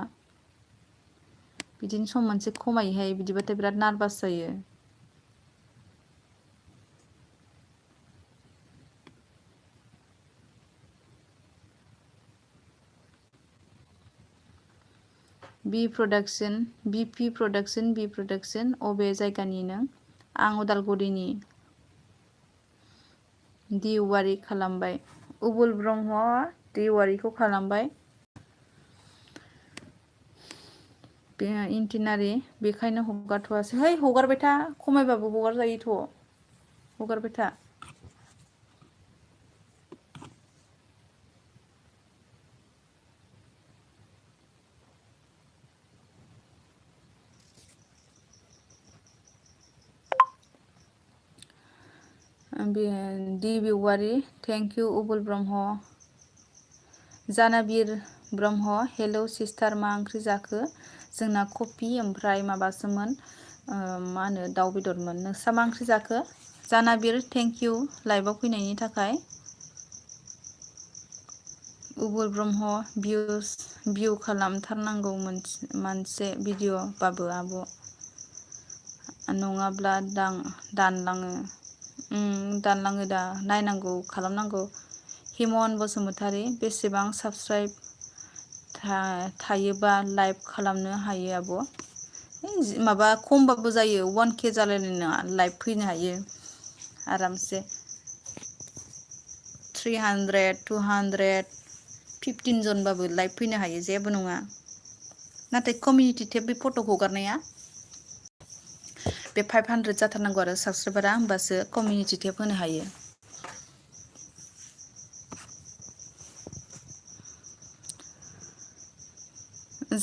बिदिनो सम मोनसे खमायोहाय बिदिबाथाय बिराद नारभास जायो बिपि प्रडाक्सन अबे जायगानि नों आं उदालगुरिनि दि औवारि खालामबाय उबुल ब्रह्म दि औवारिखौ खालामबाय इन्टिनारि बेखायनो हगारथ'वासै है हगारबाय था खमायबाबो हगारजायोथ' हगारबाय था दि औवारि thank you Ubul Brahma Janabir Brahma hello sister मा ओंख्रि जाखो जोंना कफि ओमफ्राय माबासोमोन मा होनो दाउ बेदरमोन नोंस्रा मा ओंख्रि जाखो जानाबिर थेंक इउ लाइभआव फैनायनि थाखाय उबुल ब्रह्म भिउ खालामथारनांगौ मोनसे भिडिअ' बाबो आब' नङाब्ला दानलाङो दा नायनांगौ खालामनांगौ हिमन बसुमतारी बेसेबां साबस्क्राइब थायोबा लाइभ खालामनो हायो आब' माबा खमबाबो जायो 1K जालायनाय नङा लाइभ फैनो हायो आरामसे 300 200 15 जनबाबो लाइभ फैनो हायो जेबो नङा नाथाय कमिउनिटि टेब बे फट'खौ हगारनाया बे 500 जाथारनांगौ आरो साबसक्राइबारा होमबासो कमिउनिटि टेब होनो हायो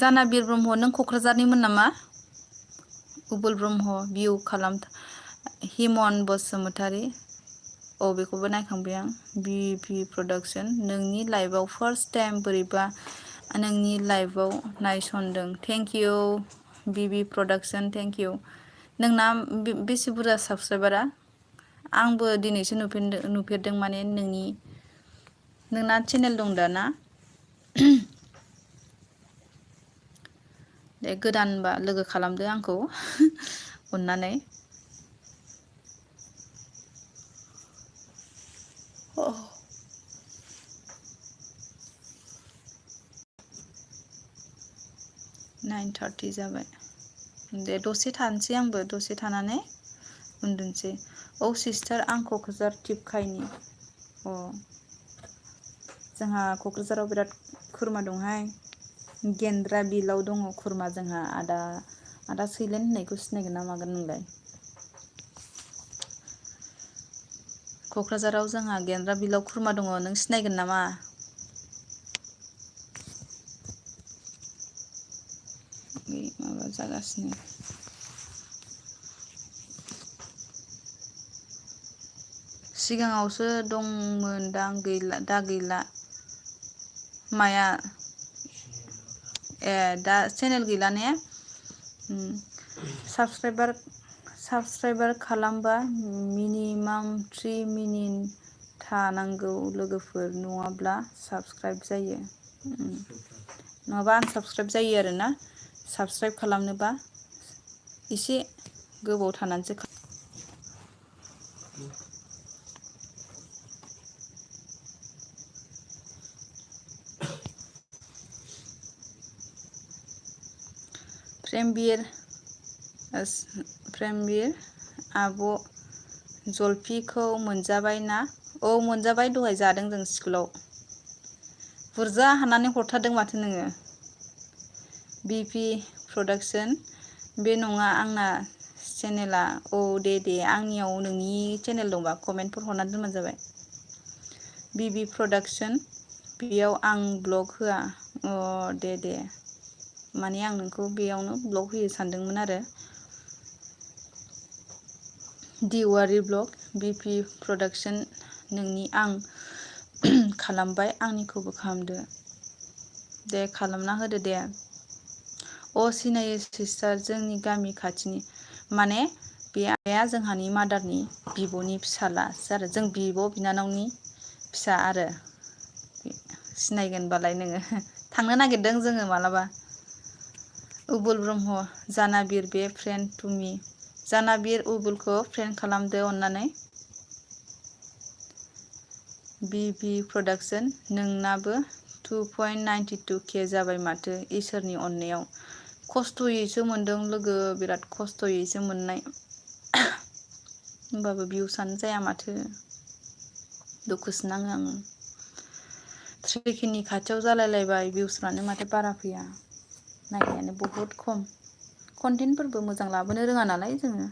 जानाबिर ब्रह्म नों क'क्राझारनिमोन नामा उबुल ब्रह्म भिउ खालाम हिमन बसुमतारी बेखौबो नायखांबाय आं बि प्रडाक्सन नोंनि लाइभआव फार्स्ट टाइम बोरैबा नोंनि लाइभआव नायसनदों thank you B production thank you नोंना बेसे बुरजा साबसक्राइबारा आंबो दिनैसो नुफेरदों माने नोंना चेनेल दं दा ना दे गोदानबा लोगो खालामदो आंखौ अननानै 9:30 जाबाय दे दसे थानोसै आंबो दसे थानानै उन्दुनोसै सिस्टार आं क'क्राझार टिपखाइनि जोंहा क'क्राझाराव बिराद खुरमा दंहाय गेन्द्रा बिलाव दङ खुरमा जोंहा आदा सैलेन होननायखौ सिनायगोन ना मागोन नोंलाय क'क्राझाराव जोंहा गेन्द्रा बिलाव खुरमा दङ नों सिनायगोन नामा माबा जागासिनो सिगाङावसो दंमोन दा गैला माया दा चेनेल गैला ने साबसक्राइबार खालामबा मिनिमाम 3 मिनिट थानांगौ लोगोफोर नङाब्ला साबसक्राइब जायो नङाबा आनसाबसक्राइब जायो आरोना साबसक्राइब खालामनोबा एसे गोबाव थानानैसो प्रेमबिर आब' जलफिखौ मोनजाबाय ना मोनजाबाय दहाय जादों जों स्कुलाव बुरजा हाननानै हरथारदों माथो नोङो बिपि प्रडाक्सन बे नङा आंना चेनेला दे आंनियाव नोंनि चेनेल दंबा कमेन्टफोर हरनानै दोनबानो जाबाय बिबि प्रडाक्सन बेयाव आं ब्लग होआ दे माने आं नोंखौ बेयावनो ब्लग होयो सानदोंमोन आरो दिवारि ब्लग बिपि प्रडाक्सन नोंनि आं खालामबाय आंनिखौबो खालामदो दे खालामना होदो दे सिनायो सिस्टार जोंनि गामि खाथिनि माने बे आइया जोंहानि मादारनि बिब'नि फिसालासो आरो जों बिब' बिनानावनि फिसा आरो सिनायगोनबालाय नोङो थांनो नागिरदों जोङो मालाबा उबुल ब्रह्म जानाबिर बे फ्रेन्ड टुमि जानाबिर उबुलखौ फ्रेन्ड खालामदो अननानै बिबि प्रडाक्सन नोंनाबो 2.92K जाबाय माथो इसोरनि अननायाव खस्थ'यैसो मोनदों लोगो बिराद खस्थ'यैसो मोननाय होमबाबो भिउसानो जाया माथो दुखुसो नाङो आङो 3Kनि खाथियाव जालायलायबाय भिउसफ्रानो माथो बारा फैया नायनायानो बहुद खम कन्टेन्टफोरबो मोजां लाबोनो रोङा नालाय जोङो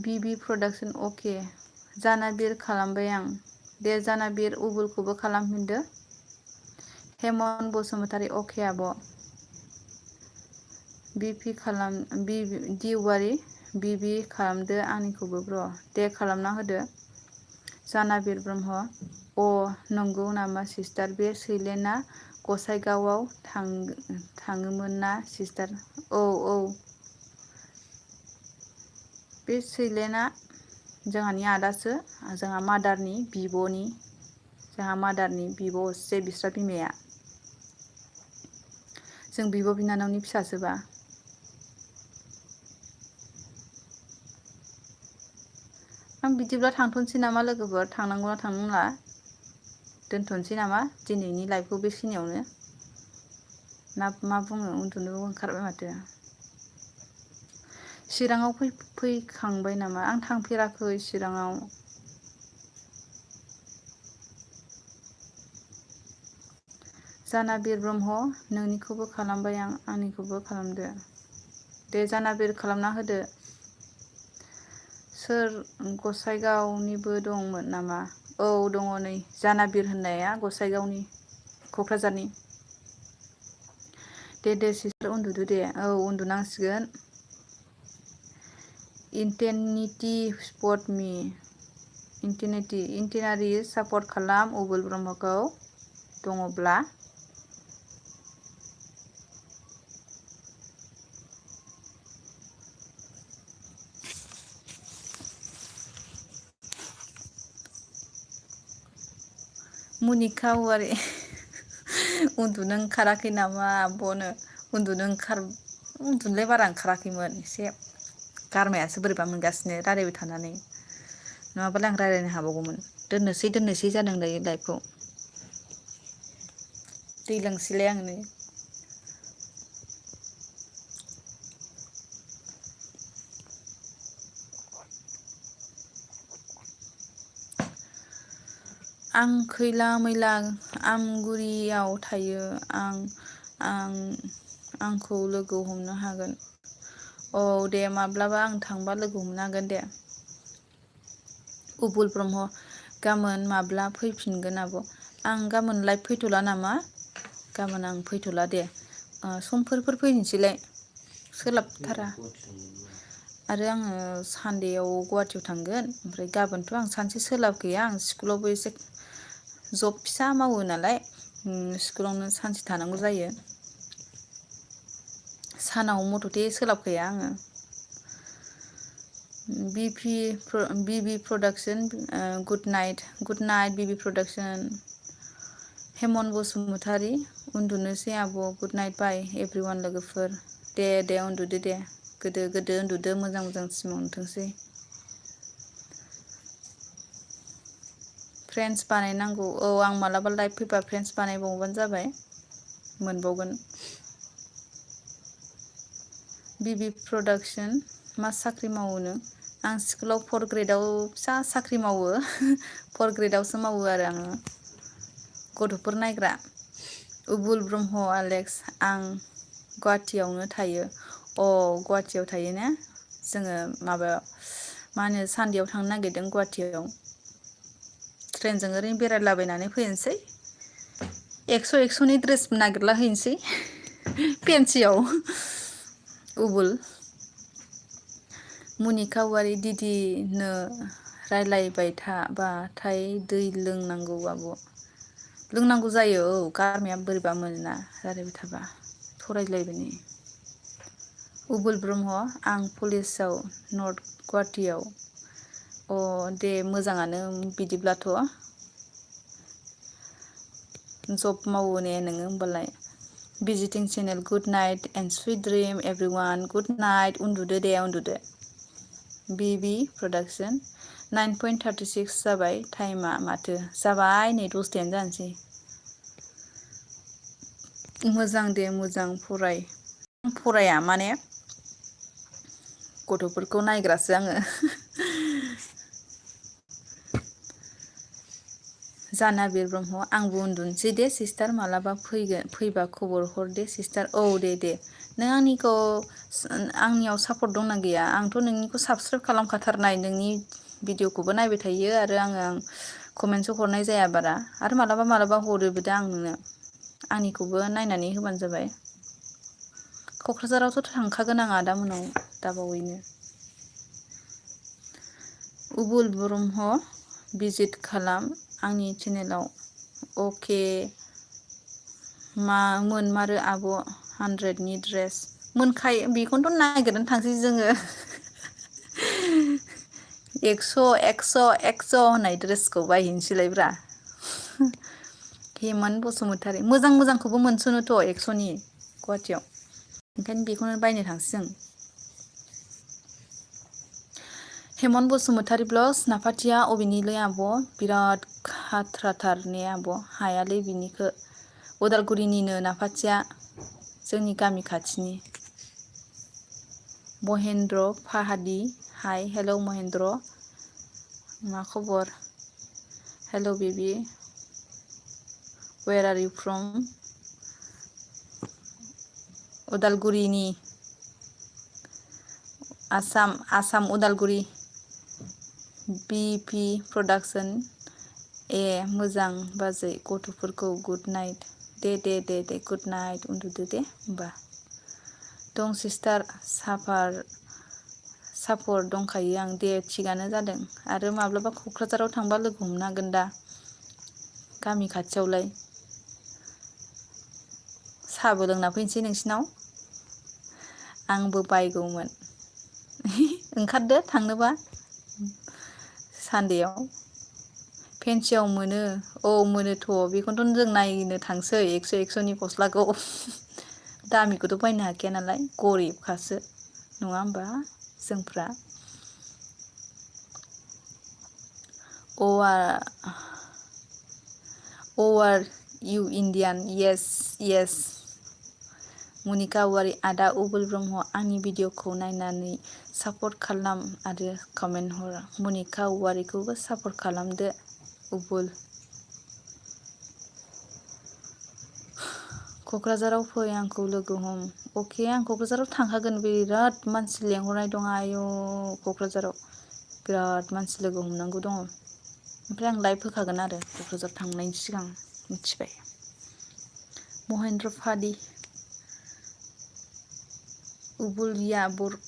बिबि प्रडाक्सन अके जानाबिर खालामबाय आं दे जानाबिर उबुलखौबो खालामफिनदो हेमन बसुमतारी अके आब' दिवारि बिबि खालामदो आंनिखौबो ब्र दे खालामना होदो जानाबिर ब्रह्म नंगौ नामा सिस्टार बे सैलेना गसाइगावआव थाङोमोन ना सिस्टार औ बे सैलेना जोंहानि आदासो जोंहा मादारनि बिब' असे बिस्रा बिमाया जों बिब' बिनानावनि फिसासोबा आं बिदिब्ला थांथ'नोसै नामा लोगोफोर थांनांगौना थांनांला दोनथ'नोसै नामा दिनैनि लाइभखौ बेखिनियावनो ना मा बुङो उन्दुनोबो ओंखारबाय माथो चिराङाव फैखांबाय नामा आं थांफेराखै चिराङाव जानाबिर ब्रह्म नोंनिखौबो खालामबाय आं आंनिखौबो खालामदो दे जानाबिर खालामना होदो सोर गसाइगावनिबो दंमोन नामा औ दङ नै जानाबिर होननाया गसाइगावनि क'क्राझारनि दे सिस्टार उन्दुदो दे औ उन्दुनांसिगोन इन्टिनारि सापर्ट खालाम उबुल ब्रह्मखौ दङब्ला मुनिखा औवारि उन्दुनो ओंखाराखै नामा आब'नो उन्दुनोलाय बारा ओंखाराखैमोन एसे गारमायासो बोरैबा मोनगासिनो रायलायबाय थानानै नङाबालाय आं रायलायनो हाबावगौमोन दोननोसै जादों दायो लाइभखौ दै लोंसैलाय आं नै आं खैला मैला आमगुरियाव थायो आंखौ लोगो हमनो हागोन औ दे माब्लाबा आं थांबा लोगो हमनो हागोन दे उबुल ब्रह्म गाबोन माब्ला फैफिनगोन आब' आं गाबोन लाइभ फैथ'ला नामा गाबोन आं फैथ'ला दे समफोर फैनोसैलाय सोलाबथारा आरो आङो सानदेआव गुवाहाटियाव थांगोन ओमफ्राय गाबोनथ' आं सानसे सोलाब गैया आं स्कुलावबो एसे जब फिसा मावो नालाय स्कुलावनो सानसे थानांगौ जायो सानाव मथथे सोलाबखाया आङो बिबि प्रडाक्सन गुड नाइट बिबि प्रडाक्सन हेमन बसुमतारी उन्दुनोसै आब' गुड नाइट बाय एभ्रिवान लोगोफोर दे उन्दुदो दे गोदो उन्दुदो मोजां सिमां नुथोंसै फ्रेन्ड्स बानायनांगौ औ आं मालाबा लाइभ फैबा फ्रेन्ड्स बानायबावबानो जाबाय मोनबावगोन बिबि प्रडाक्सन मा साख्रि मावोनो आं स्कुलाव 4th ग्रेडआव फिसा साख्रि मावो 4th ग्रेडआवसो मावो आरो आङो गथ'फोर नायग्रा उबुल ब्रह्म आलेक्स आं गुवाहाटियावनो थायो गुवाहाटियाव थायोना जोङो मा होनो सानदेआव थांनो नागिरदों गुवाहाटियाव ट्रेनजों ओरैनो बेरायलाबायनानै फैनोसै 100 ड्रेस नागिरला हैनोसै फेनसियाव उबुल मुनिखा औवारि दिदिनो रायलायबाय थाबाथाय दै लोंनांगौ आब' लोंनांगौ जायो औ गारमाया बोरैबा मोनोना रायलायबाय थाबा थरायलायबाय उबुल ब्रह्म आं पुलिसाव नर्थ गुवाहाटियाव दे मोजाङानो बिदिब्लाथ' जब मावो ने नोङो होमबालाय visiting channel good night and sweet dream everyone good night उन्दुदो बिबि प्रडाक्सन 9:36 जाबाय टाइमा माथो जाबाय नै 10:00 जानोसै मोजां दे मोजां फराया माने गथ'फोरखौ नायग्रासो आङो जानाबिर ब्रह्म आंबो उन्दुनोसै दे सिस्टार मालाबा फैबा खबर हर दे सिस्टार औ दे नों आंनियाव सापर्ट दंना गैया आंथ' नोंनिखौ साबसक्राइब खालामखाथारनाय नोंनि भिडिअखौबो नायबाय थायो आरो आं कमेन्टसो हरनाय जाया बारा आरो मालाबा हरोबो दा आं नोंनो आंनिखौबो नायनानै होबानो जाबाय क'क्राझारावथ' थांखागोन आं आदामोनाव दाबावैनो उबुल ब्रह्म भिजिट खालाम आंनि चेनेलाव अके मोनमारो आब' 100नि ड्रेस मोनखायो बेखौनोथ' नागिरनानै थांसै जोङो 100 होननाय ड्रेसखौ बायहैनोसैलायब्रा हेमन बसुमतारी मोजांखौबो मोनस'नोथ' 100नि गुवाहाटियाव ओंखायनो बेखौनो बायनो थांसै जों हेमन बसुमतारी ब्लग्स नाफाथिया अबेनिलै आब' बिराद खाथ्राथार ने आब' हायालै बिनिखो उदालगुरिनिनो नाफाथिया जोंनि गामि खाथिनि महेन्द्र फाहादि हाय हेलौ महेन्द्र मा खबर hello baby where are you from उदालगुरिनि आसाम उदालगुरि BP प्रडाक्सन मोजां बाजै गथ'फोरखौ गुड नाइट दे गुड नाइट उन्दुदो दे होमबा दं सिस्टार सापर दंखायो आं दे थिगानो जादों आरो माब्लाबा क'क्राझाराव थांबा लोगो हमनो हागोन दा गामि खाथियावलाय साहाबो लोंना फैनोसै नोंसिनाव आंबो बायगौमोन ओंखारदो थांनोबा सान्देआव फेनसियाव मोनो औ मोनोथ' बेखौनोथ' जों नायनो थांसै 100 नि गस्लाखौ दामिखौथ' बायनो हाखाया नालाय गरिबखासो नङा होमबा जोंफ्रा आर इउ इण्डियान येस मनिका औवारि आदा उबुल ब्रह्म आंनि भिडिअखौ नायनानै सापर्ट खालाम आरो कमेन्ट हर मनिका औवारिखौबो सापर्ट खालामदो उबुल क'क्राझाराव फै आंखौ लोगो हम अके आं क'क्राझाराव थांखागोन बिराद मानसि लेंहरनाय दं आयु क'क्राझाराव बिराद मानसि लोगो हमनांगौ दङ ओमफ्राय आं लाइभ होखागोन आरो क'क्राझार थांनायनि सिगां मिथिबाय महेन्द्र फादि उबुल या ब्र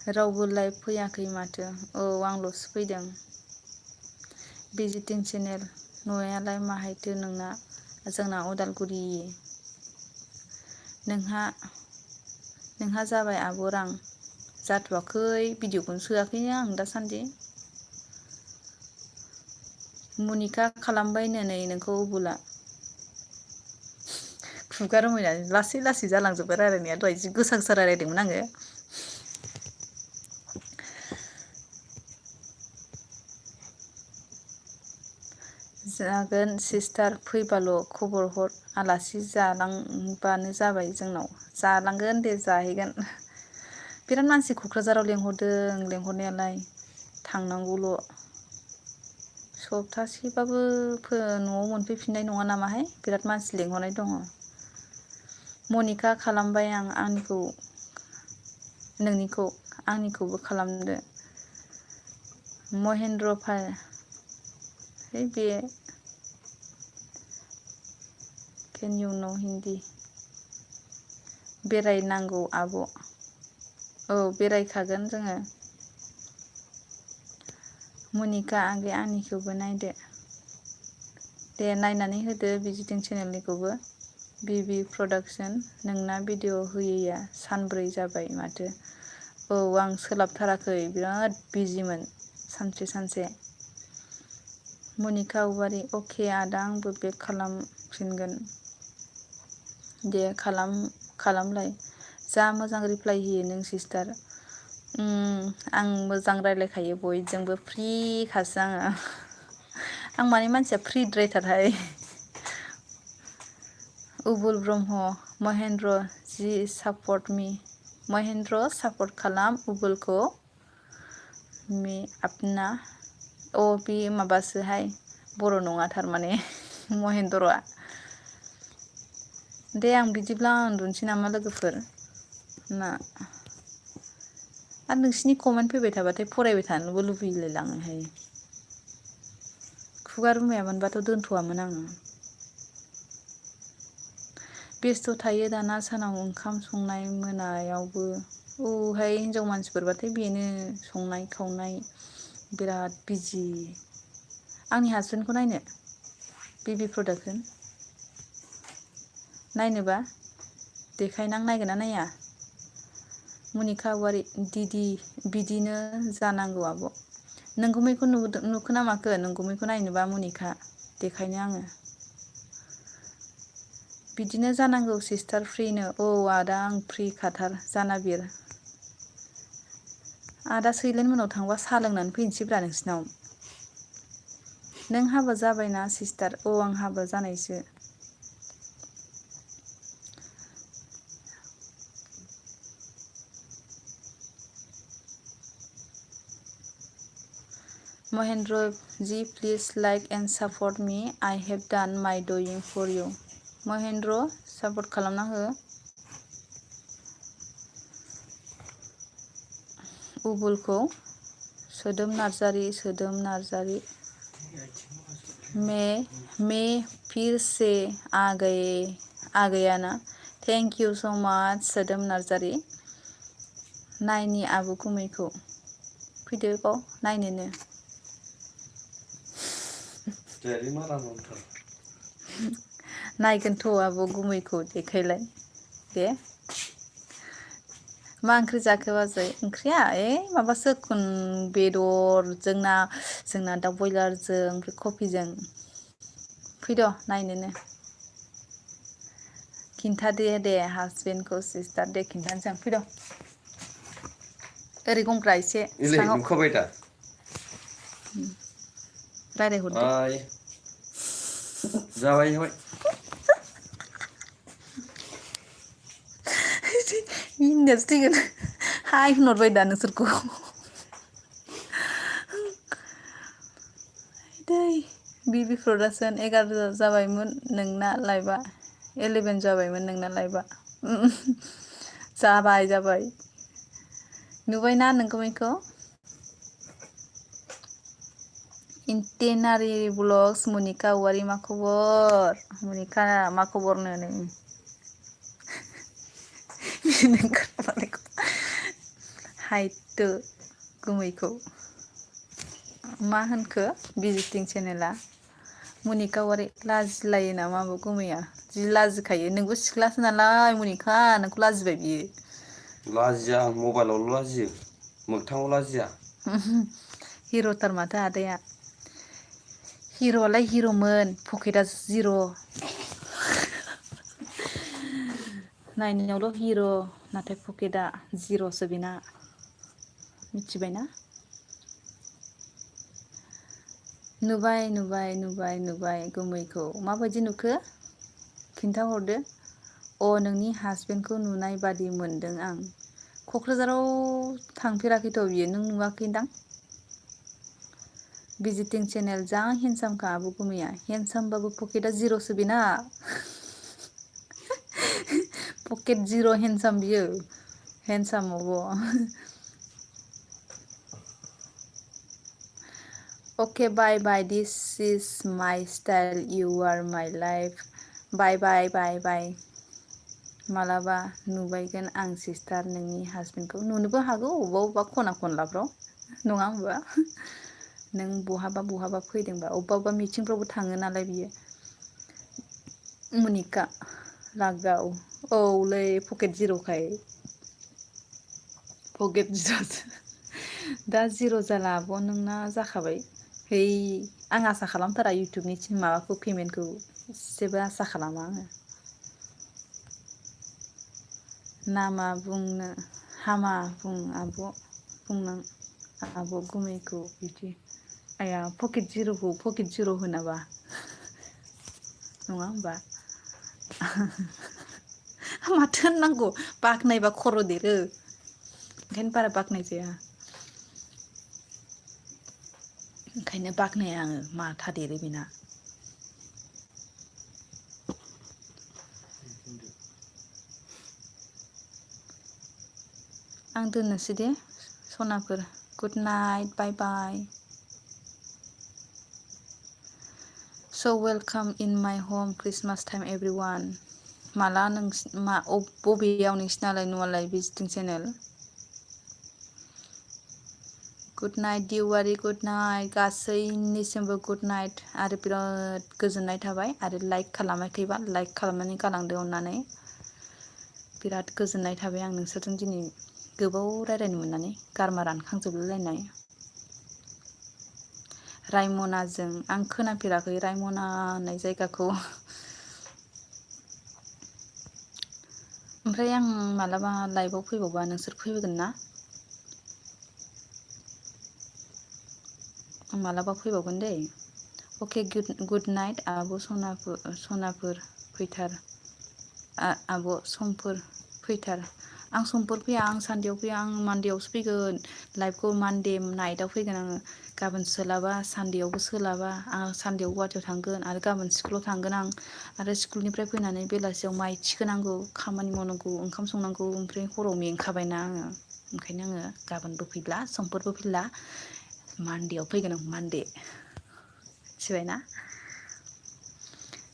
रावबो लाइभ फैयाखै माथो औ आंल'सो फैदों भिजिटिं चेनेल न'यालाय माहायथो नोंना जोंना उदालगुरि नोंहा जाबाय आब' रां जाथ'वाखै भिडिअखौनो सोआखैनो आं दासान्दि मनिका खालामबायनो नै नोंखौ उबुला खुगा रोमैनानै लासै जालांजोब्बाय रायलायनाया दहाय जि गोसा रायलायदोंमोन आङो जागोन सिस्टार फैबाल' खबर हर आलासि जालांबानो जाबाय जोंनाव जालांगोन दे जाहैगोन बिराद मानसि क'क्राझाराव लेंहरनायालाय थांनांगौल' सप्तासेबाबो न'आव मोनफैफिननाय नङा नामाहाय बिराद मानसि लेंहरनाय दङ मनिका खालामबाय आं आंनिखौबो खालामदो महेन्द्र बे केन इउ न' हिन्दी बेरायनांगौ आब' औ बेरायखागोन जोङो मनिका आगै आंनिखौबो नायदो दे नायनानै होदो भिजिटिं चेनेलनिखौबो BB प्रडाक्सन नोंना भिडिअ होयैया सानब्रै जाबाय माथो औ आं सोलाबथाराखै बिराद बिजिमोन सानसे मनिका औवारि अके आदा आंबो बेक खालामफिनगोन दे खालामलाय जा मोजां रिप्लाय होयो नों सिस्टार आं मोजां रायलायखायो बयजोंबो फ्रिखासो आङो आं माने मानसिया फ्रिद्रायथारहाय उबुल ब्रह्म महेन्द्र जि सापर्ट मी महेन्द्र सापर्ट खालाम उबुलखौ मे अपना बे माबासोहाय बर' नङा थारमाने महेन्द्रआ दे आं बिदिब्ला उन्दुनोसै नामा लोगोफोर ना आरो नोंसिनि कमेन्ट फैबाय थाबाथाय फरायबाय थानोबो लुबैलायलाङोहाय खुगा रुमायामोनबाथ' दोनथ'वामोन आङो बेस्थ' थायो दाना सानाव ओंखाम संनाय मोनायावबो औहाय हिनजाव मानसिफोरबाथाय बेनो संनाय खावनाय बिराद बिजि आंनि हासबेन्डखौ नायनो BB प्रडाक्सन नायनोबा देखायनां नायगोन ना नाया मनिका औवारि दिदि बिदिनो जानांगौ आब' नोंगुमैखौ नुखो ना माखो नोंगुमैखौ नायनोबा मनिका देखायनो आङो बिदिनो जानांगौ सिस्टार फ्रिनो औ आदा आं फ्रि खाथार जानाबिर आदा सैलेन मोनाव थांबा साहा लोंनानै फैनोसैब्रा नोंसिनाव। नों हाबा जाबायना सिस्टार? औ आं हाबा जानायसो। Mahendra ji please like and support me I have done my duty for you. Mahendra support खालामना हो। उबुलखौ सोदोम नार्जारि मे फिर से आ गया ना। थेंक यू सो माच सोदोम नार्जारि। नायनि आबु गुमैखौ फैदो बाव नायनोनो। नायगोनथ' आब' गुमैखौ देखायलाय दे। मा ओंख्रि जाखो बाजै? ओंख्रिया माबासो बेदर जोंना दाउ बयलारजों ओमफ्राय कफिजों। फैद' नायनोनो। खिन्थादो दे हासबेन्डखौ सिस्टार दे खिन्थानोसै आं फैद'। ओरै गंग्रा एसे स्राङाव नुखाबाय दा रायज्लायहरदो। जाबाय मिनिनायासो थैगोन। हाय होनहरबाय दा नोंसोरखौ। दै बिबि प्रडाक्सन 11 जाबायमोन नोंना लाइभआ। 11 जाबायमोन नोंना लाइभआ। जाबाय नुबायना नों गुमैखौ? इन्टेनारि ब्लग्स मनिका औवारि मा खबर? मनिका मा खबरनो नै? हायटु गुमैखौ। मा होनखो भिजिटिं चेनेला? मनिका औवारि लाजिलायो नामा आब' गुमैया? जि लाजिखायो नोंबो सिख्लासो नालाय मनिका नोंखौ लाजिबाय बियो। लाजिया आं मबाइलावल' लाजियो मोगथाङाव लाजिया। हिर'थार माथो आदाया। हिर'आलाय हिर'मोन पकेटआ जिर'। नायनायावल' हिर' नाथाय पकेटआ जिर'सो बेना। मिथिबायना? नुबाय गुमैखौ माबायदि नुखो? खिन्थाहरदो। अ नोंनि हासबेन्डखौ नुनाय बादि मोनदों आं। क'क्राझाराव थांफेराखैथ' बियो नों नुवाखैदां? भिजिटिं चेनेल जा हेन्डसामखा आब' गुमैया हेन्डसामबाबो पकेटआ जिर'सो बेना। पकेट जिर' हेन्डसाम बियो हेन्डसामावब'। अके by this is my style U R my life. बाय। मालाबा नुबायगोन आं सिस्टार नोंनि हासबेन्डखौ। नुनोबो हागौ अबेबा खना खनलाफ्राव नङा होमबा? नों बहाबा फैदोंबा अबेबा मिथिंफ्रावबो थाङो नालाय बियो। मनिका लागाव औलै पकेट जिर'खाय। पकेट जिर' दा जिर' जाला आब' नोंना जाखाबाय। है आं आसा खालामथारा इउटुबनि माबाखौ पेमेन्टखौ एसेबो आसा खालामा आङो। नामा बुंनो हामा बुं आब' बुंनां आब' गुमैखौ बिदि आइया पकेट जिर'खौ पकेट जिर' होनाबा नङा होमबा? माथो होननांगौ बाख्नायबा खर' देरो ओंखायनो बारा बाख्नाय जाया। ओंखायनो बाख्नाया आङो माथा देरो बेना। आं दोननोसै दे सनाफोर गुड नाइट बाय बाय। स' वेलकाम इन माइ हम ख्रिस्टमास टाइम एभ्रिवान। माला बबेयाव नोंसिनालाय न'आलाय visiting channel? Good night Diwari good night गासैनिसिमबो गुड नाइट आरो बिराद गोजोननाय थाबाय आरो लाइक खालामाखैबा लाइक खालामनानै गालांदो अननानै। बिराद गोजोननाय थाबाय आं नोंसोरजों दिनै गोबाव रायज्लायनो मोननानै गारमा रानखांजोबलायनाय। रायमनाजों आं खोनाफेराखै रायमना होननाय जायगाखौ। ओमफ्राय आं मालाबा लाइभआव फैबावबा नोंसोर फैगोन ना? मालाबा फैबावगोन दै। अके गुड नाइट आब' सनाफोर फैथार। आब' समफोर फैथार। आं समफोर फैया, आं सानदेआव फैया, आं मानदेआवसो फैगोन। लाइभखौ मानदे नाइटआव फैगोन आङो। गाबोन सोलाबा, सानदेआवबो सोलाबा। आं सानदेआव गुवाहाटियाव थांगोन आरो गाबोन स्कुलाव थांगोन आं। आरो स्कुलनिफ्राय फैनानै बेलासियाव माइ थिखोनांगौ, खामानि मावनांगौ, ओंखाम संनांगौ, ओमफ्राय हराव मेंखाबायना आङो। ओंखायनो आङो गाबोनबो फैला, समफोरबो फैला, मानदेआव फैगोन आं मानदे। मिथिबायना?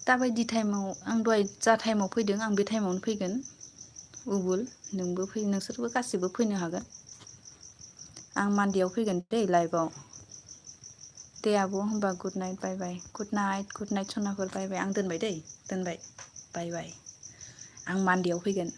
दाबायदि टाइमाव आं दहाय जा टाइमाव फैदों आं बे टाइमावनो फैगोन। नोंबो फै, नोंसोरबो गासिबो फैनो हागोन। आं मानदेआव फैगोन दै लाइभआव। दे आब' होमबा गुड नाइट, बाय बाय। गुड नाइट सनाफोर, बाय बाय। आं दोनबाय दै, दोनबाय, बाय बाय। आं मानदेआव फैगोन।